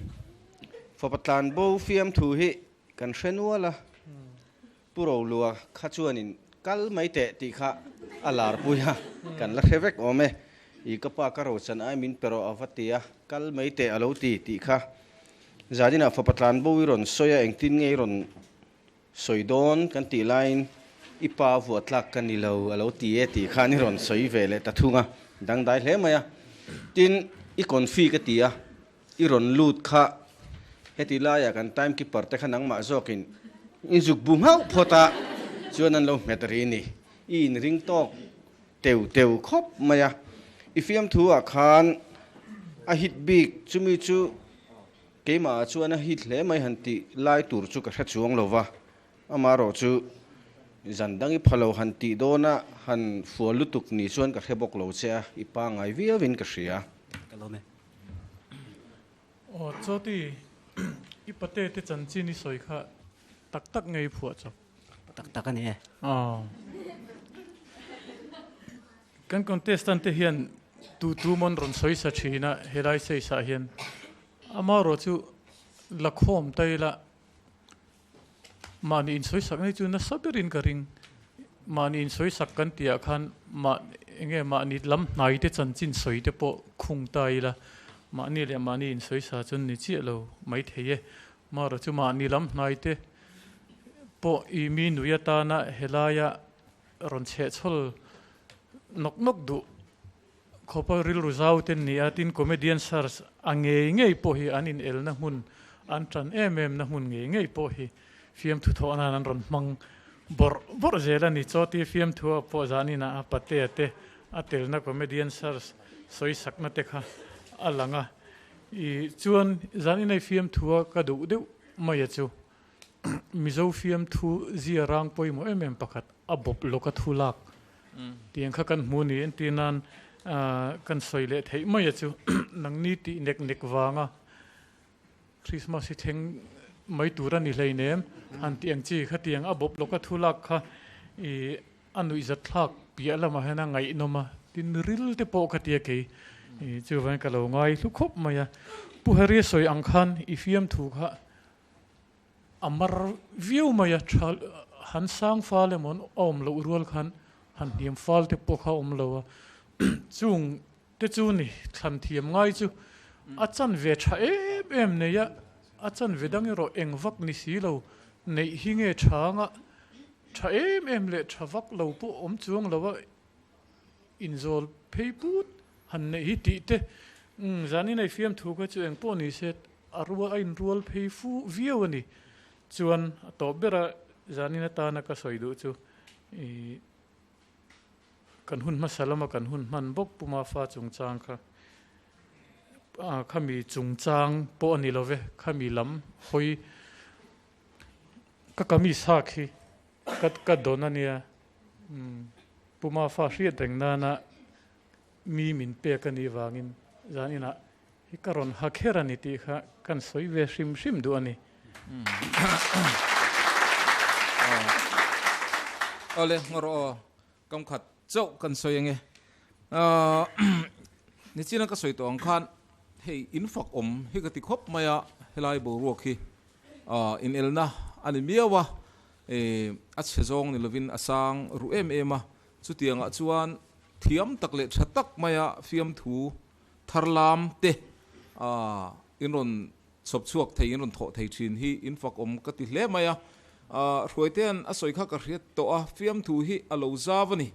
Fapa tlanbo fiamthu hi kan hre nual a. Pu Rolua kha chuanin kal mai teh tih kha a lar pui a, kan la hre vek awm e. I ka pa ka rochan ai min pe rawh a va ti a, kal mai teh a lo ti tih kha. Zaninah fapa tlanbo i rawn sawi a, engtin nge i rawn sawi dawn kan tih laiin i pa vuah tlak ka ni lo a lo ti e tih khan i rawn sawi ve leh ta thung a, dangdai hle mai a. Tin, i confi ka ti a, I rawn lut kha heti laiah kan time keeper te kha nangmah zawkin in zuk bu nghauh phawt a, chuan an lo hmet ri ni. I inring tawk teu teu khawp mai a. I fiamthu ah khan a hit bik chumi chu keimah ah chuan a hit hle mai han tih lai tur chu ka hre chuang lo va, amaherawh chu zan dang i pha lo han tih dawn a han fual lutuk ni chuan ka hre bawk lo che a, i pangngai viau in ka hria. Ka lawm e. Aw Chawti, i pate te chanchin i sawi kha tak tak ngei phuah chawp. Tak tak a ni e. Aw. Kan contestant te hian tu tu mawn rawn sawi sa thin a helai stage ah hian amaherawh chu la khawm ta ila mahni insawi sak nei chu nasa berin ka ring. Mahni insawi sak kan tih ah khan mah enge mahni lam hnai te chanchin sawi te pawh khung ta ila mahni leh mahni insawi sa chuan ni chiah lo mai thei e. Amaherawh chu mahni lam hnai te pawh i mi nui atana helaia rawn chhehchhawl nawk nawk duh khawpa rilru zau te ni a, tin comedian search a ngei ngei pawh hi an inelna hmun an tan em em na hmun ngei ngei pawh hi fiamthu thawh nan an rawn hmang bawrh bawrh zel a ni. Chawti fiamthu ah pawh zanin ah a patea te a telna comedian search sawisakna te kha a lang a, i chuan zanin hei fiamthu a ka duh deuh mai a chu. Mizo fiamthu zia rang pawimawh em em pakhat a bawp lawka thu lak tiang kha kan hmu ni entir nan kan sawi leh theih mai a chu nangni tih nek nek vanga Christmas hi thleng mai tur a ni hleinem han tih ang chi kha tiang a bawp lawka thu lak kha i a nuihzat thlak piah lamah hian a ngaihnawm a tin ril te pawh ka tia kei i chuvangin ka lo ngai hlu khawp mai a Pu Harry a sawi ang khan i fiamthu kha A mar viau mai a, tha han sang fal emaw a awm loh rual khan han hniam fal te pawh kha a awm lo a, chung te chu ni thlan thiam ngai chu a chanve tha em em nei a, a chanve dang erawh eng vak ni si lo neih hi nge tha anga tha em em leh tha vak lo pawh awm chuang lo a, inzawl phei put han neih hi tih te zanin hei fiamthu kha chu eng pawh ni se a rual a inrual phei fu viau a ni. Chuan a tawp bera zanin atana ka sawi duh chu ih kan hun hmasa lama kan hun hman bawk Puma fa chungchang kha khami chungchang pawh a ni lo ve, khami lam hawi ka kamis hak hi ka ka dawn a nia. Puma fa hriat reng nana mi min pek a nih vangin zan inah hi ka rawn ha kher a ni tih kha kan sawi ve hrim hrim duh a ni. Awle ngawr aw kam khat chauh kan sawi ange. Nichina ka sawi tawh ang khan hei in fak awm hi ka ti khawp mai a helai boruak hi inelna a ni miau a. A chhe zawng ni lovin a sang ruh em em a, chutiangah chuan thiam tak leh tha tak maia fiamthu thar lam te in rawn chhawp chhuak thei, in rawn thawh thei thin hi in fak awm ka ti hle mai a. Hruaitea'n a sawi kha ka hriat tawh a, fiamthu hi a lo zau a ni,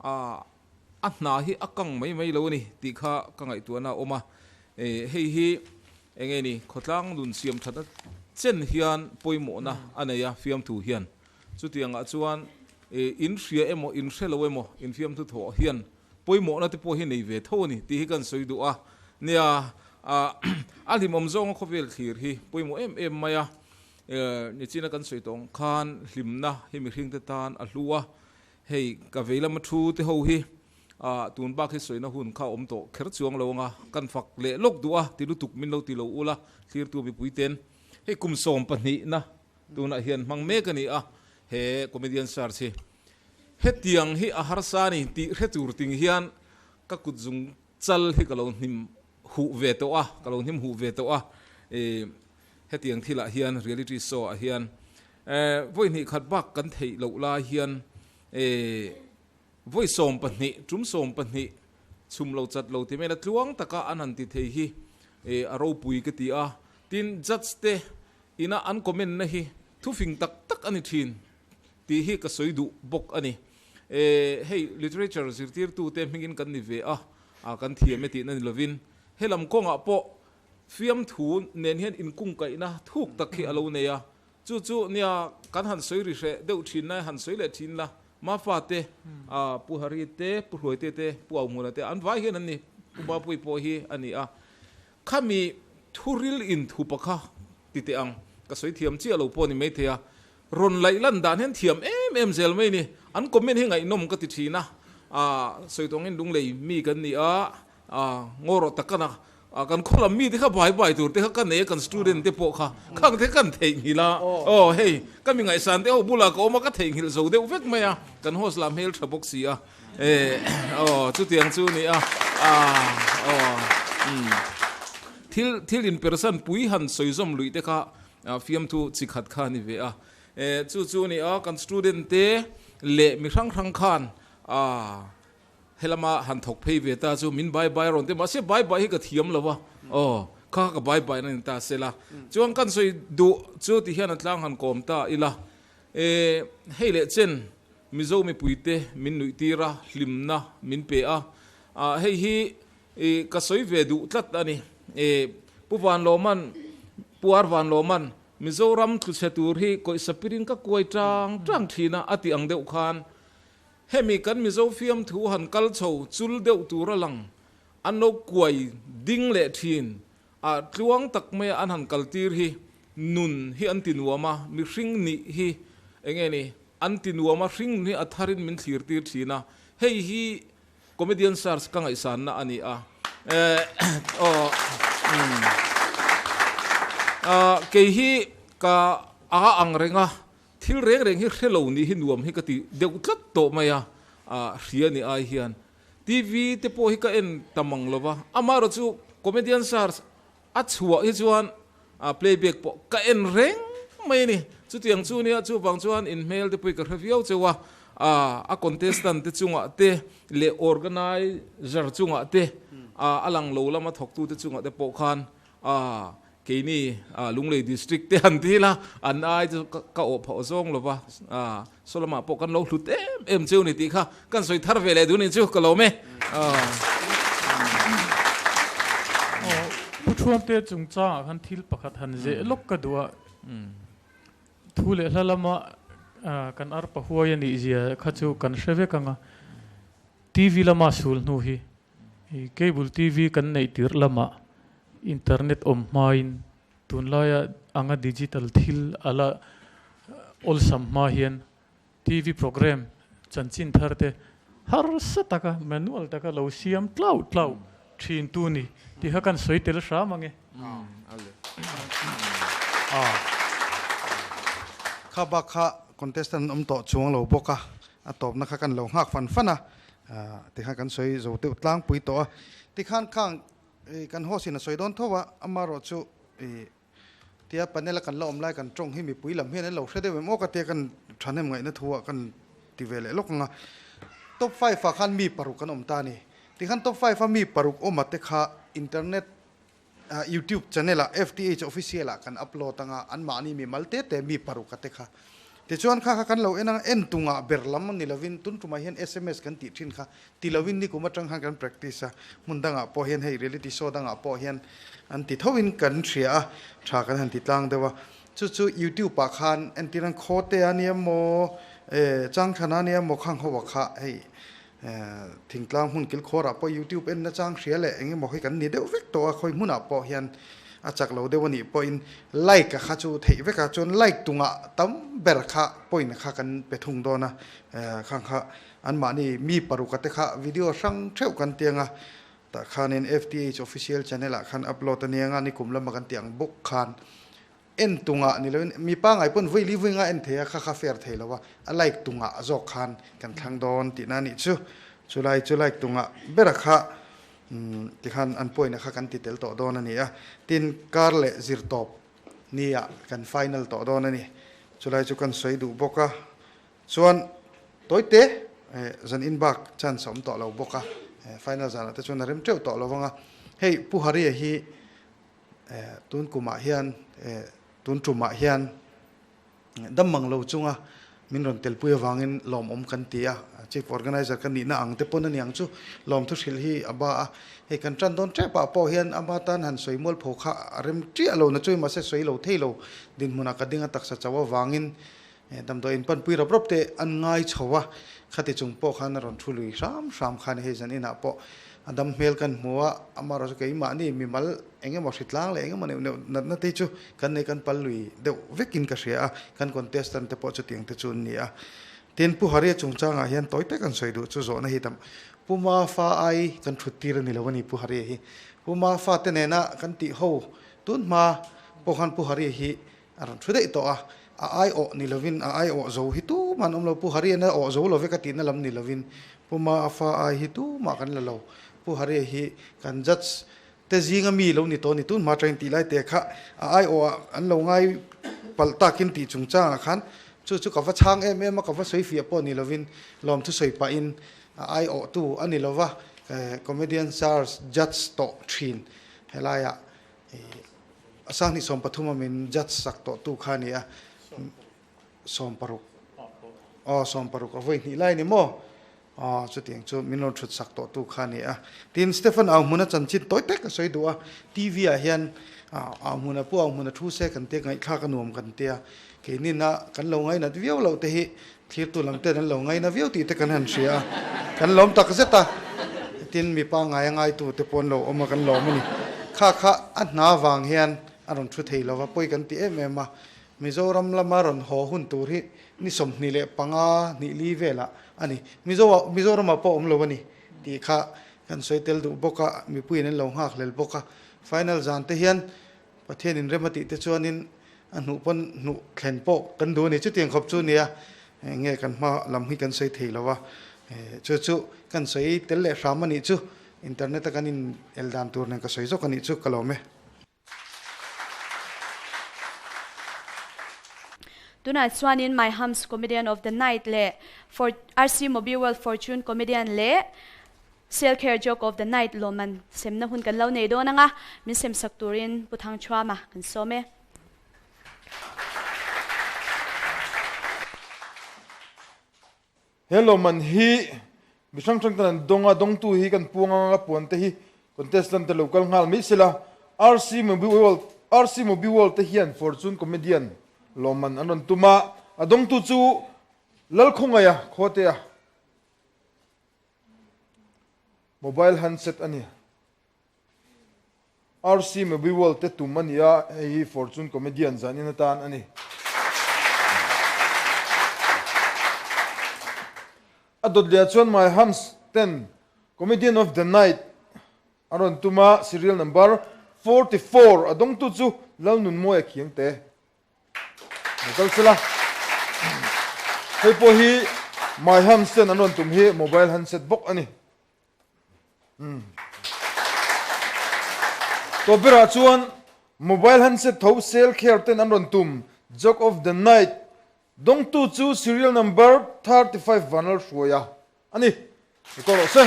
a hna hi a kang mai mai lo a ni tih kha ka ngaihtuahna a awm a, hei hi Enge ni, khawtlang nun siam thatna chen hian pawimawhna a nei a, fiamthu hian. Chutiangah chuan in hria emaw, in hre lo emaw, in fiamthu thawh hian pawimawhna te pawh hi nei ve tho a ni tih hi kan sawi duh a. Nia, a hlimawm zawnga khawvel thlir hi pawimawh em em mai a. Nichina kan sawi tawh ang khan hlimna hi mihringte tan a hlu a. Hei, ka vei lama thu te ho hi Ah, tun bak hi sawina hun kha awm tawh kher chuang lo anga, kan fak leh lawk duh a, ti lutuk min lo ti lo ula, thlirtu mipui ten hei kum 12 na tunah hian hmang mek a ni a, he comedian search hi hetiang hi a harsa a ni tih hre tur ting hian ka kut zung chal hi ka lo hnim huh ve tawh a, ka lo hnim huh ve tawh a, ih hetiang thilah hian reality show ah hian vawi hnih khat bak kan theih loh lai hian ih Vawi 12, tum 12 chhum lo chat lo ti mai la tluang taka an han ti thei hi a ropui ka ti a. Tin, judge te ina an comment na hi thufing tak tak a ni thin tih hi ka sawi duh bawk a ni. Hei literature zirtirtu te hmingin kan ni ve a, kan thiam e tihna ni lovin helam kawngah pawh fiamthu nen hian inkungkaihna thuk tak hi a lo nei a. Chu chu nia kan han sawi ri hreh deuh thin lai han sawi leh thin la. Mafa te, Pu Hari te, Pu Hruaite te, Pu Auhmuna te an vai hian an ni. Pu Mapui pawh hi a ni a. Khami thuril inthupa kha ti teh ang, ka sawi thiam chiah lo pawh a ni maithei a, rawn laih lan dan hian thiam em em zel mai a ni. An comment hi ngaihnawm ka ti thin a, sawi tawng in lunglei mi kan ni a, ngaw rawh tak kana kan khaw lam mi te kha bai bai tur te kha ka nei a, kan student te pawh kha khang te kan theihnghilh a, aw hei ka mi ngaihsan te ho bulah ka awm a ka theihnghilh zo deuh vek mai a, kan host lah hmel tha bawk si a. Eh aw chutiang chu ni a ah aw umm thil thil in persan pui han sawi zawm luih te kha fiamthu chi khat kha a ni ve a eh chu chu ni a kan student te leh mi hrang hrang khan ah helama han thawk phei ve ta chu min bye bye rawn te mahse bye bye hi ka thiam lo a aw kha ka bye bye na ni ta sela chuan kan sawi duh chu ti hian a tlang han kawm ta ila eh hei leh chen Mizo mipuite min nuihtir a, hlimna min pe a, hei hi ka sawi ve duh tlat a ni. Pu Vanlawman, Pu Ar Vanlawman, Mizoram tluchhe tur hi kawihsa pirin ka kuai tang tang thin a, a ti ang deuh khan, hemi kan Mizo fiamthu han kal chho chul deuh tur a lang, an lo kuai ding leh thin a, tluang tak maia an han kaltir hi nun hi an ti nuam a, mihring nih hi enge ni, An ti nuam a, hring hi a tharin min thlir tir thin a, hei hi comedian search ka ngaihsanna a ni a, eh aw umm ah kei hi ka a ang reng a, thil reng reng hi hre lo nih hi nuam hi ka ti deuh tlat tawh mai a, ah hria ni ai hian TV te pawh hi ka en ta mang lo va, amaherawh chu comedian search A chhuah hi chuan playback pawh ka en reng mai a ni. Chutiang chu nia, chuvang chuan in hmel te pawh ka hre viau cheu a, a contestant te chungah te leh organizer chungah te, a lang lo lama thawktu te chungah te pawh khan keini Lunglei District te han ti ila an ai chu ka awh phah zawng lo va, Saw lamah pawh kan lo hlut em em cheu ni tih kha kan sawi thar ve leh dun in chu ka lawm e. Aw, Pu Thuamte chungchangah khan thil pakhat han zeh lawk ka duh a, thu leh hla lama kan arpa huai a nih zia kha chu kan hre vek ang a, TV lama sul hnu hi cable TV kan neih tirh lamah internet awm hmain Tunlaia anga digital thil a la awlsam hma hian TV program chanchin thar te harsa taka manual taka lo siam tlau tlau thin tu ni tih kha kan sawi tel hram ange. Kha bak kha contestant an awm tawh chuang lo bawk a, a tawpna kha kan lo nghak fan fan a, tikhan kan sawi zo deuh tlangpui tawh a, tikhan khang Kan host in a sawi dawn tho a, amarawh chu tia panel a kan la awm lai kan tawng hi mipui lam hian an lo hre deuh em aw ka tia kan thahnem ngaihna thu ah kan ti ve leh lawk ang a. Top five ah khan mi paruk an awm ta a ni. Tikhan top five a mi paruk awm a te kha internet youtube channel ah FTH official ah kan upload ang a, anmahni mi mal te te mi paruk a te kha. Tichuan kha kha kan lo en ang a, en tungah ber lam ni lovin tun tumah hian sms kan tih thin kha Ti lovin nikum atang khan kan practice a, hmun dangah pawh hian hei reality show dangah pawh hian an ti tho in kan hria a, tha kan han ti tlang deuh a. Chu chu YouTube ah khan entir an khaw te a nia maw, eh changthlan a nia maw khang ho ah kha hei eh thingtlang hmun kilkhawr ah pawh YouTube en na chang hria leh eng emaw hi kan ni deuh vek tawh a, khawi hmunah pawh hian a chak lo deuh a nih pawhin like a kha chu theih vek a, chuan like tungah tam ber kha point kha kan pe thung dawn a, eh khang kha Anmahni mi paruka te kha video hrang theuh kan ti anga, tah khanin FTH official channel ah khan upload a ni anga, nikum lama kan tih ang bawk khan en tungah ni loin mi pangai pawn vawi li vawi nga en thei a, kha kha fair thei lo a, a like tungah zawk khan kan thlang dawn tihna a nih chu. Chulai chu like tungah bera kha tikhan an point a kha kan ti tel tawh dawn a ni a, tin kar leh zir tawp ni ah kan final tawh dawn a ni. Chulai chu kan sawi duh bawk a. Chuan tawite zan in bak chance a awm tawh lo bawk a, final zanah te chuan a rem teuh tawh lo vang a. Hei Pu Haria hi tun kumah hian tun tumah hian dam mang lo chunga min rawn telpui avangin lawmawm kan ti a, Chief Organizer ka nihna ang te pawn a niang chu lawmthu hrilh hi a ba a. Hei kan tan dawn tep ah pawh hian ama tan han sawi mualpho kha a rem chiah lo na chu mahse sawi lo thei lo dinhmunah ka ding a taksa chauh avangin. Damdawi in panpui rap rap te an ngai chho a, khati chung pawh khan a rawn thu lui hram hram khan hei zan inah pawh a dam hmel kan hmu a, amaherawhchu keimahni mimal eng emaw hritlang leh eng emaw neuh neuh natna te chu kan nei kan pal lui deuh vekin ka hria a, kan contestant te pawh chutiang te chu an ni a. Tin, Pu Haria chungchangah hian tawi tak an sawi duh chu zawhna hi tam Pu Mafa ai kan thut tir a ni lo a ni Pu Haria hi. Pu Mafa te nena kan tih ho tun hma pawh khan Pu Haria hi A rawn thu daih tawh a, a ai awh ni lovin a ai awh zo hi tumah an awm lo, Pu Hariana awh zo lo vek a tihna lam ni lovin Pu Ma a fa ai hi tumah kan la lo, Pu Haria hi kan judge te zinga mi lo ni tawh a ni, tun hma atangin tih lai te kha a ai awh ah an lo ngai palh takin tih chungchangah khan chu chu ka va chhang em em a, ka va sawi fiah pawh ni lovin lawmthu sawi pahin a ai awh tu a ni lova, comedian search judge tawh thin helaiah A sanghnih 13 a min judge sak tawh tu kha a ni a, 60 aw 60 a vawi hnih lai a ni maw? Aw chutiang chu min rawn thut sak tawh tu kha a ni a. Tin, Stephen Auhmuna chanchin tawi tak a sawi duh a, TV ah hian Auhmuna pu Auhmuna thu se kan tia ngaihthlak a nuam kan tia, keinina kan lo ngainat viau loh te hi Thirtu lam ten an lo ngaina viau tih te kan han hria a, kan lawm tak zet a, tin mipa ngai a ngaitu te pawh an lo awm a, kan lawm a ni. Kha kha a hna vang hian a rawn thu thei lo va, pawi kan ti em em a, Mizoram lama rawn haw hun tur hi ni 25 hnih li velah a ni, Mizo ah Mizoramah pawh awm lo a ni tih kha kan sawi tel duh bawk a, mipuiin an lo nghak hlel bawk a, final zan te hian Pathian in rem a tih te chuanin a hnuh pawn hnuh thlen pawh kan duh a ni. Chutiang khawp chu nia nge kan hma lam hi kan sawi thei lo va, chu chu kan sawi tel leh hram a nih chu internet a kan in el dan tur nen ka sawi zawk a nih chu ka lawm e. Tunah chuanin My Hums Comedian of the Night leh For RC Mobi World Fortune Comedian leh Selcare Joke of the Night lawmman semna hun kan lo nei dawn anga, min sem sak turin Pu Thangchhuama kan sawm e. He lawmman hi mi hrang hrang ten an dawng a, dawngtu hi kan puang anga puan te hi contestant te lo kal nghal mai sela, RC Mobi World RC Mobi World te hian Fortune Comedian lawmman an rawn tum a, a dawngtu chu Lalkhawngaia Khawtea. Mobile handset a ni. RC Mobiworld te tum a ni a, hei hi Fortune Comedian zanin atan a ni. A dawt leh ah chuan My Hams ten Comedian of the Night a rawn tum a, serial number 44 a dawngtu chu Lalnunmawia Khiangte. Lo kal sela. Hei pawh hi my handset an rawn tum hi mobile handset bawk a ni. Hmm. Tawp berah chuan mobile handset tho sale care ten an rawn tum joke of the night dawngtu chu serial number 35 Vanlal Hruaia A ni, i kawr rawh se.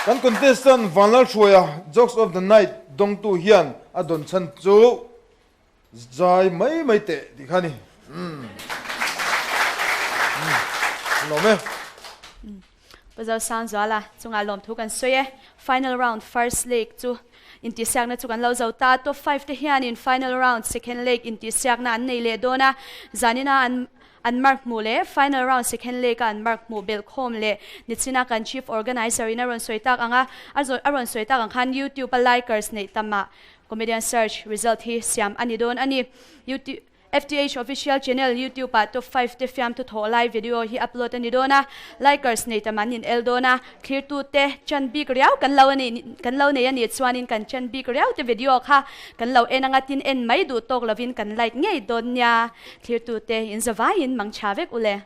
Kan contestant Vanlalhruaia Jokes of the Night dawngtu hian a dawn chhan chu zai mai mai teh tih kha a ni. Umm. Lawm e. Pu Zosangzuala chungah lawmthu kan sawi e. Final round first leg chu intihsiakna chu kan lo zo ta. Top 5 te hianin final round second leg intihsiakna an nei leh dawn a. Zanina an An mark hmuh leh final round second leg a an mark hmuh belh khawm leh nichina kan chief organiser in a rawn sawi tak ang a, a rawn sawi tak ang khan YouTube a likers neih tamah comedian search result hi siam a ni dawn a ni. YouTube FTH official channel YouTube ah top 5 te fiamthu thawh lai video hi upload a ni dawn a, likers nei tam an in el dawn a, thlirtu te chan bik riau kan lo ani kan lo nei a nih chuanin kan chan bik riau te video kha kan lo en anga tin en mai duh tawk lovin kan like ngei dawn nia. Thirtute in zavaiin mang tha vek u le.